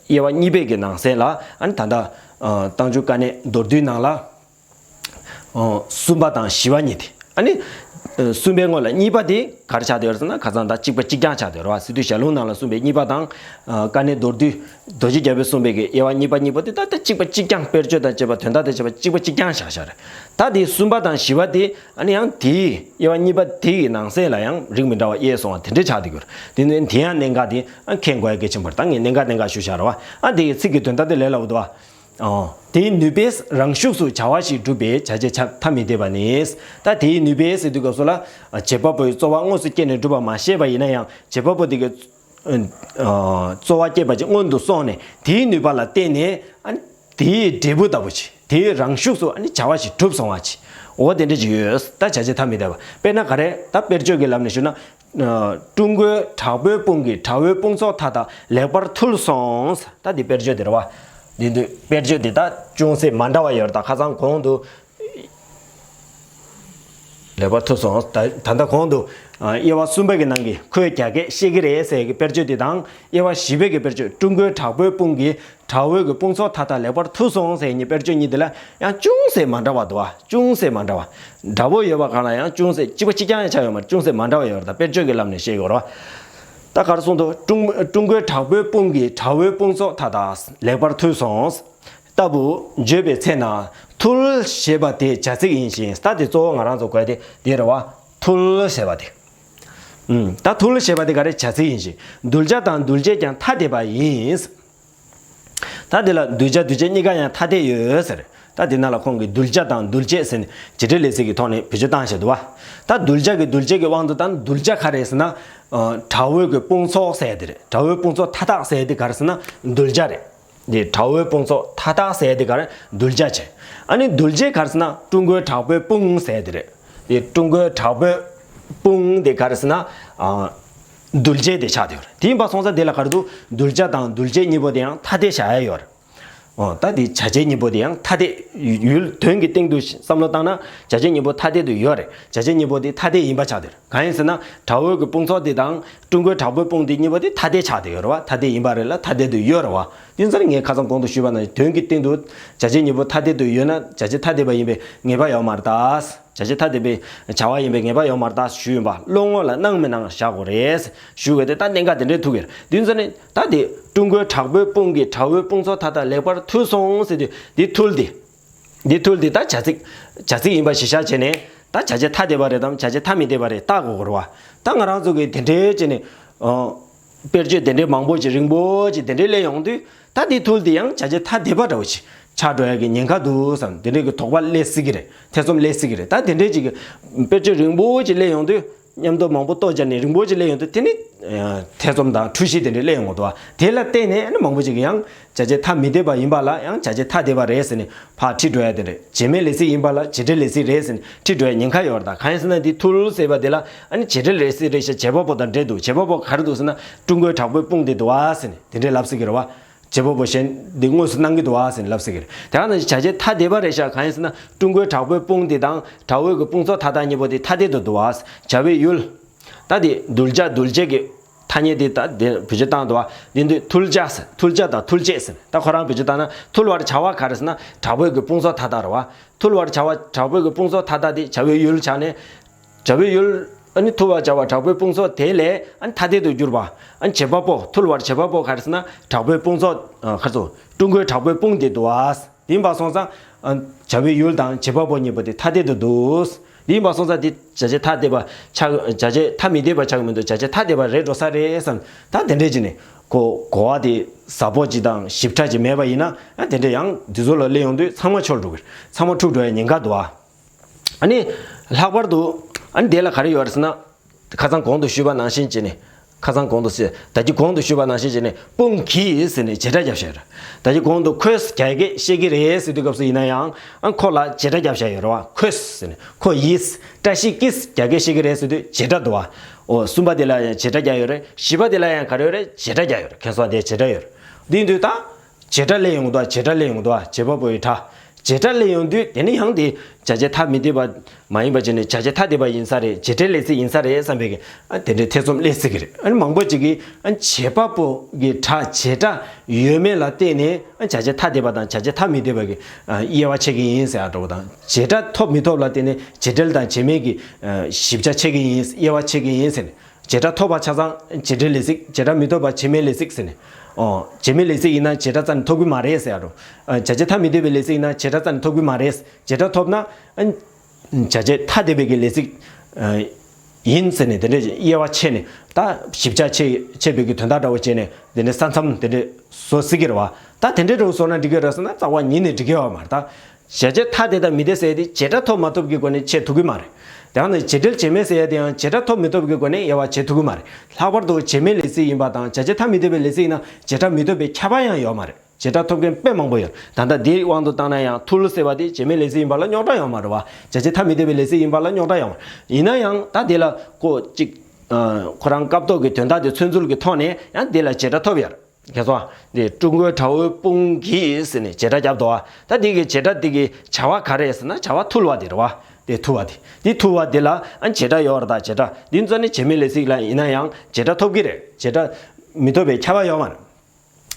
དབྱེ་བ་གཉིས་པའི་གི་ནང་གསེས་ལ། ཨ་ནི་ད་ལྟ། ཨ། རྟགས་འཇུག་དཀའ་གནད་མདོར་བསྡུས་ནང་ལ། ཨོ། གསུམ་པ་དང་བཞི་པ་གཉིས་དེ། ཨ་ནི། ཨ། གསུམ་པའི་སྔོན་ལ་གཉིས་པ་དེ་ག་རེ་ཆགས་བསྡད་ཡོད་རེད་ཟེར་ན། ཁ་སང་ད་གཅིག་པ་གཅིག་རྐྱང་ཆགས་བསྡད་ཡོད་རེད་བ། སི་ཏུ་ཞལ་ལུང་ནང་ལ་གསུངས་པའི་གཉིས་པ་དང་། ཨ། དཀའ་གནད་མདོར་བསྡུས། རྡོ་རྗེ་རྒྱལ་པོས་གསུངས་པའི་གི་དབྱེ་བ་གཉིས་པ་གཉིས་པོ་དེ་ད་ལྟ་གཅིག་པ་གཅིག་རྐྱང་དཔེར་བརྗོད་དང་བཅས་པ། དོན་དག་དང་བཅས་པ་གཅིག་པ་གཅིག་རྐྱང་བཞག་བཞག་རེད། ད་དེ་གསུམ་པ་དང་བཞི་པ་དེ། ཨ་ནི་ཡང་དེའི་དབྱེ་བ་གཉིས་པ་དེ་ཡི་ནང་གསེས་ལ་ཡང་རིགས་མི་འདྲ་བ་དབྱེ་སོང་བ་དེ་འདྲ་ཆགས་བསྡད་ཀྱི་ཡོད་རེད། དེ་ནི་དེ་ཡང་གནད་འགག་དེ། ཨ། མཁྱེན་དགོས་ཡ་གལ་ཆེན་པོ་རེད། ད་ངས་གནད་འགག་གནད་འགག་ཞུས་བཞག་རེད་བ། ཨ། དེ་ཡི་ཚིག་གི་དོན་དག་དེ་ལས་སླ་པོ་འདུག་བ། ཨོ། དེའི་ནུས་པས་རང་ཤུགས་སུ་བྱ་བ་ཞིག་སྒྲུབ་པའི་བྱ་བྱེད་ཆ། ཐ་མི་དད་པ་ནི། ད་དེའི་ནུས་པས་ཟེར་དུས་སྐབས་སུ་ལ། ཨ། བྱེད་པ་པོའི་རྩོལ་བ་དངོས་སུ་སྐྱེས་ནས་སྒྲུབ་པ་མ་བཤད་པ་ཡིན་ན་ཡང་། བྱེད་པ་པོ་དེ་གི། ཨ། རྩོལ་བ་སྐྱེས་པ་ཅིག་སྔོན་དུ་སོང་ནས་དེའི་ནུས་པ་ལ་བརྟེན་ནས། ཨ། དེའི་འབྲས་བུ་ལྟ་བུ་ཅིག་དེའི་རང་ཤུགས་སུ། ཨ་ནི་བྱ་བ་ཞིག་གྲུབ་སོང་བ་ཅིག་འོ་དེ་འདྲ་ཅིག་ཡོད། ད་བྱ་བྱེད་ཐ་མི་དད་པ། དཔེར་ན་ག་རེ། ད་དཔེར་བརྗོད་ཀྱི་ལམ་ནས་ཞུ་ན། ཀྲུང་གོའི་དྲག་པོའི་དཔུང་གིས་དགྲ་བོའི་དཔུང་ཚོགས་མཐའ་དག་ལེགས་པར་ཐུལ་སོང་། ད་འདི་དཔེར་བརྗོད་དེ་རེད་བ། འདི་འདི་དཔེར་བརྗོད་འདི་ད་ཅུང་ཟད་མ་འདྲ་བ་ཡོད་རེད། ད་ཁ་སང་གོང་དུ་ལེགས་པར་ཐུལ་སོང་། ད་ད་ལྟ་གོང་དུ། ཨ། དབྱེ་བ་གསུམ་པའི་གི་ནང་གི་ཁོས་རྒྱ་སྐད་བཤད་ཀྱི་རེད་ཟེར་གི་དཔེར་བརྗོད་འདི་དང་། དབྱེ་བ་བཞི་པའི་གི་དཔེར་བརྗོད། ཀྲུང་གོའི་དྲག་པོའི་དཔུང་གིས་དགྲ་བོའི་གི་དཔུང་ཚོགས་མཐའ་དག་ལེགས་པར་ཐུལ་སོང་ཟེར་གི་དཔེར་བརྗོད་གཉིས་དེ་ལ་ཡང་ཅུང་ཟད་མ་འདྲ་བ་འདུག་བ། ཅུང་ཟད་མ་འདྲ་བ། འདྲ་པོ་ཡོད་པ་གང་ལ་ཡང་ཅུང་ཟད་གཅིག་པ་གཅིག་རྐྱང་ཡང་ཆགས་ཡོད་མ་རེད། ཅུང་ཟད་མ་འདྲ་བ་ཡོད་རེད། ད་དཔེར་བརྗོད་ཀྱི་ལམ་ནས་བཤད་ཡོད་རེད་བ། ད་ག་རེ་གསུངས་འདུག་ཀྲུང་ཀྲུང་གོའི་དྲག་པོའི་དཔུང་གིས་དགྲ་བོའི་དཔུང་ཚོགས་མཐའ་དག་ལེགས་པར་ཐུལ་སོང་། ལྟ་བུ་བརྗོད་པའི་ཚེ་ན། ཐུལ་ཞེས་པ་དེ་བྱ་ཚིག་ཡིན་ཞིང་། ད་དེ་གཙོ་བོ་ང་རང་ཚོ་དགོས་དེ་འདི་རེད་བ། ཐུལ་ཞེས་པ་དེ། ཨུམ། ད་ཐུལ་ཞེས་པ་དེ་ག་རེ། བྱ་ཚིག་ཡིན་ཞིང་། གདུལ་བྱ་དང་གདུལ་བྱེད་ཀྱང་ཐ་དད་པ་ཡིན། ད་དེ་ལ་གདུལ་བྱ་གདུལ་བྱེད་གཉིས་ཀ་ཡང་ཐ་དད་ཡོད་ཟེར། ད་དེ་ནང་ལ་ཁོང་གིས་གདུལ་བྱ་དང་གདུལ་བྱེད་ཟེར་ནས་བྱེད་འབྲེལ་ལས་ཚིག་གི་ཐོག་ནས་བེད་སྤྱོད་བཏང་བཞག་འདུག་བ། ད་གདུལ་བྱ་གི་གདུལ་བྱེད་ཀྱི་དབང་དུ་བཏང་། གདུལ་བྱ་ག་རེ་ཟེར་ན། ཨ། དགྲ་བོའི་གི་དཔུང་ཚོགས་ཟེར་དེ་རེད། དགྲ་བོའི་དཔུང་ཚོགས་མཐའ་དག་ཟེར་དེ་ག་རེ་ཟེར་ན་གདུལ་བྱ་རེད། དེ་དགྲ་བོའི་དཔུང་ཚོགས་མཐའ་དག་ཟེར་དེ་ག་རེ། གདུལ་བྱ་བྱས། ཨ་ནི་གདུལ་བྱེད་ག་རེ་ཟེར་ན་ཀྲུང་གོའི་དྲག་པོའི་དཔུང་ཟེར་དེ་རེད། དེ་ཀྲུང་གོའི་དྲག་པོའི་དཔུང་དེ་ག་རེ་ཟེར་ན། ཨ། གདུལ་བྱེད་དེ་ཆགས་བསྡད་ཡོད་རེད། དེ་ཡིན་པ་སོང་ཙང་དེ་ལ་ག་རེ་འདུག་གདུལ་བྱ་དང་གདུལ་བྱེད་གཉིས་པོ་དེ་ཡང་ཐ་དད་བཞག་ཡ་ཡོད་རེད། ཨོ། ད་དེ་བྱ་བྱེད་གཉིས་པོ་དེ་ཡང་ཐ་དད་ཡུལ་དོན་གྱི་སྟེང་དུ་བསམ་བློ་བཏང་ན་བྱ་བྱེད་གཉིས་པོ་ཐ་དད་དུ་ཡོད་རེད། བྱ་བྱེད་གཉིས་པོ་དེ་ཐ་དད་ཡིན་པ་ཆགས་བསྡད་ཡོད་རེད། གང་ཡིན་ཟེར་ན་དགྲ་བོའི་གི་དཔུང་ཚོགས་དེ་དང་ཀྲུང་གོའི་དྲག་པོའི་དཔུང་དེ་གཉིས་པོ་དེ་ཐ་དད་ཆགས་བསྡད་ཡོད་རེད་བ། ཐ་དད་ཡིན་པ་རེད་ལ་ཐ་དད་དུ་ཡོད་རེད་བ། དེ་ཚོ་ངས་ཁ་སང་གོང་དུ་ཞུས་པ་ནང་བཞིན་དོན་གྱི་སྟེང་དུ་བྱ་བྱེད་གཉིས་པོ་ཐ་དད་དུ་ཡོད་ན་བྱ་བྱེད་ཐ་དད་པ་ཡིན་པའི་ངེས་པ་ཡོད་མ་རེད་ད། བྱ་བྱེད་ཐ་དད་པའི་བྱ་བ་ཡིན་པའི་ངེས་པ་ཡོད་མ་རེད་ད་ཞུས་ཡིན་པ། བློ་ངོ་ལ་སྣང་མི་སྣང་བཞག་དགོས་རེད་ཞུ་དགོས་ཏེ། ད་གནད་འགག་དེ་འདྲའི་ཐུག་གི་རེད། དེ་ཚོ་ནི་ད་དེ་ཀྲུང་གོའི་དྲག་པོའི་དཔུང་གིས་དགྲ་བོའི་དཔུང་ཚོགས་མཐའ་དག་ལེགས་པར་ཐུལ་སོང་ཟེར་དུས་དེ་ཐུལ་དེ། འདི་ཐུལ་འདི་ད་བྱ་ཚིག་བྱ་ཚིག་ཡིན་པ་གཞི་བཞག་བྱས་ནས་ད་བྱ་བྱེད་ཐ་དད་པ་རེད་དམ་བྱ་བྱེད་ཐ་མི་དད་པ་རེད་བརྟག་དགོས་ཀྱི་རེད་བ། ད་ང་རང་ཚོ་གིས་དེ་འདྲའི་བྱས་ནས། ཨོ། དཔེར་བརྗོད་དེ་འདྲའི་མང་པོ་ཅིག་རིང་པོ་ཅིག་དེ་འདྲའི་སླེབས་ཡོང་དུས། ད་དེ་ཐུལ་དེ་ཡང་བྱ་བྱེད་ཐ་དད་པ་འདྲ་བོ་ཅིག་ཆགས་འགྲོ་ཡ་གི་ཉེན་ཁ་འདུག་བསམ། དེ་འདྲའི་གི་དོགས་པ་སླེབས་སྲིད་ཀྱི་རེད། ཐེ་ཚོམ་སླེབས་སྲིད་ཀྱི་རེད། ད་དེ་འདྲའི་ཅིག་གི་དཔེར་བརྗོད་རིང་པོ་ཅིག་སླེབས་ཡོང་དུས། མཉམ་དུ་མང་པོ་ལྟོ་སྦྱར་ནས་རིང་པོ་ཅིག་སླེབས་ཡོང་དུས། དེ་ནི་ཐེ་ཚོམ་དང་འཁྲུལ་གཞི་དེ་འདྲ་སླེབས་ཡོང་གི་འདུག་བ། དེ་ལ་བརྟེན་ནས་ཨ་ནི་མང་པོ་ཅིག་གིས་ཡང་བྱ་བྱེད་ཐ་མི་དད་པ་ཡིན་པ་ལ་ཡང་བྱ་བྱེད་ཐ་དད་པ་རེད་ཟེར་ནས་ཕར་ཁྲིད་འགྲོ་ཡ་དེ་རེད། བྱེད་མེད་ལས་ཚིག་ཡིན་པ་ལ་བྱེད་འབྲེལ་ལས་ཚིག་རེད་ཟེར་ནས་ཁྲིད་འགྲོ་ཡ་ཉེན་ཁ་ཡོད་རེད། ད་གང་ཡིན་ཟེར་ན། འདི་ཐུལ་ཟེར་བ་དེ་ལ་ཨ་ནི་བྱེད་འབྲེལ་ལས་ཚིག་རེད་ཤག་བྱེད་པ་པོ་དང་འབྲེལ་འདུག་བྱེད་པ་པོ་ག་རེ་འདུག་ཟེར་ན། ཀྲུང་གོའི་དྲག་པོའི་དཔུང་དེ་འདུག་བ་ཟེར་ནས་དེ་འདྲའི་ལབ་སྲིད་ཀྱི་རེད་བ། བྱེད་པ་པོ་གཞན་འདི་དངོས་སུ་གནང་གི་འདུག་བ་ཟེར་ནས་ལབ་སྲིད་ཀྱི་རེད། དེ་ཡང་ན་བྱ་བྱེད་ཐ་དད་པ་རེད་ཤག་གང་ཡིན་ཟེར་ན། ཀྲུང་གོའི་དྲག་པོའི་དཔུང་འདི་དང་དྲག་པོའི་གི་དཔུང་ཚོགས་ཐ་དད་གཉིས་པོ་དེ་ཐ་དད་དུ་འདུག་བ། བྱ་བའི་ཡུལ། ད་དེ་གདུལ་བྱ་གདུལ་བྱེད་ཀྱི་ཐ་སྙད་དེ་ད་དེ་བེད་སྤྱོད་བཏང་འདུག་བ། དེ་དུས་ཐུལ་བྱ་ཟེར། ཐུལ་བྱ་དང་ཐུལ་བྱེད་ཟེར། ད་ཁོ་རང་བེད་སྤྱོད་བཏང་ན་ཐུལ་བར་བྱ་བ་ག་རེ་ཟེར་ན། དྲག་པོའི་གི་དཔུང་ཚོགས་ཐ་དད་རེད་བ། ཐུལ་བར་བྱ་བ་དྲག་པོའི་གི་དཔུང་ཚོགས་ཐ་དད་དེ་བྱ་བའི་ཡུལ་ཆགས་ནས། བྱ་བའི་ཡུལ། ཨ་ནི་ཐུལ་བར་བྱ་བ་དྲག་པོའི་དཔུང་ཚོགས་དེ་ལས་ཨ་ནི་ཐ་དད་དུ་གྱུར་པ། ཨ་ནི་བྱེད་པ་པོ། ཐུལ་བར་བྱེད་པ་པོ་ག་རེ་ཟེར་ན། དྲག་པོའི་དཔུང་ཚོགས། ཨ། ག་རེ་ཟེར། ཀྲུང་གོའི་དྲག་པོའི་དཔུང་དེ་འདུག་བ། དེ་ཡིན་པ་སོང་ཙང་། ཨ། བྱ་བའི་ཡུལ་དང་བྱེད་པ་པོ་གཉིས་པོ་དེ་ཐ་དད་དུ་འདུག་དེ་ཡིན་པ་སོང་ཙང་དེ་བྱ་བྱེད་ཐ་དད་པ་ཆགས། བྱ་བྱེད་ཐ་མི་དད་པ་ཆགས་ཀྱི་མི་འདུག་བྱ་བྱེད་ཐ་དད་པ་རེད་འགྲོ་ས་རེད་བསམ། ད་དེ་འདྲས་ཅིག་ནས་གོ་གོ་བ་དེ་ཟབ་པོ་ཅིག་དང་ཞིབ་ཕྲ་ཅིག་མེད་པ་ཡིན་ན། ཨ། དེ་འདྲས་ཡང་འདི་ཚོ་ལ་སླེབས་ཡོང་དུས་ཚང་མ་འཆོལ་འགྲོ་གི་རེད། ཚང་མ་འཁྲུག་འགྲོ་ཡ་ཉེན་ཁ་འདུག་ཨ། ཨ་ནི་ལྷག་པར་དུ། ཨ་ནི་དེ་ལ་ག་རེ་ཡོད་རེད་ཟེར་ན། ཁ་སང་གོང་དུ་ཞུས་པ་ནང་བཞིན་བྱས་ནས། ཁ་སང་གོང་དུ་ཟེར། ད་གིན་གོང་དུ་ཞུས་པ་ནང་བཞིན་བྱས་ནས་དཔུང་གིས་ཟེར་ནས་བྱེད་སྒྲ་བརྒྱབ་བཞག་ཡོད་རེད། ད་གིན་གོང་དུ་ཁོས་རྒྱ་སྐད་བཤད་ཀྱི་རེད་ཟེར་དུས་སྐབས་སུ་ཡིན་ན་ཡང་། ཨ། ཁོ་ལ་བྱེད་སྒྲ་བརྒྱབ་བཞག་ཡོད་རེད་བ། ཁོས་ཟེར་ནས། ཁོ་ཡིས། བཀྲ་ཤིས་ཀྱིས་རྒྱ་སྐད་བཤད་ཀྱི་རེད་ཟེར་དུས་བྱེད་སྒྲ་འདུག་བ། འོ། གསུམ་པ་དེ་ལ་ཡང་བྱེད་སྒྲ་བརྒྱབ་ཡོད་རེད། བཞི་པ་དེ་ལ་ཡང་ག་རེ་ཡོད་རེད། བྱེད་སྒྲ་བརྒྱབ་ཡོད་རེད། མཁན་སོང་དེ་བྱེད་སྒྲ་ཡོད་རེད། འདི་ཡིན་དུས་ད། བྱེད་སྒྲ་སླེབས་ཡོང་གི་འདུག་བ། བྱེད་སྒྲ་སླེབས་ཡོང་གི་འདུག་བ། བྱེད་པ་པོ་ཡི་སྒྲ། བྱེད་སྒྲ་སླེབས་ཡོང་དུས་དེ་ནི་ཡང་དེ་བྱ་བྱེད་ཐ་མི་དད་པ་མ་ཡིན་པ་བྱས་ནས་བྱ་བྱེད་ཐ་དད་པ་ཡིན་ས་རེད། བྱེད་འབྲེལ་ལས་ཚིག་ཡིན་ས་རེད་བསམ་པའི་གི། ཨ། དེ་འདྲའི་ཐེ་ཚོམ་སླེབས་སྲིད་ཀྱི་རེད། ཨ་ནི་མང་པོ་ཅིག་གིས། ཨ། བྱེད་པ་པོ་གི་སྒྲ་བྱེད་སྒྲ་ཡོད་མེད་ལ་བལྟས་ནས། ཨ། བྱ་བྱེད་ཐ་དད་པ་དང་བྱ་བྱེད་ཐ་མི་དད་པ་གི། ཨ། དབྱེ་བ་ཕྱེ་གི་ཡིན་ཟེར་ཡ་འདྲ་བོ་དང་། བྱེད་སྒྲ་ཐོབ་མི་ཐོབ་ལ་བལྟས་ནས་བྱེད་འབྲེལ་དང་བྱེད་མེད་ཀྱི། ཨ། ཞིབ་ཆ་ཕྱེ་གི་ཡིན། དབྱེ་བ་ཕྱེ་གི་ཡིན་ཟེར་ནས། བྱེད་སྒྲ་ཐོབ་པ་ཆ་ཚང་བྱེད་འབྲེལ་ལས་ཚིག་བྱེད་སྒྲ་མི་ཐོབ་པ་བྱེད་མེད་ལས་ཚིག་ཟེར་ནས། ཨོ། བྱེད་མེད་ལས་ཚིག་ཡིན་ན་བྱེད་སྒྲ་རྩ་ནས་ཐོབ་ཀྱི་མ་རེད་ཟེར་ཡ་རོ། ཨ། བྱ་བྱེད་ཐ་མི་དད་པའི་ལས་ཚིག་ཡིན་ན་བྱེད་སྒྲ་རྩ་ནས་ཐོབ་ཀྱི་མ་རེད། བྱེད་སྒྲ་ཐོབ་ན། ཨ། བྱ་བྱེད་ཐ་དད་པའི་གི་ལས་ཚིག་ཨ། ཡིན་ཟེར་ནས་དེ་འདྲའི་དབྱེ་བ་ཕྱེ་ནས། ད་ཞིབ་ཆ་ཕྱེ་ཕྱེ་བའི་གི་དོན་དག་འདྲ་བོ་བྱས་ནས་དེ་འདྲའི་ས་མཚམས་དེ་འདྲའི་བཟོ་སྲིད་ཀྱི་རེད་བ། ད་དེ་འདྲའི་འདྲ་བོ་བཟོ་ན་འགྲིག་གི་རེད་ཟེར་ན་རྩ་བ་ཉིད་ནས་འགྲིག་གི་ཡོད་མ་རེད་ད། བྱ་བྱེད་ཐ་དད་དང་མི་དད་ཟེར་དེ་བྱེད་སྒྲ་ཐོབ་མ་ཐོབ་ཀྱི་སྒོ་ནས་ཕྱེ་ཐུབ་ཀྱི་མ་རེད། དེ་ཡང་ན་བྱེད་འབྲེལ་བྱེད་མེད་ཟེར་ཡ་དེ་ཡང་བྱེད་སྒྲ་ཐོབ་མི་ཐོབ་ཀྱི་སྒོ་ནས་དབྱེ་བ་ཕྱེ་ཐུབ་ཀྱི་མ་རེད། ལྷག་པར་དུ་བྱེད་མེད་ལས་ཚིག་ཡིན་པ་དང་བྱ་བྱེད་ཐ་མི་དད་པའི་ལས་ཚིག་ཡིན་ན་བྱེད་སྒྲ་མི་ཐོབ་པའི་ཁྱབ་པ་ཡང་ཡོད་མ་རེད། བྱེད་སྒྲ་ཐོབ་མཁན་དཔེ་མང་པོ་ཡོད། ད་ལྟ་འདིའི་དབང་དུ་བཏང་ན་ཡང་ཐུལ་ཟེར་བ་དེ་བྱེད་མེད་ལས་ཚིག་ཡིན་པ་ལ་རྙོག་དྲ་ཡོད་མ་རེད་བ། བྱ་བྱེད་ཐ་མི་དད་པའི་ལས་ཚིག་ཡིན་པ་ལ་རྙོག་དྲ་ཡོད་མ་རེད། ཡིན་ན་ཡང་ད་དེ་ལ་ཀོ་གཅིག་ཨ། ཁོ་རང་སྐབས་ཐོག་གི་དོན་དག་དེ་མཚོན་ཚུལ་གྱི་ཐོག་ནས་ཡང་དེ་ལ་བྱེད་སྒྲ་ཐོབ་ཡོད་རེད། ཁྱེད་ཚོ། འདི་ཀྲུང་གོའི་དྲག་པོའི་དཔུང་གིས་ཟེར་ནས་བྱེད་སྒྲ་བརྒྱབ་འདུག་བ། ད་འདི་གི་བྱེད་སྒྲ་འདི་གི་བྱ་བ་ག་རེ་ཟེར་ན་བྱ་བ་ཐུལ་བ་དེ་རེད་བ། དེ་ཐུལ་བ་དེ། དེ་ཐུལ་བ་དེ་ལ་ཨ་བྱེད་སྒྲ་ཡོད་རེད། ད་བྱེད་སྒྲ་འདི་ཚོ་ནི་བྱེད་མེད་ལས་ཚིག་ལ་ཡིན་ན་ཡང་བྱེད་སྒྲ་ཐོབ་ཀྱི་རེད། བྱེད་སྒྲ་མི་ཐོབ་པའི་ཁྱབ་པ་ཡོད་མ་རེད།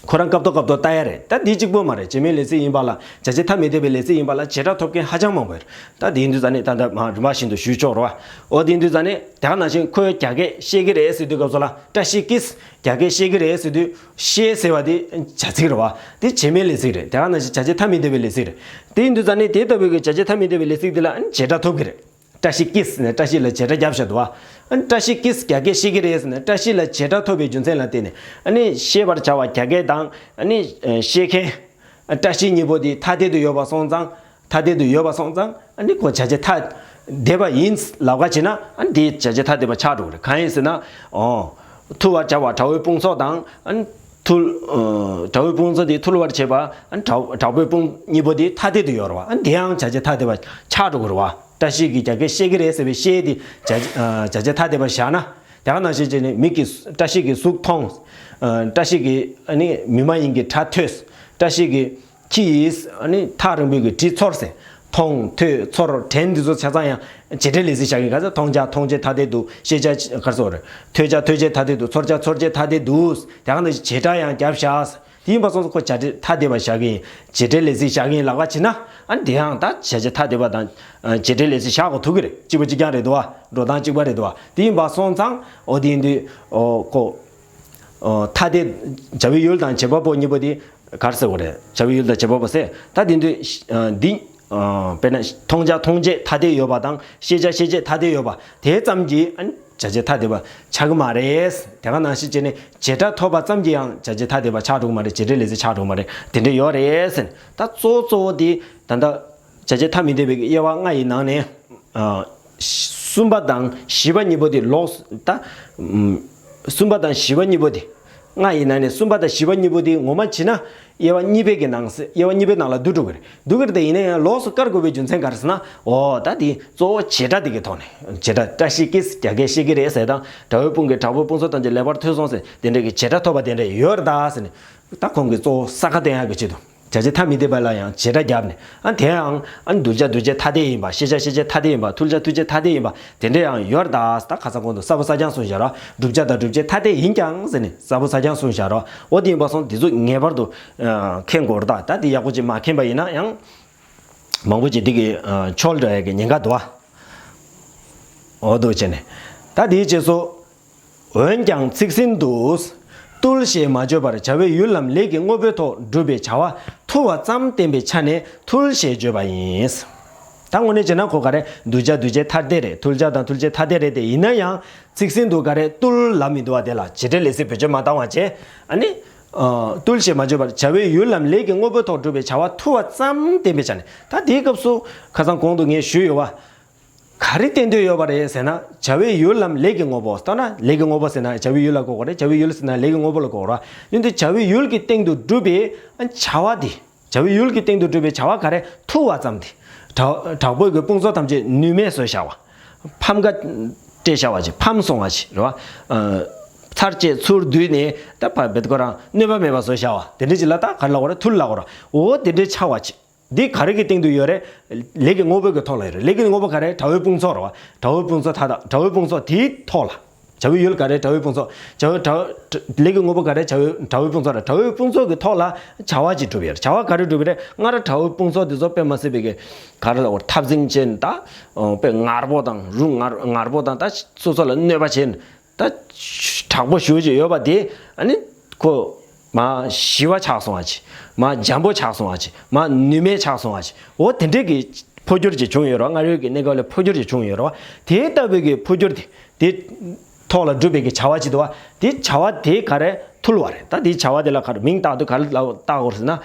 ཁོ་རང་སྐབས་ཐོག་སྐབས་ཐོག་ལྟ་ཡ་རེད། ད་འདི་གཅིག་པོ་མ་རེད། བྱེད་མེད་ལས་ཚིག་ཡིན་པ་ལ། བྱ་བྱེད་ཐ་མི་དད་པའི་ལས་ཚིག་ཡིན་པ་ལ་བྱེད་སྒྲ་ཐོབ་མཁན་ཧ་ཅང་མང་པོ་ཡོད་རེད། ད་དེ་ཡིན་དུས་ཙ་ནས་ད་ལྟ་མ་རིམ་པ་བཞིན་དུ་ཞུས་ཆོག་རེད་བ། འོ་དེ་ཡིན་དུས་ཙ་ནས་དེ་ག་ནང་བཞིན་ཁོས་རྒྱ་སྐད་བཤད་ཀྱི་རེད་ཟེར་དུས་སྐབས་སུ་ལ་བཀྲ་ཤིས་ཀྱིས་རྒྱ་སྐད་བཤད་ཀྱི་རེད་ཟེར་དུས། བཤད་ཟེར་བ་དེ་བྱ་ཚིག་རེད་བ། དེ་བྱེད་མེད་ལས་ཚིག་རེད། དེ་ག་ནང་བཞིན་བྱ་བྱེད་ཐ་མི་དད་པའི་ལས་ཚིག་རེད། དེ་ཡིན་དུས་ཙ་ནས་དེ་ལྟ་བུའི་གི་བྱ་བྱེད་ཐ་མི་དད་པའི་ལས་ཚིག་དེ་ལ་ཨ་ནི་བྱེད་སྒྲ་ཐོབ་ཀྱི་རེད། བཀྲ་ཤིས་ཀྱིས་ཟེར་ནས་བཀྲ་ཤིས་ལ་བྱེད་སྒྲ་བརྒྱབ་བཞག་འདུག་བ། ཨ་ནི་བཀྲ་ཤིས་ཀྱིས་རྒྱ་སྐད་བཤད་ཀྱི་རེད་ཟེར་ནས་བཀྲ་ཤིས་ལ་བྱེད་སྒྲ་ཐོབ་པའི་རྒྱུ་མཚན་ལ་བརྟེན་ནས། ཨ་ནི་བཤད་པར་བྱ་བ་རྒྱ་སྐད་དང་། ཨ་ནི་བཤད་མཁན་བཀྲ་ཤིས་གཉིས་པོ་དེ་ཐ་དད་དུ་ཡོད་པ་སོང་ཙང་། ཐ་དད་དུ་ཡོད་པ་སོང་ཙང་། ཨ་ནི་ཁོ་བྱ་བྱེད་ཐ་དད་པ་ཡིན་ལབ་ག་བྱེད་ན། ཨ་ནི་དེ་བྱ་བྱེད་ཐ་དད་པ་ཆགས་འགྲོ་གི་རེད། གང་ཡིན་ཟེར་ན། ཨོ། ཐུལ་བར་བྱ་བ་དྲག་པོའི་དཔུང་ཚོགས་དང་། ཨ་ནི་ཐུལ། ཨ། དྲག་པོའི་དཔུང་ཚོགས་དེ་ཐུལ་བར་བྱེད་པ། ཨ་ནི་དྲག་དྲག་པོའི་དཔུང་གཉིས་པོ་དེ་ཐ་དད་དུ་ཡོད་རེད་བ། ཨ་ནི་དེ་ཡང་བྱ་བྱེད་ཐ་དད་པ་ཆགས་འགྲོ་གི་རེད་བ། བཀྲ་ཤིས་ཀྱིས་རྒྱ་སྐད་བཤད་ཀྱི་རེད་ཟེར་བའི་བཤད་དེ་བྱ་ཨ་བྱ་བྱེད་ཐ་དད་པ་བཞག་ན། དེ་ག་ནང་བཞིན་བྱས་ནས་མིག་གིས་བཀྲ་ཤིས་ཀྱི་གཟུགས་མཐོང་། ཨ། བཀྲ་ཤིས་ཀྱིས་ཨ་ནི་མི་མ་ཡིན་གྱི་སྒྲ་ཐོས། བཀྲ་ཤིས་ཀྱིས་ཁྱི་ཡིས་ཨ་ནི་ཐག་རིང་པོའི་གི་དྲི་ཚོར་ཟེར། མཐོང་། ཐོས། ཚོར། དྲན། འདི་ཚོ་ཆ་ཚང་ཡང་བྱེད་འབྲེལ་ལས་ཚིག་བཞག་གི། ག་ཚོད། མཐོང་བྱ་མཐོང་བྱེད་ཐ་དད་འདུག་ཤེས་བྱ་ག་རེ་ཟེར། ཐོས་བྱ་ཐོས་བྱེད་ཐ་དད་འདུག་ཚོར་བྱ་ཚོར་བྱེད་ཐ་དད་འདུག་དེ་ག་ནང་བཞིན་བྱེད་སྒྲ་ཡང་བརྒྱབ་བཞག་དེ་ཡིན་པ་སོང་ཙང་ཁོ་བྱ་བྱེད་ཐ་དད་པ་བཞག་གི་ཡིན། བྱེད་འབྲེལ་ལས་ཚིག་བཞག་གི་ཡིན་ལབ་པ་བྱས་ན། ཨ་ནི་དེ་ཡང་ད་བྱ་བྱེད་ཐ་དད་པ་དང་བྱེད་འབྲེལ་ལས་ཚིག་བཞག་དགོས་ཐུག་གི་རེད། གཅིག་པ་གཅིག་རྐྱང་རེད་འདུག་བ། འགྲོ་སྟངས་གཅིག་པ་རེད་འདུག་བ། དེ་ཡིན་པ་སོང་ཙང་། འོ་དེ་ཡིན་དུས། འོ་ཁོ། འོ་ཐ་དད། བྱ་བའི་ཡུལ་དང་བྱེད་པ་པོ་གཉིས་པོ་དེ་ག་རེ་ཟེར་དགོས་རེད། བྱ་བའི་ཡུལ་དང་བྱེད་པ་པོ་ཟེར། ད་དེ་དུས། འདི། དཔེར་ན་མཐོང་བྱ་མཐོང་བྱེད་ཐ་དད་ཡོད་པ་དང་ཤེས་བྱ་ཤེས་བྱེད་ཐ་དད་ཡོད་པ་དེ་ཙམ་གྱིས། ཨ་ནི་ བྱ་བྱེད་ཐ་དད་པ་ཆགས་ཀྱི་མ་རེད། དེ་ག་ནང་བཞིན་བྱས་ནས་བྱེད་སྒྲ་ཐོབ་པ་ཙམ་གྱིས་ཡང་བྱ་བྱེད་ཐ་དད་པ་ཆགས་འགྲོ་གི་མ་རེད། བྱེད་སྒྲའི་ལས་ཚིག་ཆགས་འགྲོ་གི་མ་རེད། དེ་འདྲ་ཡོད་རེད་ཟེར་ནས། ད་གཙོ་བོ་གཙོ་བོ་དེ་ད་ལྟ་བྱ་བྱེད་ཐ་མི་དད་པའི་དབྱེ་བ་ལྔ་ཡི་ནང་ནས། ཨ། གསུམ་པ་དང་བཞི་པ་གཉིས་པོ་དེ་ལོགས་ད། ཨམ། གསུམ་པ་དང་བཞི་པ་གཉིས་པོ་དེ། ལྔ་ཡི་ནང་ནས་གསུམ་པ་དང་བཞི་པ་གཉིས་པོ་དེ་ངོ་མ་བྱས་ན་དབྱེ་བ་གཉིས་པའི་གི་ནང་གསེས། དབྱེ་བ་གཉིས་པའི་ནང་ལ་བསྡུ་འགྲོ་གི་རེད། བསྡུ་གི་རེད་དེ། ཡིན་ན་ཡང་ལོགས་སུ་བཀར་དགོས་པའི་རྒྱུ་མཚན་ག་རེ་ཟེར་ན། འོ་ད་དེ་གཙོ་བོ་བྱེད་སྒྲ་དེ་གི་ཐོག་ནས། བྱེད་སྒྲ། བཀྲ་ཤིས་ཀྱིས་རྒྱ་སྐད་བཤད་ཀྱི་རེད་ཟེར་དང་། དྲག་པོའི་དཔུང་གིས་དྲག་པོའི་དཔུང་ཚོགས་ཐམས་ཅད་ལེགས་པར་ཐུལ་སོང་ཟེར། དེ་འདྲ་གི་བྱེད་སྒྲ་ཐོབ་པ་དེ་འདྲ་ཡོད་རེད་ད་ཟེར་ནས། ད་ཁོང་གིས་གཙོ་བོ་ས་ཁ་བསྟན་ཡག་གི་ཆེད་དུ། བྱ་བྱེད་ཐ་མི་དད་པ་ལ་ཡང་བྱེད་སྒྲ་བརྒྱབ་ནས། ཨ། དེ་ཡང་ཨ་གདུལ་བྱ་གདུལ་བྱེད་ཐ་དད་ཡིན་པ། ཤེས་བྱ་ཤེས་བྱེད་ཐ་དད་ཡིན་པ། ཐུལ་བྱ་ཐུལ་བྱེད་ཐ་དད་ཡིན་པ། དེ་འདྲ་ཡང་ཡོད་རེད་ད། ད་ཁ་སང་གོང་དུ་གསལ་པོ་གསལ་རྐྱང་གསུངས་བཞག་ར། བསྒྲུབ་བྱ་དང་བསྒྲུབ་བྱེད་ཐ་དད་ཡིན་ཀྱང་ཟེར་ནས་གསལ་པོ་གསལ་རྐྱང་གསུངས་བཞག་ར། འོ་དེ་ཡིན་པ་སོང་དེ་ཚོ་ངེས་པར་དུ་ཨ་མཁྱེན་དགོས་རེད་ད། ད་དེ་ཡག་པོ་ཅིག་མ་མཁྱེན་པ་ཡིན་ན་ཡང་མང་པོ་ཅིག་འདི་གི་ཨ་འཆོལ་འགྲོ་ཡག་གི་ཉེན་ཁ་འདུག་ཨ། འོ་འདུག་བྱས་ནས། ད་དེའི་རྗེས་སུ། འོན་ཀྱང་ཚིག་ཟིན་དུ། ཐུལ་ཞེས་མ་བརྗོད་པར་བྱ་བའི་ཡུལ་ལམ་ལས་ཀྱི་དངོས་པོའི་ཐོག་སྒྲུབ་པའི་བྱ་བ་ཐུལ་བ་ཙམ་བསྟན་པའི་ཆ་ནས་ཐུལ་ཞེས་བརྗོད་པ་ཡིན། ད་དངོས་གནས་བྱས་ན་ཁོ་ག་རེ། གདུལ་བྱ་གདུལ་བྱེད་ཐ་དད་རེད། ཐུལ་བྱ་དང་ཐུལ་བྱེད་ཐ་དད་རེད་དེ། ཡིན་ན་ཡང་ཚིག་ཟིན་དུ་ག་རེ། ཐུལ་ལབ་མི་འདུག་བ། དེ་ལ་བྱེད་སྒྲའི་ལས་ཚིག་བེད་སྤྱོད་མ་བཏང་བ་བྱས། ཨ་ནི། ཨ། ཐུལ་ཞེས་མ་བརྗོད་པར་བྱ་བའི་ཡུལ་ལམ་ལས་ཀྱི་དངོས་པོའི་ཐོག་སྒྲུབ་པའི་བྱ་བ་ཐུལ་བ་ཙམ་བསྟན་པའི་ཆ་ནས། ད་དེའི་སྐབས་སུ་ཁ་སང་གོང་དུ་ངས་ཞུས་ཡོད་བ། ག་རེ་བསྟན་འདོད་ཡོད་པ་རེད་ཟེར་ན། བྱ་བའི་ཡུལ་ལམ་ལས་ཀྱི་དངོས་པོ། ལྟ་ན་ལས་ཀྱི་དངོས་པོ་ཟེར་ན་བྱ་བའི་ཡུལ་ལ་གོ་དགོས་རེད། བྱ་བའི་ཡུལ་ཟེར་ན་ལས་ཀྱི་དངོས་པོ་ལ་གོ་དགོས་རེད། ཡིན་དུས་བྱ་བའི་ཡུལ་གྱི་སྟེང་དུ་སྒྲུབ་པའི་བྱ་བ་དེ། བྱ་བའི་ཡུལ་གྱི་སྟེང་དུ་སྒྲུབ་པའི་བྱ་བ་ག་རེ། ཐུལ་བ་ཙམ་དེ། དྲག་དྲག་པོའི་གི་དཔུང་ཚོགས་ཐམས་ཅད་ནུས་མེད་བཟོས་བཞག་པ། ཕམ་ཁ་སྤྲད་བཞག་པ་ཅིག་ཕམ་སོང་བ་ཅིག་རེད་བ། ཚར་བཅད་ཚུར་བསྡུས་ནས་ད་ཕར་བེད་ཁོ་རང་གནོད་པ་མེད་པ་བཟོས་བཞག་པ་དེ་འདྲ་ཅིག་ལ་ད་ག་རེ་ལབ་དགོས་རེད། ཐུལ་ལབ་དགོས་རེད། འོ་དེ་འདྲའི་ཆགས་པ་ཅིག་འདི་ག་རེ་གི་སྟེང་དུ་ཡོད་རེད། ལས་ཀྱི་དངོས་པོ་གི་ཐོག་ལ་ཡོད་རེད། ལས་ཀྱི་དངོས་པོ་ག་རེ། དྲག་པོའི་དཔུང་ཚོགས་རེད་བ། དྲག་པོའི་དཔུང་ཚོགས་ད་ད་དྲག་པོའི་དཔུང་ཚོགས་དེའི་ཐོག་ལ། བྱ་བའི་ཡུལ་ག་རེ། དྲག་པོའི་དཔུང་ཚོགས། བྱ་བའི་དྲག་ལས་ཀྱི་དངོས་པོ་ག་རེ། བྱ་བའི་དྲག་པོའི་དཔུང་ཚོགས་རེད། དྲག་པོའི་དཔུང་ཚོགས་ཀྱི་ཐོག་ལ་བྱ་བ་ཅིག་སྒྲུབ་ཡོད་རེད། བྱ་བ་ག་རེ་སྒྲུབ་ཡོད་རེད། སྔར་དྲག་པོའི་དཔུང་ཚོགས་དེ་ཚོ་དཔེ་མ་སྲིད་པའི་གི་ག་རེ་ལབ་དགོས་རེད། འཐབ་འཛིང་བྱས་ནས་ད། ཨོ། དཔེ་ངར་པོ་དང་རུ་ངར་ངར་པོ་དང་ད་སོ་སོ་ལ་གནོད་པ་བྱས་ནས། ད་དྲག་པོ་ཞེ་ཅིག་ཡོད་པ་དེ། ཨ་ནི་ཁོ་མར་ཞི་བ་ཆགས་སོང་བ་ཅིག་མར་འཇམ་པོ་ཆགས་སོང་བ་ཅིག་མར་ནུས་མེད་ཆགས་སོང་བ་ཅིག་འོ་དེ་འདྲའི་གི་འཕོ་འགྱུར་ཅིག་བྱུང་ཡོད་རེད་བ། སྔར་ཡོད་ཀྱི་གནས་སྐབས་ལས་འཕོ་འགྱུར་ཅིག་བྱུང་ཡོད་རེད་བ། དེ་ལྟ་བུའི་གི་འཕོ་འགྱུར་དེ་དེ་ཐོག་ལ་སྒྲུབ་པའི་གི་བྱ་བ་ཅིག་འདུག་བ། དེ་བྱ་བ་དེ་ག་རེ། ཐུལ་བ་རེད། ད་དེ་བྱ་བ་དེ་ལ་ག་རེ་མིང་བཏགས་དུས་ག་རེ་ལབ་བཏགས་དགོས་ཟེར་ན།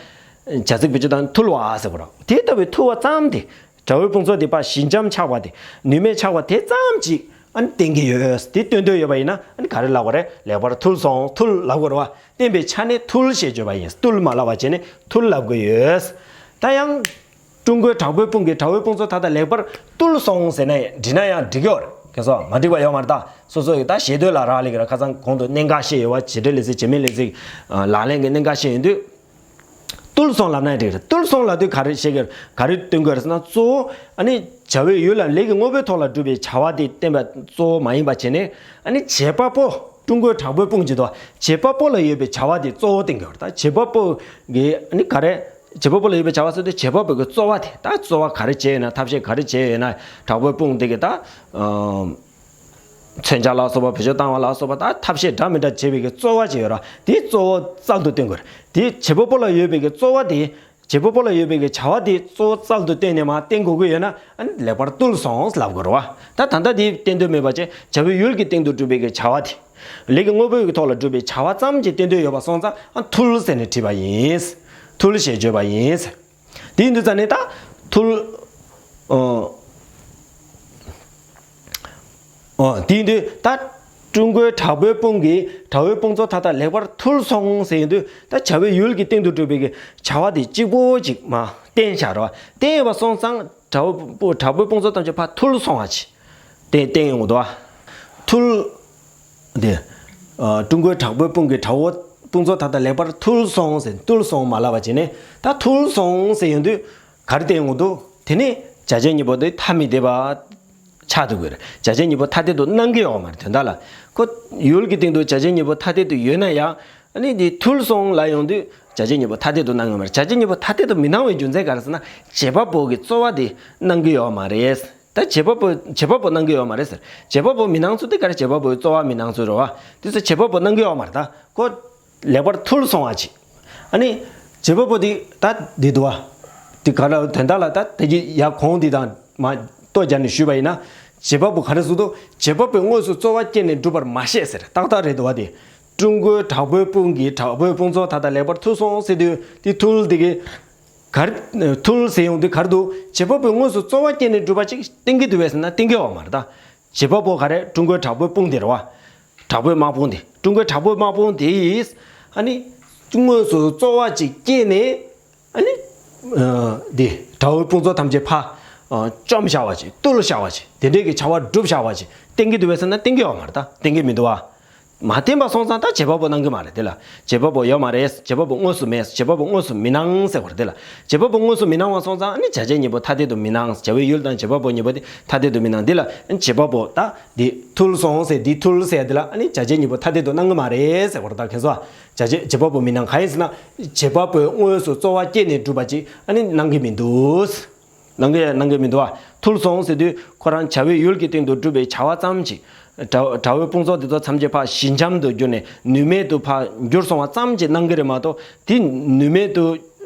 བྱ་ཚིག་བེད་སྤྱོད་བཏང་ཐུལ་བ་ཟེར་དགོས་རེད། དེ་ལྟ་བུའི་ཐུལ་བ་ཙམ་དེ། དྲག་པོའི་དཔུང་ཚོགས་དེ་ཕར་ཞི་འཇམ་ཆགས་པ་དེ། ནུས་མེད་ཆགས་པ་དེ་ཙམ་ཅིག་ཨ་ནི་བསྟན་གྱི་ཡོད། དེ་སྟོན་འདོད་ཡོད་པ་ཡིན་ན་ཨ་ནི་ག་རེ་ལབ་དགོས་རེད། ལེགས་པར་ཐུལ་སོང་། ཐུལ་ལབ་དགོས་རེད་བ། བསྟན་པའི་ཆ་ནས་ཐུལ་ཞེས་བརྗོད་པ་ཡིན། ཐུལ་མ་ལབ་པ་བྱས་ནས་ཐུལ་ལབ་དགོས་ཡོད། ད་ཡང་། ཀྲུང་གོའི་དྲག་པོའི་དཔུང་གིས་དྲག་པོའི་དཔུང་ཚོགས་མཐའ་དག་ལེགས་པར་བཏུལ་སོང་ཟེར་ནས་བྲིས་ན་ཡང་འགྲིག་གི་ཡོད་རེད། ཁྱེད་ཚོ་མ་འགྲིག་པ་ཡོད་མ་རེད་ད། སོ་སོ་ཡི་ད་ཞེ་འདོད་ལ་རག་ལས་ཀྱི་རེད། ཁ་སང་གོང་དུ་གནད་འགག་བཤད་ཡོད་བ། བྱེད་སྒྲའི་ལས་ཚིག་བྱེད་མེད་ལས་ཚིག་ལག་ལེན་གྱི་གནད་འགག་བཤད་ཡོང་དུས། བཏུལ་སོང་ལབ་ན་འགྲིག་རེད། བཏུལ་སོང་ལབ་དུས་ག་རེ་བཤད་ཀྱི་རེད། ག་རེ་སྟོན་དགོས་རེད་ཟེར་ན། གཙོ་བོ་ཨ་ནི་བྱ་བའི་ཡུལ་ལ་ལས་ཀྱི་དངོས་པོའི་ཐོག་ལ་སྒྲུབ་པའི་བྱ་བ་དེ་བསྟན་པ་གཙོ་བོ་མ་ཡིན་པ་བྱས་ནས། ཨ་ནི་བྱེད་པ་པོ། ཀྲུང་གོའི་དྲག་པོའི་དཔུང་གི་དོ། བྱེད་པ་པོ་ལ་ཡོད་པའི་བྱ་བ་དེ་གཙོ་བོ་བསྟན་གྱི་ཡོད་རེད། ད་བྱེད་པ་པོ་གི་ཨ་ནི་ག་རེ། བྱེད་པ་པོ་ལ་ཡོད་པའི་བྱ་བ་ཟེར་དུས་བྱེད་པ་པོ་གི་རྩོལ་བ་དེ། ད་རྩོལ་བ་ག་རེ་བྱས་ཡོད་ན། ཐབས་ཤེས་ག་རེ་བྱས་ཡོད་ན། དྲག་པོའི་དཔུང་དེ་གི་ད། ཨ། མཚོན་ཆ་ལ་སོགས་པ་བེད་སྤྱོད་བཏང་བ་ལ་སོགས་པ། ད་ཐབས་ཤེས་འདྲ་མི་འདྲ་བྱེད་པའི་གི་རྩོལ་བ་ཅིག་ཡོད་ར། དེའི་གཙོ་བོ་རྩལ་དུ་བཏོན་དགོས་རེད། དེ་བྱེད་པ་པོ་ལ་ཡོད་པའི་གི་རྩོལ་བ་དེ། བྱེད་པ་པོ་ལ་ཡོད་པའི་གི་བྱ་བ་དེ་གཙོ་བོ་རྩལ་དུ་བཏོན་ནས་མར་བསྟན་དགོས་ཀྱི་ཡོད་ན། ཨ་ནི་ལེགས་པར་བཏུལ་སོང་ལབ་དགོས་རེད་བ། ད་ད་ལྟ་དེ་བསྟན་འདོད་མེད་པ་བྱས། བྱ་བའི་ཡུལ་གྱི་སྟེང་དུ་སྒྲུབ་པའི་གི་བྱ་བ་དེ། ལས་ཀྱི་དངོས་པོའི་གི་ཐོག་ལ་སྒྲུབ་པའི་བྱ་བ་ཙམ་གྱི་བསྟན་འདོད་ཡོད་པ་སོང་ཙང་ཨ་ཐུལ་ཟེར་ནས་བྲིས་པ་ཡིན། ཐུལ་ཞེས་བརྗོད་པ་ཡིན། དེ་ཡིན་དུས་ཙ་ནས་ད་ཐུལ། ཨོ། ཨོ། དེ་ཡིན་དུས་ད་ཀྲུང་གོའི་དྲག་པོའི་དཔུང་གིས་དྲག་པོའི་དཔུང་ཚོགས་མཐའ་དག་ལེགས་པར་ཐུལ་སོང་ཟེར་ཡོང་དུས། ད་བྱ་བའི་ཡུལ་གྱི་སྟེང་དུ་སྒྲུབ་པའི་གི་བྱ་བ་དེ་གཅིག་པོ་གཅིག་མར་བསྟན་བཞག་རེད་བ། བསྟན་ཡོད་པ་སོང་ཙང་དྲག་པོ་དྲག་པོའི་དཔུང་ཚོགས་ཐམས་ཅད་ཕར་ཐུལ་སོང་བ་ཅིག་བསྟན་བསྟན་ཡོང་གི་འདུག་བ། ཐུལ། དེ། ཨ། ཀྲུང་གོའི་དྲག་པོའི་དཔུང་གིས་དྲག་པོ་དཔུང་ཚོགས་མཐའ་དག་ལེགས་པར་ཐུལ་སོང་ཟེར། བཏུལ་སོང་མ་ལབ་པ་བྱས་ནས། ད་ཐུལ་སོང་ཟེར་ཡོང་དུས་ག་རེ་བསྟན་ཡོང་གི་འདུག་དེ་ནི་བྱ་བྱེད་གཉིས་པོ་དེ་ཐ་མི་དད་པ་ཆགས་འདུག་གི་རེད། བྱ་བྱེད་གཉིས་པོ་ཐ་དད་དུ་སྣང་གི་ཡོད་མ་རེད། དོན་དག་ལ་ཁོ་ཡུལ་གྱི་སྟེང་དུ་བྱ་བྱེད་གཉིས་པོ་ཐ་དད་དུ་ཡོད་ན་ཡང་། ཨ་ནི་དེ་ཐུལ་སོང་ལབ་ཡོང་དུས་བྱ་བྱེད་གཉིས་པོ་ཐ་དད་དུ་སྣང་གི་མ་རེད། བྱ་བྱེད་གཉིས་པོ་ཐ་དད་དུ་མི་སྣང་བའི་རྒྱུ་མཚན་ག་རེ་ཟེར་ན། བྱེད་པ་པོ་གི་རྩོལ་བ་དེ་སྣང་གི་ཡོད་མ་རེད། ད་བྱེད་པ་པོ་བྱེད་པ་པོ་སྣང་གི་ཡོད་མ་རེད་ཟེར། བྱེད་པ་པོ་མི་སྣང་ཚུལ་དེ་ག་རེ། བྱེད་པ་པོའི་རྩོལ་བ་མི་སྣང་ཚུལ་རེད་བ། དེ་ཚོ་བྱེད་པ་པོ་སྣང་གི་ཡོད་མ་རེད། ད་ཁོ་ལེགས་པར་ཐུལ་སོང་བ་ཅིག་ཨ་ནི་བྱེད་པ་པོ་དེ་ད་འདི་འདུག་བ། དེ་ག་རེ་དོན་དག་ལ་ད་དེ་གི་ཡ་གོང་དེ་དང་མ་ལྟོ་སྦྱར་ནས་ཞུས་པ་ཡིན་ན། བྱེད་པ་པོ་ག་རེ་ཟེར་དུས། བྱེད་པ་པོས་དངོས་སུ་རྩོལ་བ་བསྐྱེད་ནས་བསྒྲུབ་པར་མ་བཤད་ཟེར། ཏག་ཏག་རེད་འདུག་བ་དེ། ཀྲུང་གོའི་དྲག་པོའི་དཔུང་གིས་དྲག་པོའི་དཔུང་ཚོགས་མཐའ་དག་ལེགས་པར་ཐུལ་སོང་ཟེར་དུས་དེ་ཐུལ་དེ་གི་ག་རེ། ཐུལ་ཟེར་ཡོང་དུས་ག་རེ་འདུག་བྱེད་པ་པོས་དངོས་སུ་རྩོལ་བ་བསྐྱེད་ནས་བསྒྲུབས་པ་ཅིག་བསྟན་གྱི་འདུག་བས་ཟེར་ན་བསྟན་གྱི་ཡོད་མ་རེད་ད། བྱེད་པ་པོ་ག་རེ། ཀྲུང་གོའི་དྲག་པོའི་དཔུང་དེ་རེད་བ། དྲག་པོའི་དམག་དཔུང་དེ། ཀྲུང་གོའི་དྲག་པོའི་དམག་དཔུང་དེ་ཡིས་ཨ་ནི་དངོས་སུ་རྩོལ་བ་ཅིག་བསྐྱེད་ནས། ཨ་ནི། ཨ། འདི་དགྲ་བོའི་དཔུང་ཚོགས་ཐམས་ཅད་ཕར། ཨ། བཅོམ་བཞག་པ་ཅིག་བཏུལ་བཞག་པ་ཅིག་དེ་འདྲའི་གི་བྱ་བ་བསྒྲུབས་བཞག་པ་ཅིག་བསྟན་གྱི་འདུག་བས་ཟེར་ན་བསྟན་གྱི་ཡོད་མ་རེད་ད། བསྟན་གྱི་མི་འདུག་བ། མ་བསྟན་པ་སོང་ཙང་ད་བྱེད་པ་པོ་གནང་གི་མ་རེད་དེ་ལ། བྱེད་པ་པོ་ཡོད་མ་རེད། བྱེད་པ་པོ་དངོས་སུ་མེད། བྱེད་པ་པོ་དངོས་སུ་མི་སྣང་ཟེར་བ་རེད་དེ་ལ། བྱེད་པ་པོ་དངོས་སུ་མི་སྣང་བ་སོང་ཙང་ཨ་ནི་བྱ་བྱེད་གཉིས་པོ་ཐ་དད་དུ་མི་སྣང་། བྱ་བའི་ཡུལ་དང་བྱེད་པ་པོ་གཉིས་པོ་དེ་ཐ་དད་དུ་མི་སྣང་། འདི་ལ་བྱེད་པ་པོ་ད་འདི་ཐུལ་སོང་ཟེར། འདི་ཐུལ་ཟེར་འདི་ལ་ཨ་ནི་བྱ་བྱེད་གཉིས་པོ་ཐ་དད་དུ་སྣང་གི་མ་རེད་ཟེར་བ་རེད་ད། མཁྱེན་སོང་། བྱ་བྱེད་བྱེད་པ་པོ་མི་སྣང་། གང་ཡིན་ཟེར་ན། བྱེད་པ་པོས་དངོས་སུ་རྩོལ་བ་བསྐྱེད་ནས་བསྒྲུབས་པ་ཅིག་ཨ་ནི་སྣང་གི་མི་འདུག་སྣང་གི་སྣང་གི་མི་འདུག་བ། ཐུལ་སོང་ཟེར་དུས་ཁོ་རང་བྱ་བའི་ཡུལ་གྱི་སྟེང་དུ་གྲུབ་པའི་བྱ་བ་ཙམ་ཅིག་དགྲ་དགྲ་བོའི་དཔུང་ཚོགས་དེ་ཚོ་ཐམས་ཅད་ཕར་ཞི་འཇམ་དུ་གྱུར་ནས་ནུས་མེད་དུ་ཕར་གྱུར་སོང་བ་ཙམ་ཅིག་སྣང་གི་རེད་མ་གཏོགས། དེ་ནུས་མེད་དུ་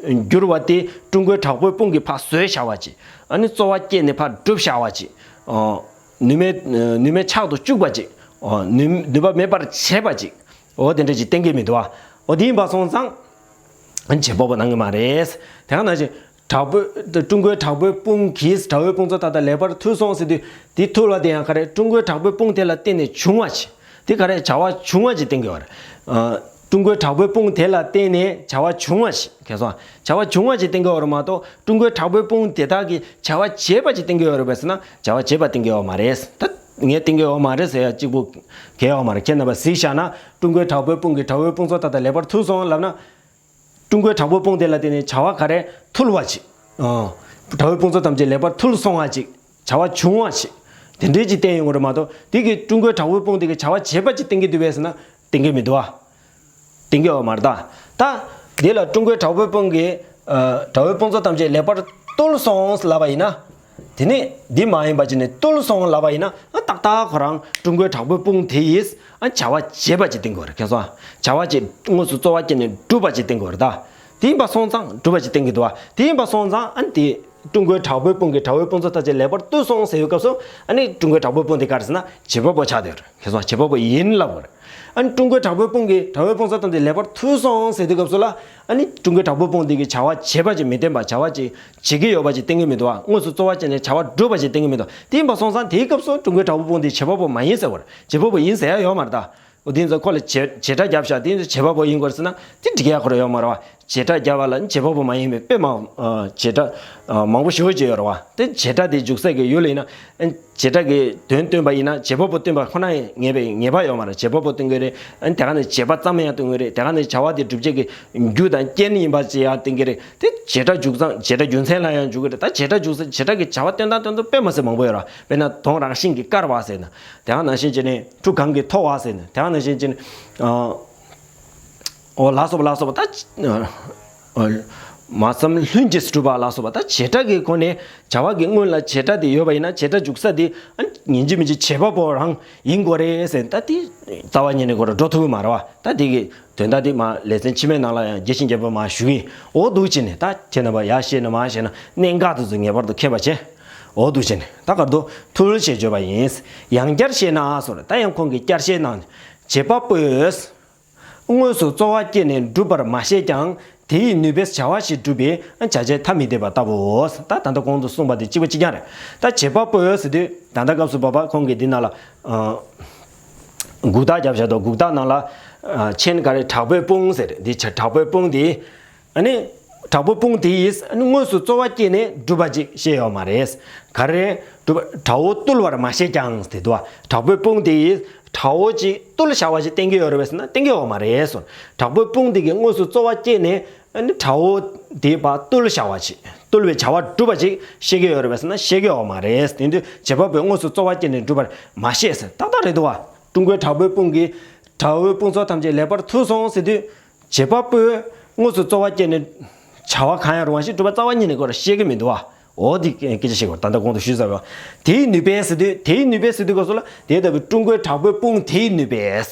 གྱུར་བ་དེ་ཀྲུང་གོའི་དྲག་པོའི་དཔུང་གིས་ཕར་བཟོས་བཞག་པ་ཅིག་ཨ་ནི་རྩོལ་བ་བསྐྱེད་ནས་ཕར་བསྒྲུབས་བཞག་པ་ཅིག་ཨ། ནུས་མེད་ནུས་མེད་ཆག་ཏུ་བཅུག་པ་ཅིག་ཨ། ནུས་ནུས་པ་མེད་པར་བྱས་པ་ཅིག་འོ་དེ་འདྲ་ཅིག་བསྟན་གྱི་མི་འདུག་བ། འོ་དེ་ཡིན་པ་སོང་ཙང་། བྱེད་པ་པོ་གནང་གི་མ་རེད། དེ་ག་ནང་བཞིན། དྲག་པོའི་ཀྲུང་གོའི་དྲག་པོའི་དཔུང་གིས་དགྲ་བོའི་དཔུང་ཚོགས་མཐའ་དག་ལེགས་པར་ཐུལ་སོང་ཟེར་དུས། དེ་ཐུལ་བ་དེ་ཡང་ག་རེ། ཀྲུང་གོའི་དྲག་པོའི་དཔུང་དེ་ལ་བརྟེན་ནས་བྱུང་བ་ཞིག་དེ་ག་རེ། བྱ་བ་བྱུང་བ་ཅིག་བསྟན་གྱི་ཡོད་རེད། ཨ། ཀྲུང་གོའི་དྲག་པོའི་དཔུང་དེ་ལ་བརྟེན་ནས་བྱ་བ་བྱུང་བ་ཞིག་མཁྱེན་སོང་། བྱ་བ་བྱུང་བ་ཅིག་བསྟན་གྱི་ཡོད་རེད་མ་གཏོགས། ཀྲུང་གོའི་དྲག་པོའི་དཔུང་དེ་དག་གིས་བྱ་བ་བྱས་པ་ཅིག་བསྟན་གྱི་ཡོད་རེད་པས་ཟེར་ན། བྱ་བ་བྱས་པ་བསྟན་གྱི་ཡོད་མ་རེད། ད་ངས་བསྟན་གྱི་ཡོད་མ་རེད་ཟེར་ཡ་གཅིག་པུ་གལ་ཡོད་མ་རེད། ཁྱེད་རྣམ་པ་གཟིགས་བཞག་ན། ཀྲུང་གོའི་དྲག་པོའི་དཔུང་གིས་དགྲ་བོའི་དཔུང་ཚོགས་མཐའ་དག་ལེགས་པར་ཐུལ་སོང་ལབ་ན། ཀྲུང་གོའི་དྲག་པོའི་དཔུང་དེ་ལ་བརྟེན་ནས་བྱ་བ་ག་རེ་ཐུལ་བ་ཅིག་ཨ། དགྲ་བོའི་དཔུང་ཚོགས་ཐམས་ཅད་ལེགས་པར་ཐུལ་སོང་བ་ཅིག་བྱ་བ་བྱུང་བ་ཅིག་དེ་འདྲའི་ཅིག་བསྟན་ཡོང་གི་རེད་མ་གཏོགས། དེ་གིས་ཀྲུང་གོའི་དྲག་པོའི་དཔུང་དེ་གིས་བྱ་བ་བྱས་པ་ཅིག་བསྟན་གྱི་འདུག་པས་ཟེར་ན། བསྟན་གྱི་མི་འདུག་བ། བསྟན་གྱི་ཡོད་མ་རེད་ད། ད། འདི་ལ་ཀྲུང་གོའི་དྲག་པོའི་དཔུང་གིས། ཨ། དགྲ་བོའི་དཔུང་ཚོགས་ཐམས་ཅད་ལེགས་པར་བཏུལ་སོང་ལབ་པ་ཡིན་ན། དེ་ནས་འདི་མ་ཡིན་པ་ཅིག་ནས་བཏུལ་སོང་ལབ་པ་ཡིན་ན། ཨ། ཏག་ཏག་ཁོ་རང་ཀྲུང་གོའི་དྲག་པོའི་དཔུང་དེ་ཡིས། ཨ། བྱ་བ་བྱས་པ་ཅིག་བསྟན་དགོས་རེད། མཁྱེན་སོང་། བྱ་བ་ཅིག་དངོས་སུ་རྩོལ་བ་བསྐྱེད་ནས་བསྒྲུབས་པ་ཅིག་བསྟན་དགོས་རེད་ད། དེ་ཡིན་པ་སོང་ཙང་བསྒྲུབས་པ་ཅིག་བསྟན་གྱི་འདུག་བ། དེ་ཡིན་པ་སོང་ཙང་། ཨ། དེ་ཀྲུང་གོའི་དྲག་པོའི་དཔུང་གིས་དགྲ་བོའི་དཔུང་ཚོགས་ཐམས་ཅད་ལེགས་པར་བཏུལ་སོང་ཟེར་བའི་སྐབས་སུ། ཨ་ནི་ཀྲུང་གོའི་དྲག་པོའི་དཔུང་དེ་ག་རེ་ཟེར་ན་བྱེད་པ་པོ་ཆགས་བསྡད་ཡོད་རེད། མཁྱེན་སོང་། བྱེད་པ་པོ་ཡིན་ལབ་དགོས་རེད། ཨ་ནི་ཀྲུང་གོའི་དྲག་པོའི་དཔུང་གིས་དགྲ་བོའི་དཔུང་ཚོགས་ཐམས་ཅད་ལེགས་པར་ཐུལ་སོང་ཟེར་དུས་སྐབས་སུ་ལ། ཨ་ནི་ཀྲུང་གོའི་དྲག་པོའི་དཔུང་དེ་གིས་བྱ་བ་བྱས་པ་ཅིག་མི་བསྟན་པ། བྱ་བ་ཅིག་བྱེད་ཀྱི་ཡོད་པ་ཅིག་བསྟན་གྱི་མི་འདུག་བ། དངོས་སུ་རྩོལ་བ་བྱས་ནས་བྱ་བ་བསྒྲུབས་པ་ཅིག་བསྟན་གྱི་མི་འདུག་དེ་ཡིན་པ་སོང་ཙང་དེའི་སྐབས་སུ་ཀྲུང་གོའི་དྲག་པོའི་དཔུང་དེ་བྱེད་པ་པོ་མ་ཡིན་ཟེར་བ་རེད། བྱེད་པ་པོ་ཡིན་ཟེར་ཡ་ཡོད་མ་རེད་ད། འོ་དེ་ཚོ་ཁོ་ལ་བྱེད་བྱེད་སྒྲ་བརྒྱབ་བཞག་དེ་ཚོ་བྱེད་པ་པོ་ཡིན་དགོས་ཟེར་ན་དེ་འགྲིག་ཡ་ཁོ་རང་ཡོད་མ་རེད་བ། བྱེད་སྒྲ་བརྒྱབ་པ་ལ་བྱེད་པ་པོ་མ་ཡིན་པའི་དཔེ་མང་། ཨ། བྱེད་སྒྲ། ཨ། མང་པོ་ཞེ་པོ་ཅིག་ཡོད་རེད་བ། དེ་བྱེད་སྒྲ་དེ་འཇུག་ས་གི་ཡུལ་ཡིན་ན། ཨ། བྱེད་སྒྲ་གི་དོན་སྟོན་པ་ཡིན་ན་བྱེད་པ་པོ་སྟོན་པ་ཁོ་ན་ཡང་ངེས་པའི་ངེས་པ་ཡོད་མ་རེད། བྱེད་པ་པོ་སྟོན་གྱི་རེད། ཨ། དེ་ག་ནས་བྱེད་པ་ཙམ་ཡང་སྟོན་གྱི་རེད། དེ་ག་ནས་བྱ་བ་དེ་སྒྲུབ་བྱེད་ཀྱི་རྒྱུ་དང་རྐྱེན་ཡིན་པ་ཅིག་ཡང་སྟོན་གྱི་རེད། དེ་བྱེད་སྒྲ་འཇུག་སྟངས། བྱེད་སྒྲ་རྒྱུ་མཚན་ལ་ཡང་འཇུག་གི་རེད། ད་བྱེད་སྒྲ་འཇུག་ས། བྱེད་སྒྲ་གི་བྱ་བ་སྟོན་སྟངས་སྟོན་སྟངས་དཔེ་མ་སྲིད་མང་པོ་ཡོད་རེད་བ། དཔེར་ན་དོང་རང་བཞིན་གྱིས་དཀར་བ་ཟེར་ན། དེ་ག་ནང་བཞིན་བྱས་ནས་གྲུ་གང་གིས་མཐོ་བ་ཟེར་ན། དེ་ག་ནང་བཞིན་བྱས་ནས། ཨ། འོ་ལ་སོགས་པ་ལ་སོགས་པ་ད། ཨ། མ་བསམ་ལྷུན་གྱིས་གྲུབ་པ་ལ་སོགས་པ། ད་བྱེད་སྒྲ་གི་སྒོ་ནས། བྱ་བ་གི་སྔོན་ལ་བྱེད་སྒྲ་དེ་ཡོད་པ་ཡིན་ན་བྱེད་སྒྲ་འཇུག་ས་དེ། ཨ། ཡིན་གཅིག་མིན་གཅིག་བྱེད་པ་པོ་རང་ཡིན་དགོས་རེད་ཟེར། ད་དེ་རྩ་བ་ཉིད་ནས་ཁོ་རང་འགྲོ་ཐུབ་ཀྱི་མ་རེད་བ། ད་དེ་གི་དོན་དག་དེ་མ་ལེ་ཚན་ཕྱི་མའི་ནང་ལ་ཡང་རྒྱས་ཤིང་རྒྱས་པ་མ་ཞུ་གི་ཡིན། འོ་འདུག་བྱས་ནས་ད་ཁྱེད་རྣམ་པ་ཡར་བཤད་ན་མར་བཤད་ན་གནད་འགག་དེ་ཚོ་ངེས་པར་དུ་མཁྱེན་པ་བྱས། འོ་འདུག་བྱས་ནས་ད་གར་དུ་ཐུལ་ཞེས་བརྗོད་པ་ཡིན། ཡང་བསྐྱར་བཤད་ན་ཟེར། ད་ཡང་ཁོང་གིས་བསྐྱར་བཤད་གནང་ནས། བྱེད་པ་པོས། དངོས་སུ་རྩོལ་བ་བསྐྱེད་ནས་བསྒྲུབ་པར་མ་བཤད་ཀྱང་། དེ་ཡི་ནུས་པས་བྱ་བ་ཞིག་བསྒྲུབས་པས་བྱ་བྱེད་ཐ་མི་དད་པ་ལྟ་བུའོ། ད་ད་ལྟ་གོང་དུ་གསུངས་པ་དེ་གཅིག་པ་གཅིག་རྐྱང་རེད། ད་བྱེད་པ་པོས་ཟེར་དུས་ད་ལྟ་སྐབས་སུ་བབ་པ་ཁོང་གིས་འདི་ནང་ལ། ཨ། གུག་རྟགས་བརྒྱབ་བཞག་འདུག་གུག་རྟགས་ནང་ལ། ཨ། མཆན་ག་རེ། དྲག་པོའི་དཔུང་ཟེར། འདི་བྱ་དྲག་པོའི་དཔུང་འདི། ཨ་ནི། དྲག་པོའི་དཔུང་དེ་ཡིས་དངོས་སུ་རྩོལ་བ་བསྐྱེད་ནས་བསྒྲུབས་པ་ཅིག་བཤད་ཡོད་མ་རེད། ག་རེ། བསྒྲུབས་པ། དགྲ་བོ་བཏུལ་བར་མ་བཤད་ཀྱང་ཟེར་འདུག་བ། དྲག་པོའི་དཔུང་དེ་ཡིས་དགྲ་བོ་ཅིག་བཏུལ་བཞག་པ་ཅིག་བསྟན་གྱི་ཡོད་རེད་པས་ཟེར་ན་བསྟན་གྱི་ཡོད་མ་རེད་གསུངས། དྲག་པོའི་དཔུང་དེ་གིས་དངོས་སུ་རྩོལ་བ་བསྐྱེད་ནས་ཨ་ནི་དགྲ་བོ་དེ་ཕར་བཏུལ་བཞག་པ་ཅིག་བཏུལ་བའི་བྱ་བ་བསྒྲུབས་པ་ཅིག་བཤད་ཀྱི་ཡོད་རེད་པས་ཟེར་ན་བཤད་ཀྱི་ཡོད་མ་རེད། དེ་དུས་བྱེད་པ་པོས་དངོས་སུ་རྩོལ་བ་བསྐྱེད་ནས་བསྒྲུབ་པར་མ་བཤད་ཟེར། ཏག་ཏག་རེད་འདུག་བ། ཀྲུང་གོའི་དྲག་པོའི་དཔུང་གིས་དགྲ་བོའི་དཔུང་ཚོགས་ཐམས་ཅད་ལེགས་པར་ཐུལ་སོང་ཟེར་དུས། བྱེད་པ་པོས་དངོས་སུ་རྩོལ་བ་བསྐྱེད་ནས་བྱ་བ་གང་ཡང་རུང་བ་ཞིག་སྒྲུབ་པ་རྩ་བ་ཉིད་ནས་ཁོ་རང་བཤད་ཀྱི་མི་འདུག་བ། འོ་འདི་སྐད་ཆ་བཤད་དགོས། ད་ལྟ་གོང་དུ་ཞུས་ཚར་བ། དེའི་ནུས་པས་ཟེར་དུས། དེའི་ནུས་པས་ཟེར་དུས་སྐབས་སུ་ལ་དེ་ལྟ་བུའི་ཀྲུང་གོའི་དྲག་པོའི་དཔུང་དེའི་ནུས་པས།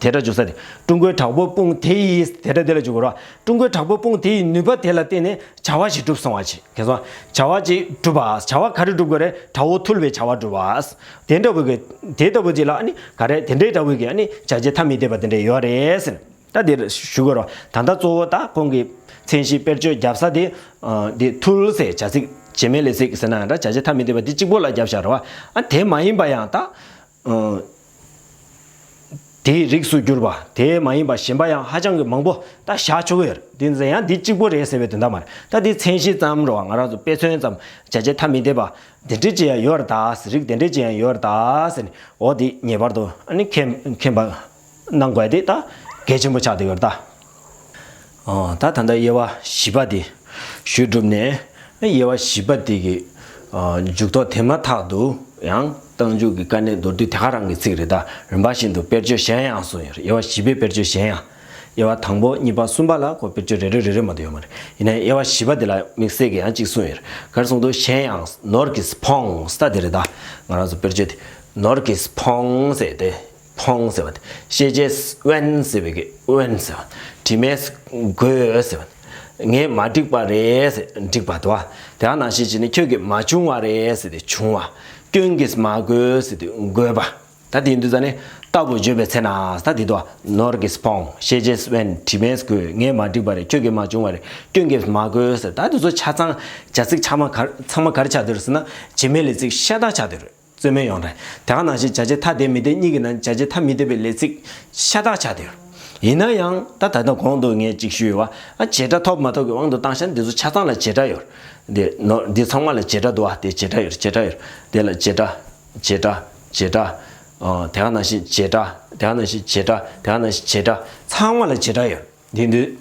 དེ་སྒྲ་འཇུག་ས་དེ། ཀྲུང་གོའི་དྲག་པོ་དཔུང་དེ་ཡིས་དེ་སྒྲ་དེ་ལ་འཇུག་དགོས་རེད་བ། ཀྲུང་གོའི་དྲག་པོ་དཔུང་དེ་ཡི་ནུས་པ་དེ་ལ་བརྟེན་ནས་བྱ་བ་ཞིག་བསྒྲུབས་སོང་བ་ཅིག་གལ་སྲིད་བྱ་བ་ཅིག་བསྒྲུབས་པ། བྱ་བ་ག་རེ་བསྒྲུབ་དགོས་རེད། དགྲ་བོ་ཐུལ་བའི་བྱ་བ་བསྒྲུབས་པ། དེ་འདྲ་བོ་གི་དེ་ལྟ་བུ་ཅིག་ལ་ཨ་ནི་ག་རེ་དེ་འདྲའི་འདྲ་བོ་གི་ཨ་ནི་བྱ་བྱེད་ཐ་མི་དད་པ་དེ་འདྲ་ཡོད་རེད་ཟེར། ད་འདིར་ཞུ་དགོས་རེད་བ། ད་ལྟ་གཙོ་བོ་ད་ཁོང་གི་མཚན་གཞི་དཔེར་བརྗོད་རྒྱབ་ས་དེ་འདི་ཐུལ་ཟེར་བྱ་ཚིག་བྱེད་མེད་ལས་ཚིག་ཟེར་ན་ཡང་འདྲ་བྱ་བྱེད་ཐ་མི་དད་པ་འདི་གཅིག་པོ་ལ་རྒྱབ་བཞག་རེད་བ། ཨ་དེ་མ་ཡིན་པ་ཡང་ད། དེའི་རིགས་སུ་གྱུར་པ་དེ་མ་ཡིན་པ་གཞན་པ་ཡང་ཧ་ཅང་གི་མང་པོ་ད་བཞག་ཆོག་གི་ཡོད་རེད། དེ་ཚོ་ཡང་འདི་གཅིག་པོ་རེད་ཟེར་བའི་དོན་དག་མ་རེད། ད་འདི་མཚན་གཞི་ཙམ་རེད་བ། ང་རང་ཚོ་དཔེ་མཚོན་ཙམ་བྱ་བྱེད་ཐ་མི་དད་པ་འདི་འདྲ་ཅི་ཡང་ཡོད་རེད་ད་ཟེར། རིགས་དེ་འདྲ་ཅི་ཡང་ཡོད་རེད་ད་ཟེར་ནས་འོ་འདི་ངེས་པར་དུ་ཨ་ནི་མཁྱེན་མཁྱེན་པ་གནང་དགོས་དེ་ད་གལ་ཆེན་པོ་ཆགས་བསྡད་ཡོད་རེད་ད། ཨོ་ད་ད་ལྟ་དབྱེ་བ་བཞི་པ་དེ་ཞུས་གྲུབ་ནས། དབྱེ་བ་བཞི་པ་དེ་གི་ཨ་མཇུག་ཐོག་དེ་མ་ཐག་ཏུ་ཡང་རྟགས་འཇུག་གི་དཀའ་གནད་མདོར་བསྡུས་དེ་ག་རང་གི་ཚིག་རེད་ད། རིམ་པ་བཞིན་དུ་དཔེར་བརྗོད་གཞན་ཡང་གསུངས་ཡོད་རེད། དབྱེ་བ་བཞི་པའི་དཔེར་བརྗོད་གཞན་ཡང་། དབྱེ་བ་དང་པོ་གཉིས་པ་གསུམ་པ་ལ་ཁོ་དཔེར་བརྗོད་རེ་རེ་རེ་རེ་མ་གཏོགས་ཡོད་མ་རེད། ཡིན་ནའི་དབྱེ་བ་བཞི་པ་དེ་ལ་དམིགས་བསལ་གྱི་ཡང་གཅིག་གསུངས་ཡོད་རེད། ག་རེ་གསུངས་འདུག་གཞན་ཡང་ནོར་གྱིས་ཕོངས་ད་དེ་རེད་ད། ང་རང་ཚོ་དཔེར་བརྗོད་དེ་ནོར་གྱིས་ཕོངས་ཟེར་ཏེ། ཕོངས་ཟེར་བ་དེ། ཤེས་བྱའི་དབེན་ཟེར་བའི་གི་དབེན་ཟེར་བ། དྲི་མས་གོས་ཟེར་བ་དེ། ངས་མ་འགྲིག་པ་རེད་ཟེར་འགྲིག་པ་དེ་བ། དེ་ག་ནང་བཞིན་བྱས་ནས་ཁྱོད་ཀྱིས་མ་བྱུང་བ་རེད་ཟེར་ཏེ་བྱུང་བ། སྐྱོན་གྱིས་མ་གོས་ཟེར་ཏེ་གོས་པ། ད་དེ་ཡིན་དུས་ཙ་ནས་ལྟ་བུ་བརྗོད་པའི་ཚེ་ན་ད་དེ་དོ། ནོར་གྱིས་ཕོངས། ཤེས་བྱའི་དབེན། དྲི་མས་གོས། ངས་མ་འགྲིག་པ་རེད། ཁྱོད་ཀྱིས་མ་བྱུང་བ་རེད། སྐྱོན་གྱིས་མ་གོས་ཟེར། ད་དེ་ཚོ་ཆ་ཚང་བྱ་ཚིག་ཆ་མ་ག་ཚང་མ་ག་རེ་ཆགས་བསྡད་ཡོད་རེད་ཟེར་ན་བྱེད་མེད་ལས་ཚིག་ཤ་སྟག་ཆགས་བསྡད་ཡོད་རེད། རྩོད་མེད་ཡོང་རེད། དེ་ག་ནང་བཞིན་བྱ་བྱེད་ཐ་དད་མི་དད་གཉིས་ཀྱི་ནང་བྱ་བྱེད་ཐ་མི་དད་པའི་ལས་ཚིག་ཤ་སྟག་ཆགས་བསྡད་ཡོད། ཡིན་ན་ཡང་ད་ད་ལྟ་གོང་དུ་ངས་ཅིག་ཞུས་ཡོད་བ། ཨ་བྱེད་སྒྲ་ཐོབ་མ་ཐོབ་ཀྱི་དབང་དུ་བཏང་ཤག་འདི་ཚོ་ཆ་ཚང་ལ་བྱེད་སྒྲ་ཡོད། འདི་ནོ་འདི་ཚང་མ་ལ་བྱེད་སྒྲ་འདུག་བ། དེ་བྱེད་སྒྲ་ཡོད། བྱེད་སྒྲ་ཡོད། དེ་ལ་བྱེད་སྒྲ། བྱེད་སྒྲ། བྱེད་སྒྲ། ཨ་དེ་ག་ནང་བཞིན་བྱེད་སྒྲ། དེ་ག་ནང་བཞིན་བྱེད་སྒྲ། དེ་ག་ནང་བཞིན་བྱེད་སྒྲ། ཚང་མ་ལ་བྱེད་སྒྲ་ཡོད། དེ་དུས།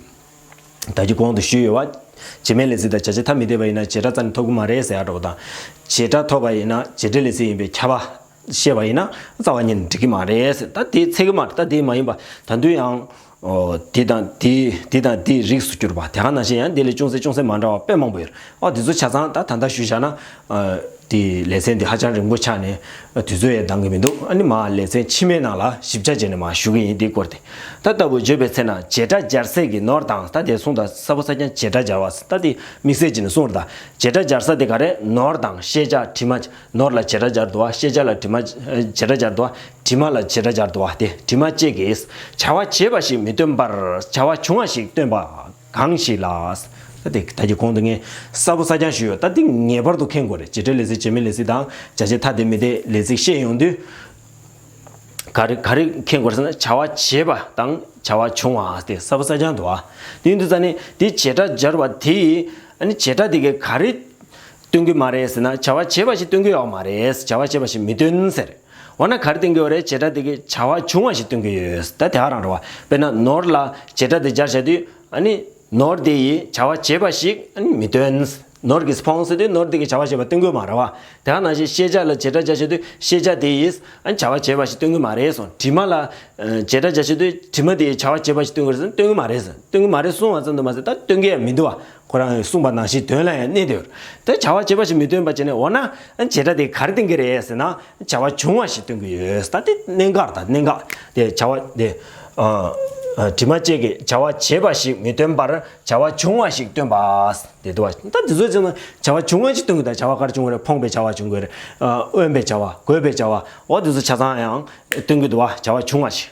ད་ཅི་གོང་དུ་ཞུས་ཡོད་བ། བྱེད་མེད་ལས་ཚིག་དང་བྱ་བྱེད་ཐ་མི་དད་པ་ཡིན་ན་བྱེད་སྒྲ་རྩ་ནས་ཐོབ་ཀྱི་མ་རེད་ཟེར་ཡག་འདྲ་བོ་དང་། བྱེད་སྒྲ་ཐོབ་པ་ཡིན་ན་བྱེད་འབྲེལ་ལས་ཚིག་ཡིན་པས་ཁྱབ་པ་བཤད་པ་ཡིན་ན་རྩ་བ་ཉིད་ནས་འགྲིག་གི་མ་རེད་ཟེར། ད་དེ་ཚད་ཀྱི་མ་རེད། ད་དེ་མ་ཡིན་པ་ད་དུང་ཡང་། འདི་དང་འདི་འདི་དང་འདིའི་རིགས་སུ་གྱུར་པ་དེ་ག་ནང་བཞིན་ཡང་འདི་ལས་ཅུང་ཟད་ཅུང་ཟད་མ་འདྲ་བ་དཔེ་མང་པོ་ཡོད་རེད། ཨ་འདི་ཚོ་ཆ་ཚང་ད་ད་ལྟ་ཞུས་བཞག་ན། དེའི་ལེ་ཚན་འདི་ཧ་ཅང་རིང་པོ་ཆགས་ནས་དུས་ཚོད་ཡང་འདང་གི་མི་འདུག་ཨ་ནི་མ་ལེ་ཚན་ཕྱི་མའི་ནང་ལ་ཞིབ་ཆ་བྱས་ནས་མ་ཞུ་གི་ཡིན། འདིའི་སྐོར་དེ་ད་ལྟ་བུ་བརྗོད་པའི་ཚེ་ན་བྱེད་སྒྲ་སྦྱར་སའི་གི་ནོར་དང་ད་དེ་གསུངས་དང་ས་བོ་ས་ཀྱང་བྱེད་སྒྲ་སྦྱར་བ་ད་དེ་དམིགས་བསལ་བྱས་ནས་གསུངས་རེད། ད་བྱེད་སྒྲ་སྦྱར་ས་དེ་ག་རེ་ནོར་དང་ཤེས་བྱ་དྲི་མ། ནོར་ལ་བྱེད་སྒྲ་སྦྱར་འདུག་བ། ཤེས་བྱ་ལ་དྲི་མ་བྱེད་སྒྲ་སྦྱར་འདུག་བ། དྲི་མ་ལ་བྱེད་སྒྲ་སྦྱར་འདུག་བ། དེ་དྲི་མ་བཅས་ཀྱིས་བྱ་བ་བྱས་པ་ཞིག་མི་སྟོན་པར་བྱ་བ་བྱུང་བ་ཞིག་སྟོན་པ། གང་ཞིག་ལ། ད་དེ་ད་ཀྱི་གོང་དུ་ངས་ས་བོ་ས་ཀྱང་ཞུས་ཡོད། ད་དེ་ངེས་པར་དུ་མཁྱེན་དགོས་རེད། བྱེད་འབྲེལ་ལས་ཚིག་བྱེད་མེད་ལས་ཚིག་དང་བྱ་བྱེད་ཐ་དད་མི་དད་ལས་ཚིག་བཤད་ཡོང་དུས། ག་རེ་ག་རེ་མཁྱེན་དགོས་རེད་ཟེར་ན་བྱ་བ་བྱས་པ་དང་བྱ་བ་བྱུང་བ་དེ་ས་བོ་ས་ཀྱང་འདུག་བ། དེ་ཡིན་དུས་ཙ་ནས་དེ་བྱེད་སྒྲ་སྦྱར་བ་དེ་ཡིས་ཨ་ནི་བྱེད་སྒྲ་དེ་གས་ག་རེ་སྟོན་གི་མ་རེད་ཟེར་ན་བྱ་བ་བྱས་པ་ཞིག་སྟོན་གི་ཡོད་མ་རེད། བྱ་བ་བྱས་པ་ཞིག་མི་སྟོན་ཟེར། འོ་ན་ག་རེ་སྟོན་གི་ཡོད་རེད། བྱེད་སྒྲ་དེ་གས་བྱ་བ་བྱུང་བ་ཞིག་སྟོན་གི་ཡོད། ད་དེ་ག་རང་རེད་བ། དཔེར་ན་ནོར་ལ་བྱེད་སྒྲ་དེ་སྦྱར་བྱ་དུས་ཨ་ནི་ནོར་དེ་ཡིས་བྱ་བ་བྱས་པ་ཞིག་ཨ་ནི་མི་སྟོན། ནོར་གྱིས་ཕོངས་ཟེར་དུས་ནོར་དེ་གིས་བྱ་བ་བྱས་པ་སྟོན་གི་ཡོད་མ་རེད་བ། དེ་ག་ནང་བཞིན་ཤེས་བྱ་ལ་བྱེད་སྒྲ་སྦྱར་བྱ་དུས་ཤེས་བྱ་དེ་ཡིས་ཨ་ནི་བྱ་བ་བྱས་པ་ཞིག་སྟོན་གི་ཡོད་མ་རེད་གསུངས། དྲི་མ་ལ་བྱེད་སྒྲ་སྦྱར་བྱ་དུས་དྲི་མ་དེ་ཡིས་བྱ་བ་བྱས་པ་ཞིག་སྟོན་གི་ཡོད་རེད་ཟེར་ན་སྟོན་གི་མ་རེད་ཟེར། སྟོན་གི་མ་རེད་གསུངས་པ་ཙམ་དུ་མ་ཟད་ད་སྟོན་གི་ཡང་མི་འདུག་བ། ཁོ་རང་གིས་གསུངས་པ་ནང་བཞིན་དོན་ལ་ཡང་གནས་དེ་ཡོད། ད་བྱ་བ་བྱས་པ་ཞིག་མི་སྟོན་པ་བྱས་ནས་འོ་ན་བྱེད་སྒྲ་དེ་ག་རེ་སྟོན་གི་རེད་ཟེར་ན་བྱ་བ་བྱུང་བ་ཞིག་སྟོན་གི་ཡོད། ད་དེ་གནད་འགག་ད་གནད་འགག་དེ་བྱ་བ་དེ་དྲི་མ་བཅས་ཀྱིས་བྱ་བ་བྱས་པ་ཞིག་མི་སྟོན་པར་བྱ་བ་བྱུང་བ་ཞིག་སྟོན་པ་དེ་འདུག་བ། ད་དེ་ཚོ་བྱས་ན་བྱ་བ་བྱུང་བ་ཞིག་སྟོན་གི་ད་བྱ་བ་ག་རེ་བྱུང་གི་རེད། ཕོངས་པའི་བྱ་བ་བྱུང་གི་རེད། དབེན་པའི་བྱ་བ་གོས་པའི་བྱ་བ་འོ་དེ་ཚོ་ཆ་ཚང་ཡང་སྟོན་གི་འདུག་བ། བྱ་བ་བྱུང་བ་ཞིག་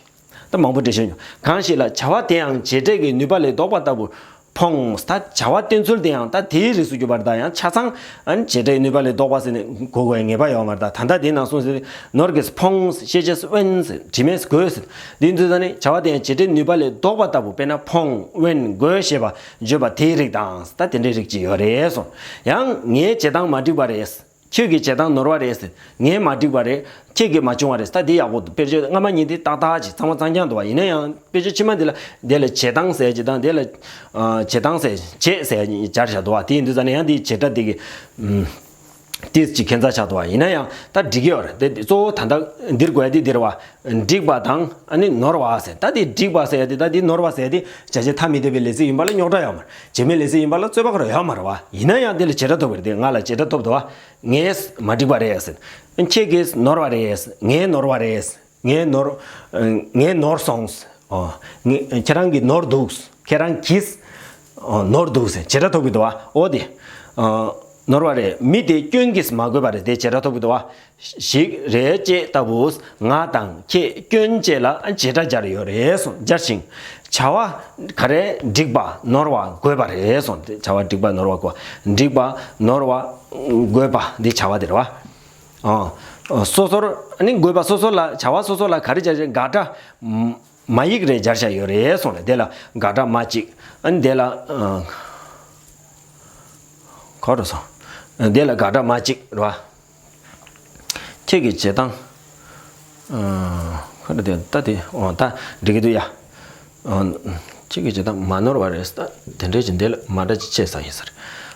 ད་མང་པོ་འགྲེལ་བཤད་མྱོང་། གང་ཞིག་ལ་བྱ་བ་དེའང་བྱེད་འབྲེལ་གྱི་ནུས་པ་ལས་ལྡོག་པ་ལྟ་བུར་ཕོངས། ད་བྱ་བ་སྟོན་ཚུལ་དེའང་ད་དེའི་རིགས་སུ་གྱུར་པ་རེད། ད་ཡང་ཆ་ཚང་ཨ་ནི་བྱེད་འབྲེལ་ནུས་པ་ལས་ལྡོག་པ་ཟེར་ནས་གོ་དགོས་ངེས་པ་ཡོད་མ་རེད། ད་ད་ལྟ་དེའི་ནང་གསུངས་ཟེར་ནོར་གྱིས་ཕོངས། ཤེས་བྱས་དབེན་ཟེར། དྲི་མས་གོས་ཟེར། འདི་འདི་ད་ནི་བྱ་བ་དེའང་བྱེད་འབྲེལ་ནུས་པ་ལས་ལྡོག་པ་ལྟ་བུ་དཔེར་ན་ཕོངས་དབེན་གོས་ཞེས་པ་བརྗོད་པ་དེའི་རིགས་དང་ད་དེ་འདྲའི་རིགས་ཅིག་ཡོད་རེད་གསུངས། ཡང་ངའི་བྱེད་སྟངས་མ་འགྲིག་པ་རེད། ཁྱོད་ཀྱི་བྱེད་སྟངས་ནོར་བ་རེད་ཟེར། ངས་མ་འགྲིག་པ་རེད། ཁྱེད་ཀྱིས་མ་བྱུང་བ་རེད། ད་འདི་ཡག་པོ་འདུག་དཔེར་བརྗོད་སྔ་མ་གཉིས་འདི་ཏག་ཏག་ཅིག་ཚང་མ་གཙང་རྐྱང་འདུག་བ། ཡིན་ན་ཡང་དཔེར་བརྗོད་ཕྱི་མ་འདི་ལ་འདི་ལ་བྱེད་སྟངས་ཟེར་གྱི་དང་འདི་ལ་ཨ་བྱེད་སྟངས་ཟེར་བྱེད་ཟེར་སྦྱར་བཞག་འདུག་བ། དེ་ཡིན་དུས་ཙ་ནས་ཡང་འདིའི་བྱེད་སྒྲ་འདི་གི་ཨུམ་ཏིས་ཅིག་ཁྱད་མཚར་ཆགས་འདུག་བ། ཡིན་ན་ཡང་ད་འགྲིག་གི་ཡོད་རེད། དེ་གཙོ་བོ་ད་ལྟ་འདིར་དགོས་ཡ་དེ་འདིར་བ། འགྲིག་པ་དང་ཨ་ནི་ནོར་བ་ཟེར། ད་དེ་འགྲིག་པ་ཟེར་ཡ་དེ་ད་དེ་ནོར་བ་ཟེར་ཡ་དེ་བྱ་བྱེད་ཐ་མི་དད་པའི་ལས་ཚིག་ཡིན་པ་ལ་རྙོག་དྲ་ཡོད་མ་རེད། བྱེད་མེད་ལས་ཚིག་ཡིན་པ་ལ་རྩོད་པ་ག་རེ་ཡོད་མ་རེད་བ། ཡིན་ན་ཡང་དེ་ལ་བྱེད་སྒྲ་ཐོབ་པ་རེད། དེ་ང་ལ་བྱེད་སྒྲ་ཐོབ་འདུག་བ། ངས་མ་འགྲིག་པ་རེད་ཟེར། ཁྱེད་ཀྱིས་ནོར་བ་རེད། ངས་ནོར་བ་རེད། ངའི་ནོར། ངའི་ནོར་སོང་། ཨོ། ངའི་ཁྱེད་རང་གི་ནོར་འདུག་ཁྱེད་རང་གིས། ཨོ། ནོར་འདུག་ཟེར་བྱེད་སྒྲ་ཐོབ་ཀྱི་འདུག་བ། ཨོ་དེ། ཨ། ནོར་བ་རེད། མི་དེ་སྐྱོན་གྱིས་མ་གོས་པ་རེད། དེ་བྱེད་སྒྲ་ཐོབ་ཀྱི་འདུག་བ། ཞིག་རེད་ཅེས་ལྟ་བུ། ང་དང་ཁྱེད་སྐྱོན་ཅེས་ལ་བྱེད་སྒྲ་སྦྱར་ཡོད་རེད་གསུངས། སྦྱར་ཞིང་། བྱ་བ་ག་རེ་འགྲིག་པ་ནོར་བ་དགོས་པ་རེད་གསུངས། དེ་བྱ་བ་འགྲིག་པ་ནོར་བ་དགོས། འགྲིག་པ་ནོར་བ་དགོས་པ་འདི་བྱ་བ་དེ་རེད་བ། ཨ། སོ་སོར་ནི་དགོས་པ་སོ་སོ་ལ། བྱ་བ་སོ་སོ་ལ་ག་རེ་སྦྱར་ཞིང་དགག་སྒྲ་མ་ཡིག་རེ་སྦྱར་བྱ་ཡོད་རེད་གསུངས་ནས། དེ་ལ་དགག་སྒྲ་མ་གཅིག་ཨ་ནི་དེ་ལ། ཨ། ག་རེ་སོང་། དེ་ལ་དགག་སྒྲ་མ་གཅིག་རེད་བ། ཁྱེད་ཀྱི་བྱེད་སྟངས། ཨ། ཁ་འདྲ་དེ་ད་དེ། འོ་ད་འགྲིག་གི་འདུག་ཡ། ཨ། ཁྱེད་ཀྱི་བྱེད་སྟངས་མ་ནོར་བ་རེད། ད་དེ་འདྲའི་ཅིག་འདི་ལ་མ་འདྲ་ཅིག་ཆེ་ས་ཡིན་ས་རེད།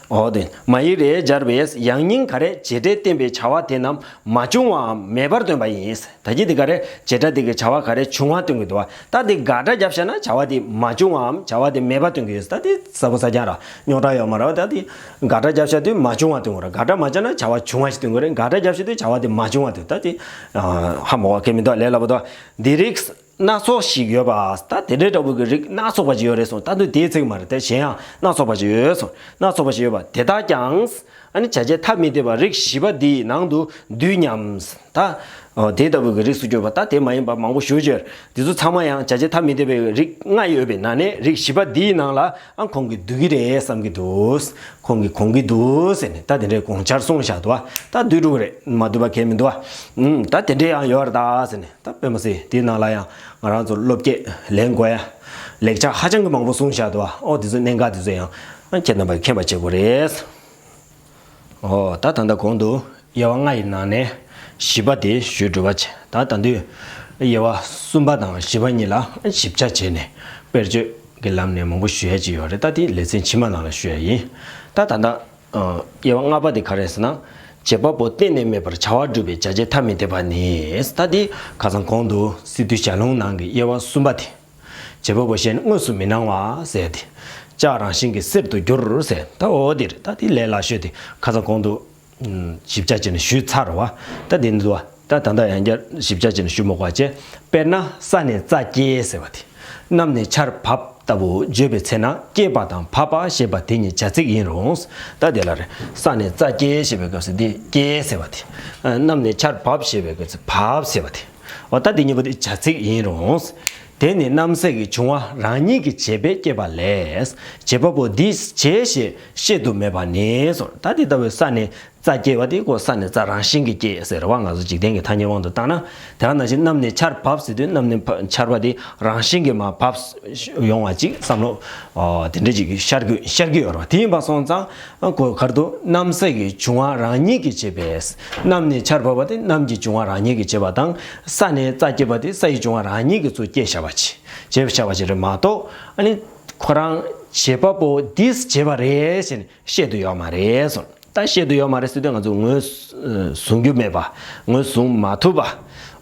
འོ་དེ་མ་ཡིག་རེ་སྦྱར་བས་ཡང་སྙིང་ག་རེ་བྱེད་སྒྲས་བསྟན་པའི་བྱ་བ་དེ་རྣམས་མ་བྱུང་བའམ་མེད་པར་སྟོན་པ་ཡིན། ད་ཀྱི་འདི་ག་རེ། བྱེད་སྒྲ་འདི་གི་བྱ་བ་ག་རེ་བྱུང་བ་སྟོན་གྱི་འདུག་བ། ད་འདི་དགག་སྒྲ་རྒྱབ་བྱས་ན་བྱ་བ་འདི་མ་བྱུང་བའམ་བྱ་བ་འདི་མེད་པ་སྟོན་གྱི་ཡོད། ད་འདི་ས་བོ་ས་རྐྱང་ར་རྙོག་དྲ་ཡོད་མ་རེད་བ། ད་འདི་དགག་སྒྲ་རྒྱབ་བྱས་དུས་མ་བྱུང་བ་སྟོན་གྱི་རེད། དགག་སྒྲ་མ་བྱས་ན་བྱ་བ་བྱུང་བ་ཞིག་སྟོན་གྱི་རེད། དགག་སྒྲ་རྒྱབ་བྱས་དུས་བྱ་བ་འདི་མ་བྱུང་བ་སྟོན། ད་འདི་ཧ་མ་གོ་མཁན་མི་འདུག་ལས་སླ་པོ་འདུག་འདི་རིགས་སྣ་ཚོགས་ཤིག་ཡོད་པ། ད་དེ་འདྲའི་འདྲ་བོ་གི་རིགས་སྣ་ཚོགས་པ་ཅིག་ཡོད་རེད་གསུངས། ད་འདི་དེའི་ཚིག་མ་རེད། དེ་གཞན་ཡང་སྣ་ཚོགས་པ་ཅིག་ཡོད་གསུངས། སྣ་ཚོགས་པ་ཞིག་ཡོད་པ་དེ་དག་ཀྱང་། ཨ་ནི་བྱ་བྱེད་ཐ་མི་དད་པ་རིགས་བཞི་པ་འདིའི་ནང་དུ་འདུས་སྙམ། ད། ཨོ། དེ་ལྟ་བུའི་གི་རིགས་སུ་གྱུར་པ། ད་དེ་མ་ཡིན་པ་མང་པོ་ཞེ་པོ་ཅིག་ཡོད་རེད། དེ་ཚོ་ཚང་མ་ཡང་བྱ་བྱེད་ཐ་མི་དད་པའི་རིགས་ལྔ་ཡོད་པའི་ནང་ནས་རིགས་བཞི་པ་འདིའི་ནང་ལ་ཨ་ཁོང་གིས་འདུ་གི་རེད་བསམ་གྱི་འདུག་ཁོང་གིས་གོང་གི་འདུག་ཟེར་ནས། ད་དེ་འདྲའི་དགོངས་འཆར་གསུངས་བཞག་འདུག་བ། ད་འདུས་འགྲོ་གི་རེད། མ་འདུས་པ་གང་ཡང་མི་འདུག་བ། ཨུམ། ད་དེ་འདྲའི་ཡང་ཡོད་རེད་ད་ཟེར་ནས། ད་དཔེ་མ་སྲིད་དེའི་ནང་ལ་ཡང་ང་རང་ཚོ་བློ་སྐྱེད་ལེན་དགོས་ཡ་ལེགས་ཆ་ཧ་ཅང་གི་མང་པོ་གསུངས་བཞག་འདུག་བ། ཨོ། དེ་ཚོ་གནད་འགག་དེ་ཚོ་ཡང་ཨ་ཁྱེད་རྣམ་པས་མཁྱེན་པ་བྱེད་དགོས་རེད། ཨོ། ད་ད་ལྟ་གོང་དུ་དབྱེ་བ་ལྔ་ཡི་ནང་ནས་བཞི་པ་དེ་ཞུས་གྲུབ་པ་བྱས། ད་ད་དུས་དབྱེ་བ་གསུམ་པ་དང་བཞི་པ་གཉིས་ལ་ཞིབ་ཆ་བྱས་ནས་དཔེར་བརྗོད་ཀྱི་ལམ་ནས་མང་པོ་ཞུ་ཡ་ཅིག་ཡོད་རེད། ད་དེ་ལེ་ཚན་ཕྱི་མ་ནང་ལ་ཞུ་ཡ་ཡིན། ད་ད་ལྟ་དབྱེ་བ་ལྔ་པ་དེ་ག་རེ་ཟེར་ན། བྱེད་པ་པོ་གཏན་ནས་མེད་པར་བྱ་བ་སྒྲུབ་པའི་བྱ་བྱེད་ཐ་མི་དད་པ་ནི། ད་དེ་ཁ་སང་གོང་དུ་སི་ཏུའི་ཞལ་ལུང་ནང་གི་དབྱེ་བ་གསུམ་པ་དེ། བྱེད་པ་པོ་གཞན་དངོས་སུ་མི་སྣང་བ་ཟེར་ཏེ། ལྕགས་རང་བཞིན་གྱིས་གསེར་དུ་འགྱུར་ཟེར། ད་འོ་དེ་རེད། ད་དེ་ལས་སླ་ཤོས་དེ་ཁ་སང་གོང་དུ་ཞིབ་ཆ་བྱས་ནས་ཞུས་ཚར་བ། ད་དེ་འདུག་བ། ད་ད་ལྟ་ཡང་བསྐྱར་ཞིབ་ཆ་བྱས་ནས་ཞུ་མི་དགོས་པ་བྱས། དཔེར་ན་ས་ནས་རྩྭ་སྐྱེས་ཟེར་བ་དེ། གནམ་ནས་ཆར་བབས་ལྟ་བུ་བརྗོད་པའི་ཚེ་ན་སྐྱེས་པ་དང་བབས་པ་ཞེས་པ་དེ་གཉིས་བྱ་ཚིག་ཡིན་རུང་། ད་དེ་ལ་རེད། ས་ནས་རྩྭ་སྐྱེས་ཞེས་པའི་སྐབས་སུ་འདི་སྐྱེས་ཟེར་བ་དེ། གནམ་ནས་ཆར་བབས་ཞེས་པའི་སྐབས་སུ་བབས་ཟེར་བ་དེ། འོ། ད་འདི་གཉིས་པོ་དེ་བྱ་ཚིག་ཡིན་རུང་། དེ་ནི་རྣམ་སྨིན་གྱི་འབྱུང་བ་རང་ཉིད་ཀྱི་བྱེད་པས་སྐྱེས་པ་ལས། བྱེད་པ་པོ་འདིས་བྱས་ཞེས་བཤད་དུ་མེད་པ་ནི་གསུངས། ད་འདི་ལྟ་བུའི་ས་ནས་རྩྭ་སྐྱེས་པ་དེ་ཁོ་ས་ནས་རྩྭ་རང་བཞིན་གྱིས་སྐྱེས་ཟེར་བ། ང་ཚོ་འཇིག་རྟེན་གྱི་ཐ་སྙད་དབང་དུ་བཏང་ན། དེ་ག་ནང་བཞིན་གནམ་ནས་ཆར་བབས་ཟེར་དུས་གནམ་ནས་ཕ་ཆར་པ་དེ་རང་བཞིན་གྱིས་མར་བབས་ཡོང་བ་ཅིག་བསམ་བློ། ཨོ། དེ་འདྲ་ཅིག་ཤར་གི་ཤར་གི་ཡོད་རེད་བ། དེ་ཡིན་པ་སོང་ཙང་ཁོ་ག་རེ་འདུག་རྣམ་སྨིན་གྱི་འབྱུང་བ་རང་ཉིད་ཀྱིས་བྱས་པས། གནམ་ནས་ཆར་བབས་པ་དེ་གནམ་གྱི་འབྱུང་བ་རང་ཉིད་ཀྱིས་བྱས་པ་དང་། ས་ནས་རྩྭ་སྐྱེས་པ་དེ་ས་ཡི་འབྱུང་བ་རང་ཉིད་ཀྱིས་ཚུར་སྐྱེས་བཞག་པ་ཅིག་བྱས་བཞག་པ་ཅིག་རེད་མ་གཏོགས། ཨ་ནི་ཁོ་རང་བྱེད་པ་པོ་འདིས་བྱས་པ་རེད་ཟེར་ནས་བཤད་དུ་ཡོད་མ་རེད་གསུངས། ད་བཤད་དུ་ཡོད་མ་རེད་ཟེར་དུས་ང་ཚོ་ངོས་བཟུང་རྒྱུ་མེད་པ། ངོས་བཟུང་མ་ཐུབ་པ།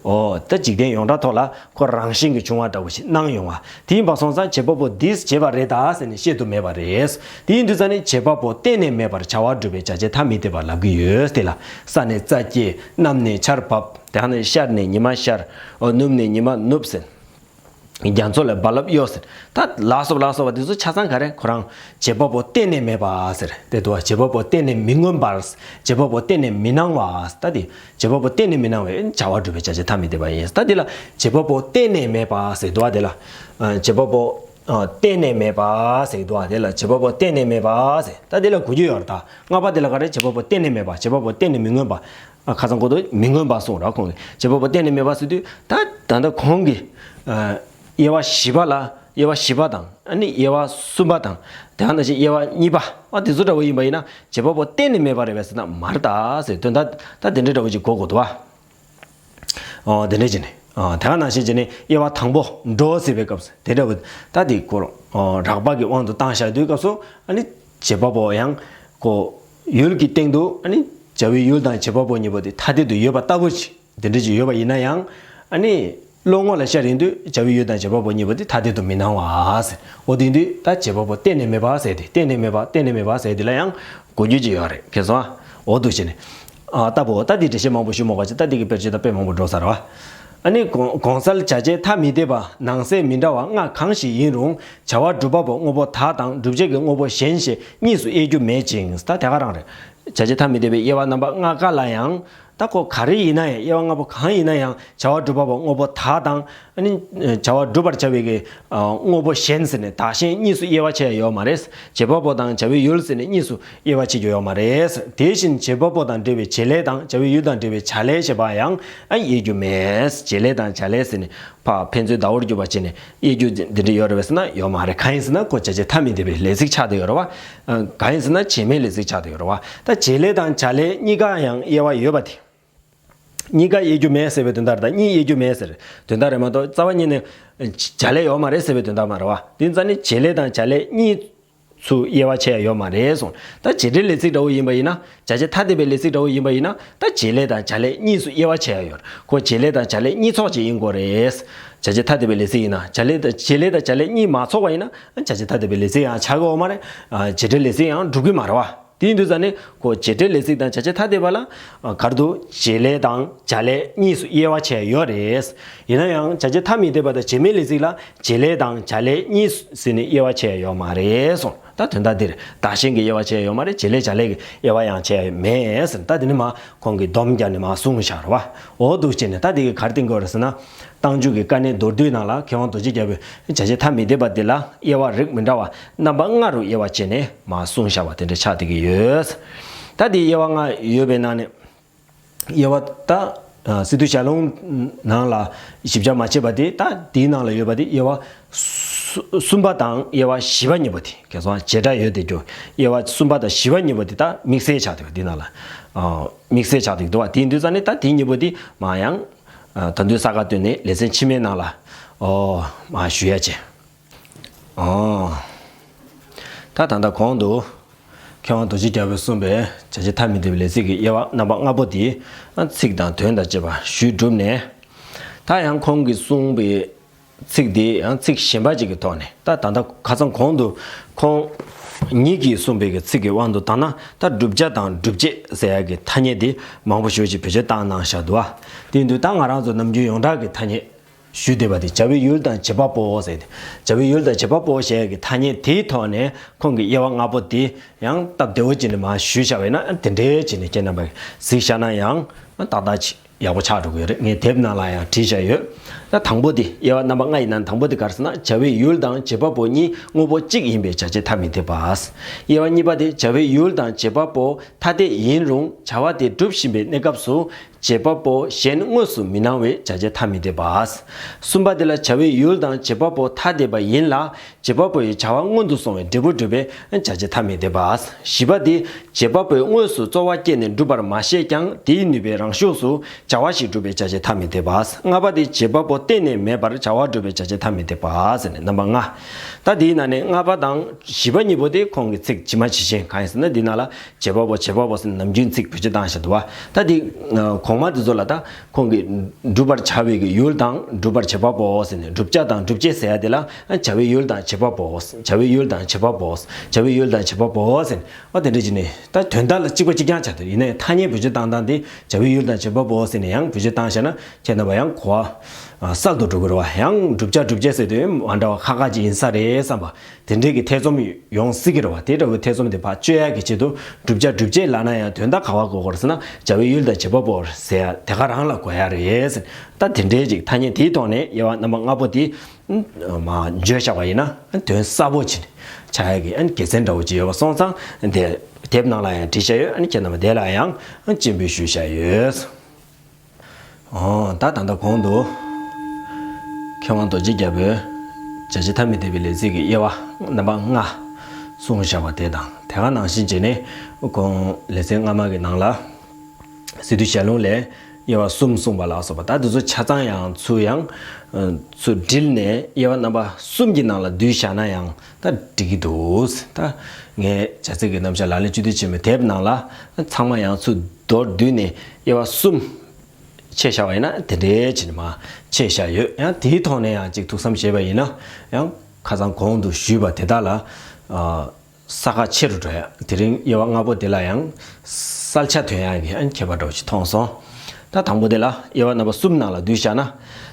ཨོ། ད་འཇིག་རྟེན་ཡོངས་གྲགས་ཐོག་ལ་ཁོ་རང་བཞིན་གྱིས་བྱུང་བ་འདྲ་བོ་ཞིག་སྣང་ཡོང་བ། དེ་ཡིན་པ་སོང་ཙང་བྱེད་པ་པོ་འདིས་བྱས་པ་རེད་ད་ཟེར་ནས་བཤད་དུ་མེད་པ་རེད། དེ་ཡིན་དུས་ཙང་ནི་བྱེད་པ་པོ་གཏན་ནས་མེད་པར་བྱ་བ་སྒྲུབ་པའི་བྱ་བྱེད་ཐ་མི་དད་པ་ལབ་ཀྱི་ཡོད། དེ་ལ་ས་ནས་རྩྭ་སྐྱེས། གནམ་ནས་ཆར་བབས། དེ་ནས་ཤར་ནས་ཉི་མ་ཤར། ཨོ། ནུབ་ནས་ཉི་མ་ནུབ་ཟེར། རྒྱ་མཚོ་ལས་རྦ་རླབས་གཡོ་ཟེར། ད་ལ་སོགས་ལ་སོགས་པ་དེ་ཚོ་ཆ་ཚང་ག་རེ། ཁོ་རང་བྱེད་པ་པོ་གཏན་ནས་མེད་པ་ཟེར་དེ་འདུག་བ། བྱེད་པ་པོ་གཏན་ནས་མི་མངོན་པར། བྱེད་པ་པོ་གཏན་ནས་མི་སྣང་བ། ད་དེ་བྱེད་པ་པོ་གཏན་ནས་མི་སྣང་བའི་བྱ་བ་སྒྲུབ་པའི་བྱ་བྱེད་ཐ་མི་དད་པ་ཡིན། ད་དེ་ལ་བྱེད་པ་པོ་གཏན་ནས་མེད་པ་ཟེར་འདུག་བ། དེ་ལ་ཨ་བྱེད་པ་པོ་ཨ་གཏན་ནས་མེད་པ་ཟེར་འདུག་བ། དེ་ལ་བྱེད་པ་པོ་གཏན་ནས་མེད་པ་ཟེར། ད་དེ་ལ་གོ་རྒྱུ་ཡོད་རེད། ད་ལྔ་པ་དེ་ལ་ག་རེ། བྱེད་པ་པོ་གཏན་ནས་མེད་པ། བྱེད་པ་པོ་གཏན་ནས་མི་མངོན་པ། ཨ་ཁ་སང་གོ་དོ་མི་མངོན་པ་གསུངས་ར། ཁོང་གིས་བྱེད་པ་པོ་གཏན་ནས་མེད་པ་ཟེར་དུས། ད་ད་ལྟ་ཁོང་གིས་ཨ་དབྱེ་བ་བཞི་པ་ལ། དབྱེ་བ་བཞི་པ་དང་ཨ་ནི་དབྱེ་བ་གསུམ་པ་དང་། དེ་ག་ནང་བཞིན་དབྱེ་བ་གཉིས་པ། ཨ་དེ་ཚོ་འདྲ་བོ་ཡིན་པ་ཡིན་ན་བྱེད་པ་པོ་གཏན་ནས་མེད་པ་རེད་པས་ཟེར་ན་མ་རེད་ད་ཟེར། དོན་དག་ད་དེ་འདྲ་འདྲ་བོ་ཅིག་གོ་དགོས་འདུག་བ། ཨོ། དེ་འདྲ་བྱས་ནས། ཨ་དེ་ག་ནང་བཞིན་བྱས་ནས་དབྱེ་བ་དང་པོ་འགྲོ་ཟེར་བའི་སྐབས་སུ་དེ་འདྲ་བོ། ད་དེ་སྐོར་ཨོ་རགས་པ་གི་དབང་དུ་བཏང་བཞག་དུས་སྐབས་སུ་ཨ་ནི་བྱེད་པ་པོ་ཡང་ཁོ་ཡུལ་གྱི་སྟེང་དུ་ཨ་ནི་བྱ་བའི་ཡུལ་དང་བྱེད་པ་པོ་གཉིས་པོ་དེ་ཐ་དད་དུ་ཡོད་པ་ལྟ་བུ་ཅིག་དེ་འདྲ་ཅིག་ཡོད་པ་ཡིན་ན་ཡང་། ཨ་ནི་བློ་ངོ་ལ་ཤར་ཡོང་དུས་བྱ་བའི་ཡུལ་དང་བྱེད་པ་པོ་གཉིས་པོ་དེ་ཐ་དད་དུ་མི་སྣང་བ་ཟེར། འོ་དེ་ཡིན་དུས་ད་བྱེད་པ་པོ་གཏན་ནས་མེད་པ་ཟེར་དེ། གཏན་ནས་མེད་པ། གཏན་ནས་མེད་པ་ཟེར་དེ་ལ་ཡང་གོ་རྒྱུ་ཅིག་ཡོད་རེད། མཁྱེན་སོང་ཨ། འོ་འདུག་བྱས་ནས། ཨ་ལྟ་བུ་ད་དེ་འགྲེལ་བཤད་མང་པོ་ཞུ་མ་དགོས་ཅིག་ད་དེ་གི་དཔེར་བརྗོད་ད་དཔེ་མང་པོ་འགྲོ་ས་རེད་བ། ཨ་ནི་གོང་གོང་གསལ་བྱ་བྱེད་ཐ་མི་དད་པ་ནང་གསེས་མི་འདྲ་བ་ལྔ་གང་ཞིག་ཡིན་རུང་བྱ་བ་སྒྲུབ་པ་པོ་དངོས་པོ་དག་དང་སྒྲུབ་བྱེད་ཀྱི་དངོས་པོ་གཞན་ཞེས་གཉིས་སུ་དབྱེ་རྒྱུ་མེད་ཅིང་། ད་དེ་ག་རང་རེད། བྱ་བྱེད་ཐ་མི་དད་པའི་དབྱེ་བ་རྣམ་པ་ལྔ་ཀ་ལ་ཡང་། ད་ཁོ་ག་རེ་ཡིན་ན་ཡང་དབྱེ་བ་ལྔ་པོ་གང་ཡིན་ན་ཡང་བྱ་བ་སྒྲུབ་པ་པོ་དངོས་པོ་དག་དང་། ཨ་ནི་བྱ་བ་སྒྲུབ་པར་བྱ་བའི་གི་དངོས་པོ་གཞན་ཟེར་ནས་བདག་གཞན་གཉིས་སུ་དབྱེ་བ་ཕྱེ་ཡ་ཡོད་མ་རེད། བྱེད་པ་པོ་དང་བྱ་བའི་ཡུལ་ཟེར་ནས་གཉིས་སུ་དབྱེ་བ་ཕྱེ་རྒྱུ་ཡོད་མ་རེད། དེ་བཞིན་བྱེད་པ་པོ་དང་འབྲེལ་བའི་བྱེད་ལས་དང་བྱ་བའི་ཡུལ་དང་འབྲེལ་བའི་བྱ་ལས་ཞེས་པ་ཡང་ཨ་དབྱེ་རྒྱུ་མེད། བྱེད་ལས་དང་བྱ་ལས་ཟེར་ནས་ཕ་ཕན་ཚུན་ཟླ་བོར་གྱུར་པ་བྱས་ནས་དབྱེ་རྒྱུ་འདི་འདྲ་ཡོད་རེད་པས་ཟེར་ན་ཡོད་མ་རེད། གང་ཡིན་ཟེར་ན་ཁོ་བྱ་བྱེད་ཐ་མི་དད་པའི་ལས་ཚིག་ཆགས་བསྡད་ཡོད་རེད་བ། གང་ཡིན་ཟེར་ན་བྱེད་མེད་ལས་ཚིག་ཆགས་བསྡད་ཡོད་རེད་བ། ད་བྱེད་ལས་དང་བྱ་ལས་གཉིས་ཀ་ཡང་དབྱེ་བ་ཡོད་པ་དེ། གཉིས་ཀ་དབྱེ་རྒྱུ་མེད་ཟེར་བའི་དོན་དག་རེད། ད་གཉིས་དབྱེ་རྒྱུ་མེད་ཟེར་དོན་དག་རེད་མ་གཏོགས་རྩ་བ་ཉིད་ནས་བྱ་ལས་ཡོད་མ་རེད་ཟེར་བའི་དོན་དག་མ་རེད་བ། དེ་ཙང་ནི་བྱེད་ལས་དང་བྱ་ལས་གཉིས་སུ་དབྱེ་བ་ཕྱེ་ཡ་ཡོད་མ་རེད་གསུངས། ད་བྱེད་འབྲེལ་ལས་ཚིག་འདྲ་བོ་ཡིན་པ་ཡིན་ན། བྱ་བྱེད་ཐ་དད་པའི་ལས་ཚིག་འདྲ་བོ་ཡིན་པ་ཡིན་ན། ད་བྱེད་ལས་དང་བྱ་ལས་གཉིས་སུ་དབྱེ་བ་ཕྱེ་ཡ་ཡོད་རེད། ཁོ་བྱེད་ལས་དང་བྱ་ལས་གཉིས་ཚོགས་ཅིག་ཡིན་དགོས་རེད། བྱ་བྱེད་ཐ་དད་པའི་ལས་ཚིག་ཡིན་ན། བྱ་ལས་དང་བྱེད་ལས་དང་བྱ་ལས་གཉིས་མ་ཚོགས་པ་ཡིན་ན་བྱ་བྱེད་ཐ་དད་པའི་ལས་ཚིག་ཡང་ཆགས་ཀྱི་ཡོད་མ་རེད། བྱེད་འབྲེལ་ལས་ཚིག་ཡང་འགྲུབ་ཀྱི་མ་རེད་བ། དེ་ཡིན་དུས་ཙང་ནི་ཁོ་བྱེད་འབྲེལ་ལས་ཚིག་དང་བྱ་བྱེད་ཐ་དད་པ་ལ་ག་རེ་འདུག་བྱེད་ལས་དང་བྱ་ལས་གཉིས་སུ་དབྱེ་བ་ཕྱེ་ཡོད་རེད། ཡིན་ན་ཡང་བྱ་བྱེད་ཐ་མི་དད་པ་དང་བྱེད་མེད་ལས་ཚིག་ལ་བྱེད་ལས་དང་བྱ་ལས་གཉིས་ཟེར་ནས་དབྱེ་བ་ཕྱེ་ཡོད་མ་རེད་གསུངས། ད་དོན་དག་འདིར་བདག་གཞན་གྱི་དབྱེ་བ་ཕྱེ་ཡོད་མ་རེད། བྱེད་ལས་བྱ་ལས་ཀྱི་དབྱེ་བ་ཡང་ཕྱེ་མེད་ཟེར། ད་དེ་ནི་མ་ཁོང་གིས་སྡོམ་བརྒྱབ་ནས་མ་གསུངས་བཞག་རེད་བ། འོ་འདུག་བྱས་ནས་ད་དེ་གི་ག་རེ་བསྟན་དགོས་རེད་ཟེར་ན། རྟགས་འཇུག་གི་དཀའ་གནད་མདོར་བསྡུས་ནང་ལ་མཁས་དབང་རྡོ་རྗེ་རྒྱལ་པོས་བྱ་བྱེད་ཐ་མི་དད་པ་འདི་ལ་དབྱེ་བ་རིགས་མི་འདྲ་བ་རྣམ་པ་ལྔ་རུ་དབྱེ་བ་ཕྱེ་ནས་མ་གསུངས་བཞག་པ་དེ་འདྲ་ཆགས་བསྡད་ཀྱི་ཡོད། ད་དེ་དབྱེ་བ་ལྔ་ཡོད་པའི་ནང་ནས་དབྱེ་བ་ད་སི་ཏུ་ཞལ་ལུང་ནང་ལ་ཞིབ་ཆ་མ་བྱས་པ་དེ། ད་དེའི་ནང་ལ་ཡོད་པ་དེ་དབྱེ་བ་གསུ་གསུམ་པ་དང་དབྱེ་བ་བཞི་པ་གཉིས་པོ་དེ་ཁྱེད་ཚོ་བྱེ་བྲག་ཡོད་དེ་རྒྱུ། དབྱེ་བ་གསུམ་པ་དང་བཞི་པ་གཉིས་པོ་དེ་ད་དམིགས་བསལ་ཆགས་འདུག་དེའི་ནང་ལ་དམིགས་བསལ་ཆགས་འདུག་འདུག་བ། དེ་ཡིན་དུས་ཙང་ནི་ད་དེ་གཉིས་པོ་དེ་མ་ཡང་ད་དུང་ས་ག་བཏོན་ནས་ལེ་ཚན་ཕྱི་མའི་ནང་ལ་ཨོ་མ་ཞུ་ཡ་བྱེད། ཨོ། ད་ད་ལྟ་གོང་དུ་མཁས་དབང་རྡོ་རྗེ་རྒྱལ་པོས་གསུངས་པའི་བྱ་བྱེད་ཐ་མི་དད་པའི་ལས་ཚིག་གི་དབྱེ་བ་རྣམ་པ་ལྔ་པོ་དེ་ཚིག་དང་དོན་དང་བཅས་པ་ཞུས་གྲུབ་ནས། ད་ཡང་ཁོང་གིས་གསུངས་པའི་ཚིག་དེ་ཡང་ཚིག་གཞན་པ་ཅིག་གི་ཐོག་ནས། ད་ད་ལྟ་ཁ་སང་གོང་དུ་ཁོང་ཉིད་ཀྱིས་གསུངས་པའི་གི་ཚིག་གི་དབང་དུ་བཏང་ན། ད་བསྒྲུབ་བྱ་དང་སྒྲུབ་བྱེད་ཟེར་ཡ་གི་ཐ་སྙད་དེ་མང་པོ་ཞེ་པོ་ཅིག་བེད་སྤྱོད་བཏང་གནང་བཞག་འདུག་བ། དེ་ཡིན་དུས་ད་ང་རང་ཚོ་ནམ་རྒྱུན་ཡོངས་གྲགས་ཀྱི་ཐ་སྙད་ཞུས་བསྡད་པ་དེ་བྱ་བའི་ཡུལ་དང་བྱེད་པ་པོ་ཟེར་ཏེ། བྱ་བའི་ཡུལ་དང་བྱེད་པ་པོ་ཞེས་ཀྱི་ཐ་སྙད་དེའི་ཐོག་ནས་ཁོང་གི་དབྱེ་བ་ལྔ་པོ་དེ་ཡང་སྟབས་བདེ་བོ་ཅིག་ནས་མར་ཞུས་བཞག་པ་ཡིན་ན། དེ་འདྲའི་ཅིག་ནས་ཁྱེད་རྣམ་པས་གཟིགས་བཞག་ན་ཡང་ཏག་ཏག་ཅིག་ཡག་པོ་ཆགས་འགྲོ་གི་ཡོད་རེད། ངས་དེབ་ནང་ལ་ཡང་བྲིས་བཞག་ཡོད། ད་དང་པོ་དེ་དབྱེ་བ་རྣམ་པ་ལྔ་ཡིན་ན། དང་པོ་དེ་ག་རེ་ཟེར་ན། བྱ་བའི་ཡུལ་དང་བྱེད་པ་པོ་གཉིས་དངོས་པོ་གཅིག་ཡིན་པའི་བྱ་བྱེད་ཐ་མི་དད་པ། དབྱེ་བ་གཉིས་པ་དེ་བྱ་བའི་ཡུལ་དང་བྱེད་པ་པོ་ཐ་དད་ཡིན་རུང་བྱ་བ་དེ་སྒྲུབ་བཞིན་པའི་གནས་སྐབས་སུ་བྱེད་པ་པོ་གཞན་དངོས་སུ་མི་སྣང་བའི་བྱ་བྱེད་ཐ་མི་དད་པ། གསུམ་པ་དེ་ལ་བྱ་བའི་ཡུལ་དང་བྱེད་པ་པོ་ཐ་དད་པ་ཡིན་ལ། བྱེད་པ་པོ་ཡི་བྱ་བ་སྔོན་དུ་སོང་བའི་འབྲས་བུ་སྒྲུབ་པའི་བྱ་བྱེད་ཐ་མི་དད་པ། བཞི་པ་དེ་བྱེད་པ་པོས་དངོས་སུ་རྩོལ་བ་བསྐྱེད་ནས་སྒྲུབ་པར་མ་ཤེས་ཀྱང་དེའི་ནུས་པའི་རང་ཤུགས་སུ་བྱ་བ་ཞིག་སྒྲུབ་པའི་བྱ་བྱེད་ཐ་མི་དད་པ། ལྔ་པ་དེ་བྱེད་པ་པོ་གཏན་ནས་མེད་པར་བྱ་བ་སྒྲུབ་པའི་བྱ་བྱེད་ཐ་མི་དད་པ་ཟེར་ནས་རྣམ་པ་ལྔ། ད་དེའི་ནང་ནས་ལྔ་པ་དང་བཞི་པ་གཉིས་པོ་དེ་ཁོང་གི་ཚིག་ཇི་མ་ཇི་བཞིན། གང་ཡིན་ཟེར་ན་འདི་ནང་ལ་བྱེད་པ་པོ་བྱེད་པ་པོ་ཟེར་ནས་ནམ་རྒྱུན་ཚིག་བེད་སྤྱོད་བཏང་བཞག་འདུག་བ། ད་འདི་གོང་མ་འདི་ཚོ་ལ་ད་ཁོང་གིས་སྒྲུབ་པར་བྱ་བའི་གི་ཡུལ་དང་སྒྲུབ་པར་བྱེད་པ་པོ་ཟེར་ནས། བསྒྲུབ་བྱ་དང་སྒྲུབ་བྱེད་ཟེར་ཡ་དེ་ལ་བྱ་བའི་ཡུལ་དང་བྱེད་པ་པོ། བྱ་བའི་ཡུལ་དང་བྱེད་པ་པོ། བྱ་བའི་ཡུལ་དང་བྱེད་པ་པོ་ཟེར་ནས། ཨ་དེ་འདྲ་བྱས་ནས་ད་དོན་དག་ལ་གཅིག་པ་གཅིག་རྐྱང་ཆགས་འདུག་ཡིན་ནའི་ཐ་སྙད་བེད་སྤྱོད་བཏང་སྟངས་དེ་བྱ་བའི་ཡུལ་དང་བྱེད་པ་པོ་ཟེར་ནས་ཡང་བེད་སྤྱོད་བཏང་བཞག་ན། ཁྱེད་རྣམ་པ་ཡང་གོ་བ་གསལ་དུ་འགྲོ་གི་རེད་བ། ཡང་བསྒྲུབ་བྱ་སྒྲུབ་བྱེད་ཟེར་དུས་མ་འདྲ་བ་ཁག་ཁག་ཅིག་ཡིན་ས་རེད་བསམ་པ་དེ་འདྲའི་གི་ཐེ་ཚོམ་ཡོང་སྲིད་ཀྱི་རེད་བ། དེ་འདྲ་བའི་ཐེ་ཚོམ་དེ་ཕར་གཅོད་ཡག་གི་ཆེད་དུ་བསྒྲུབ་བྱ་སྒྲུབ་བྱེད་ལབ་ན་ཡང་དོན་དག་ག་བ་གོ་དགོས་རེད་ཟེར་ན། བྱ་བའི་ཡུལ་དང་བྱེད་པ་པོ་ཟེར་ཡ་དེ་ག་རང་ལ་གོ་ཡ་རེད་ཟེར། ད་དེ་འདྲའི་ཅིག་ཐ་སྙད་དེའི་ཐོག་ནས་དབྱེ་བ་རྣམ་པ་ལྔ་པོ་དེ་མར་བརྗོད་བཞག་པ་ཡིན་ན་དོན་གསལ་པོ་ཅིག་ཆགས་ཡ་གི་དགེ་མཚན་འདྲ་བོ་ཅིག་ཡོད་པ་སོང་ཙང་། དེ་དེབ་ནང་ལ་ཡང་བྲིས་བཞག་ཡོད། ཨ་ནི་ཁྱེད་རྣམ་པ་དེ་ལ་ཡང་སྤྱན་འབུལ་ཞུས་བཞག་ཡོད། ཨོ། ད་ད་ལྟ་གོང་དུ་མཁས་དབང་རྡོ་རྗེ་རྒྱལ་པོས་བྱ་བྱེད་ཐ་མི་དད་པའི་ལས་ཚིག་གི་དབྱེ་བ་རྣམ་པ་ལྔ་གསུངས་བཞག་པ་དེ་དང་། དེ་ག་ནང་བཞིན་བྱས་ནས་གོང་ལེ་ཚན་སྔ་མ་གི་ནང་ལ་སི་ཏུ་ཞལ་ལུང་ལས་དབྱེ་བ་གསུམ་གསུངས་པ་ལ་སོགས་པ། ད་དེ་ཚོ་ཆ་ཚང་ཡང་ཚུར་ཡང་ཚུར་དྲིལ་ནས་དབྱེ་བ་རྣམ་པ་གསུམ་གྱི་ནང་ལ་བསྡུས་བཞག་ན་ཡང་ད་འགྲིག་གི་འདུག་ད་ངས་བྱ་ཚིག་གི་རྣམ་གཞག་ལག་ལེན་བཅུད་བསྡུས་ཆེན་མོའི་དེབ་ནང་ལ་ཚང་མ་ཡང་ཚུར་མདོར་བསྡུས་ནས་དབྱེ་བ་གསུམ་ཕྱེ་བཞག་པ་ཡིན་ན་དེ་འདྲའི་བྱས་ནས་མར་ཕྱེ་བཞག་ཡོད། ཡང་དེའི་ཐོག་ནས་ཡང་ཅིག་ཐུགས་བསམ་བཞེས་པ་ཡིན་ན། ཡང་ཁ་སང་གོང་དུ་ཞུས་པ་དེ་དག་ལ་ཨ་ས་ཁ་ཆེ་རུ་འགྲོ་ཡ། དེ་རིང་དབྱེ་བ་ལྔ་པོ་དེ་ལ་ཡང་གསལ་ཆ་ཐོན་ཡག་གི་ཨ་ནི་ཁྱད་པར་འདྲ་བོ་ཞིག་མཐོང་སོང་། ད་ ད་དང་པོ་དེ་ལ་དབྱེ་བ་རྣམ་པ་གསུམ་ནང་ལ་བསྡུས་བཞག་ན།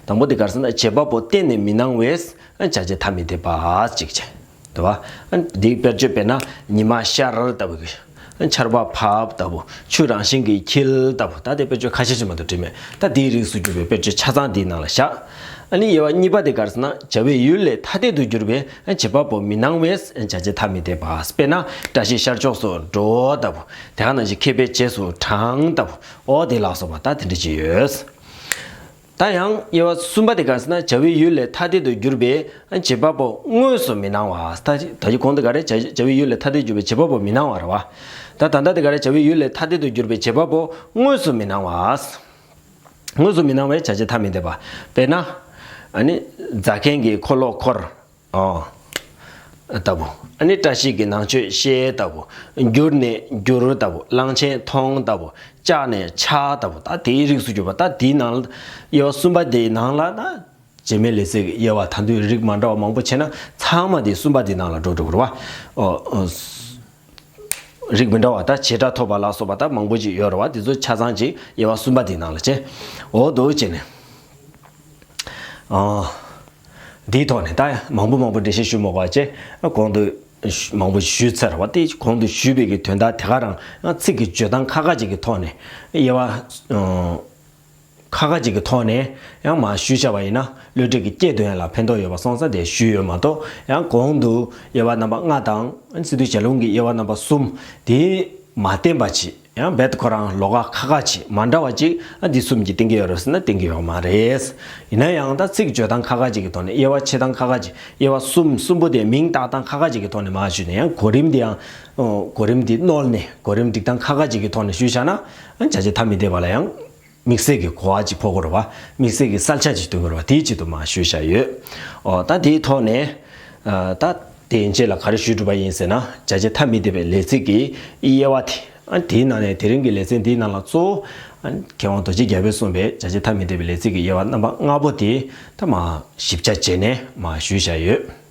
དང་པོ་དེ་ག་རེ་ཟེར་ན། བྱེད་པ་པོ་གཏན་ནས་མི་སྣང་བས་བྱ་བྱེད་ཐ་མི་དད་པ་གཅིག་བྱས། དེ་བ། འདིའི་དཔེར་བརྗོད་དཔེར་ན་ཉི་མ་ཤར་ལྟ་བུ། ཆར་པ་བབས་ལྟ་བུ། ཆུ་རང་བཞིན་གྱིས་འཁྱིལ་ལྟ་བུ། ད་དེ་དཔེར་བརྗོད་ཁ་ཤས་ཤིག་མ་གཏོགས་བྲིས་མེད། ད་དེའི་རིགས་སུ་གྱུར་པའི་དཔེར་བརྗོད་ཆ་ཚང་འདིའི་ནང་ལ་བཞག་ཨ་ནི་དབྱེ་བ་གཉིས་པ་དེ་ག་རེ་ཟེར་ན། བྱ་བའི་ཡུལ་ལས་ཐ་དད་དུ་གྱུར་པའི་བྱེད་པ་པོ་མི་སྣང་བས་བྱ་བྱེད་ཐ་མི་དད་པ། དཔེར་ན་བཀྲ་ཤིས་ཤར་ཕྱོགས་སུ་འགྲོ་ལྟ་བུ། དེ་ག་ནང་བཞིན་མཁས་པའི་རྗེས་སུ་འབྲང་ལྟ་བུ། ཨོ་དེ་ལ་སོགས་པ་ད་དེ་འདྲ་ཅིག་ཡོད། ད་ཡང་དབྱེ་བ་གསུམ་པ་དེ་ག་རེ་ཟེར་ན། བྱ་བའི་ཡུལ་ལས་ཐ་དད་དུ་གྱུར་པའི་བྱེད་པ་པོ་དངོས་སུ་མི་སྣང་བ། ད་ད་ཅི་གོང་དུ་ག་རེ། བྱ་བྱ་བའི་ཡུལ་ལས་ཐ་དད་གྱུར་པའི་བྱེད་པ་པོ་མི་སྣང་བ་རེད་བ། ད་ད་ལྟ་དེ་ག་རེ། བྱ་བའི་ཡུལ་ལས་ཐ་དད་དུ་གྱུར་པའི་བྱེད་པ་པོ་དངོས་སུ་མི་སྣང་བ། དངོས་སུ་མི་སྣང་བས་བྱ་བྱེད་ཐ་མི་དད་པ། དཔེར་ན། ཨ་ནི་རྫ་མཁན་གྱིས་འཁོར་ལོ་བསྐོར། ཨོ། ལྟ་བུ། ཨ་ནི་བཀྲ་ཤིས་ཀྱིས་ནང་ཆོས་བཤད་ལྟ་བུ། འགྱུར་ནས་འགྱུར་ལྟ་བུ། གླང་ཆེན་མཐོང་ལྟ་བུ། ལྕགས་ནས་ཆག་ལྟ་བུ། ད་དེའི་རིགས་སུ་གྱུར་པ། ད་དེའི་ནང་ལ། དབྱེ་བ་གསུམ་པ་དེའི་ནང་ལ་ད། རྗེས་མའི་ལེ་ཚན་གྱི་དབྱེ་བ་ད་དུང་རིགས་མ་འདྲ་བ་མང་པོ་བྱས་ན་ཚང་མ་དེ་གསུམ་པ་དེའི་ནང་ལ་འགྲོ་འགྲོ་གི་རེད་བ། ཨོ། ཨོ། རིགས་མི་འདྲ་བ་ད་བྱེ་བྲག་ཐོབ་པ་ལ་སོགས་པ་ད་མང་པོ་ཅིག་ཡོད་རེད་བ། དེ་ཚོ་ཆ་ཚང་ཅིག་དབྱེ་བ་གསུམ་པ་དེའི་ནང་ལ་བྱས། འོ་འདུག་བྱས་ནས། ཨ། འདིའི་ཐོག་ནས་ད་མང་པོ་མང་པོ་འགྲེལ་བཤད་ཞུ་མ་དགོས་པ་བྱས། གོང་དུ་མང་པོ་ཞུས་ཚར་བ་དེ། གོང་དུ་ཞུས་པའི་གི་དོན་དག་དེ་ག་རང་ཚིག་གི་བརྗོད་སྟངས་ཁག་ཁག་ཅིག་གི་ཐོག་ནས་དབྱེ་བ། ཨ། ཁག་ཁག་ཅིག་གི་ཐོག་ནས་ཡང་མར་ཞུས་བཞག་པ་ཡིན་ན། བློ་གྲོས་ཀྱི་སྐྱེད་དོན་ལ་ཕན་ཐོགས་ཡོད་པ་སོང་ཙང་དེ་ཞུས་ཡོད་མ་གཏོགས། ཡང་གོང་དུ་དབྱེ་བ་རྣམ་པ་ལྔ་དང་། སི་ཏུའི་ཞལ་ལུང་གི་དབྱེ་བ་རྣམ་པ་གསུམ་དེ་མ་བསྟན་པ་ཅིག་ཡང་རྦད་ཁོ་རང་ལོགས་ཀ་ཁག་ཁག་ཅིག་མ་འདྲ་བ་ཅིག་ཨ་འདི་གསུམ་གྱིས་བསྟན་གྱི་ཡོད་རེད་ཟེར་ན་བསྟན་གྱི་ཡོད་མ་རེད། ཡིན་ན་ཡང་ད་ཚིག་བརྗོད་སྟངས་ཁག་ཁག་ཅིག་གི་ཐོག་ནས། དབྱེ་བ་ཕྱེ་སྟངས་ཁག་ཁག་ཅིག་དབྱེ་བ་གསུམ་གསུམ་པོ་དེ་མིང་བཏགས་སྟངས་ཁག་ཁག་ཅིག་གི་ཐོག་ནས་མར་ཞུས་ནས། ཡང་གོ་རིམ་དེ་ཡང་། ཨོ། གོ་རིམ་དེ་བསྣོལ་ནས་གོ་རིམ་སྒྲིག་སྟངས་ཁག་ཁག་ཅིག་གི་ཐོག་ནས་ཞུས་བཞག་ན། ཨ་བྱ་བྱེད་ཐ་མི་དད་པ་ལ་ཡང་། དམིགས་བསལ་གྱི་གོ་བ་ཅིག་ཕོག་དགོས་རེད་བ། དམིགས་བསལ་གྱི་གསལ་ཆ་ཅིག་སྟོན་དགོས་རེད་བ། དེའི་ཆེད་དུ་མར་ཞུས་བཞག་ཡོད། ཨོ། ད་དེའི་ཐོག་ནས། ཨ། ད་དེ་ཡན་ཆད་ལ་ག་རེ་ཞུས་གྲུབ་པ་ཡིན་ཟེར་ན། བྱ་བྱེད་ཐ་མི་དད་པའི་ལས་ཚིག་གི་དབྱེ་བ་དེ། ཨ། དེའི་ནང་ནས་དེ་རིང་གི་ལེ་ཚན་འདིའི་ནང་ལ་གཙོ་བོ། ཨ། མཁས་དབང་རྡོ་རྗེ་རྒྱལ་པོས་གསུངས་པའི་བྱ་བྱེད་ཐ་མི་དད་པའི་ལས་ཚིག་གི་དབྱེ་བ་རྣམ་པ་ལྔ་པོ་དེ་ད་མར་ཞིབ་ཆ་བྱས་ནས་མར་ཞུས་བཞག་ཡོད།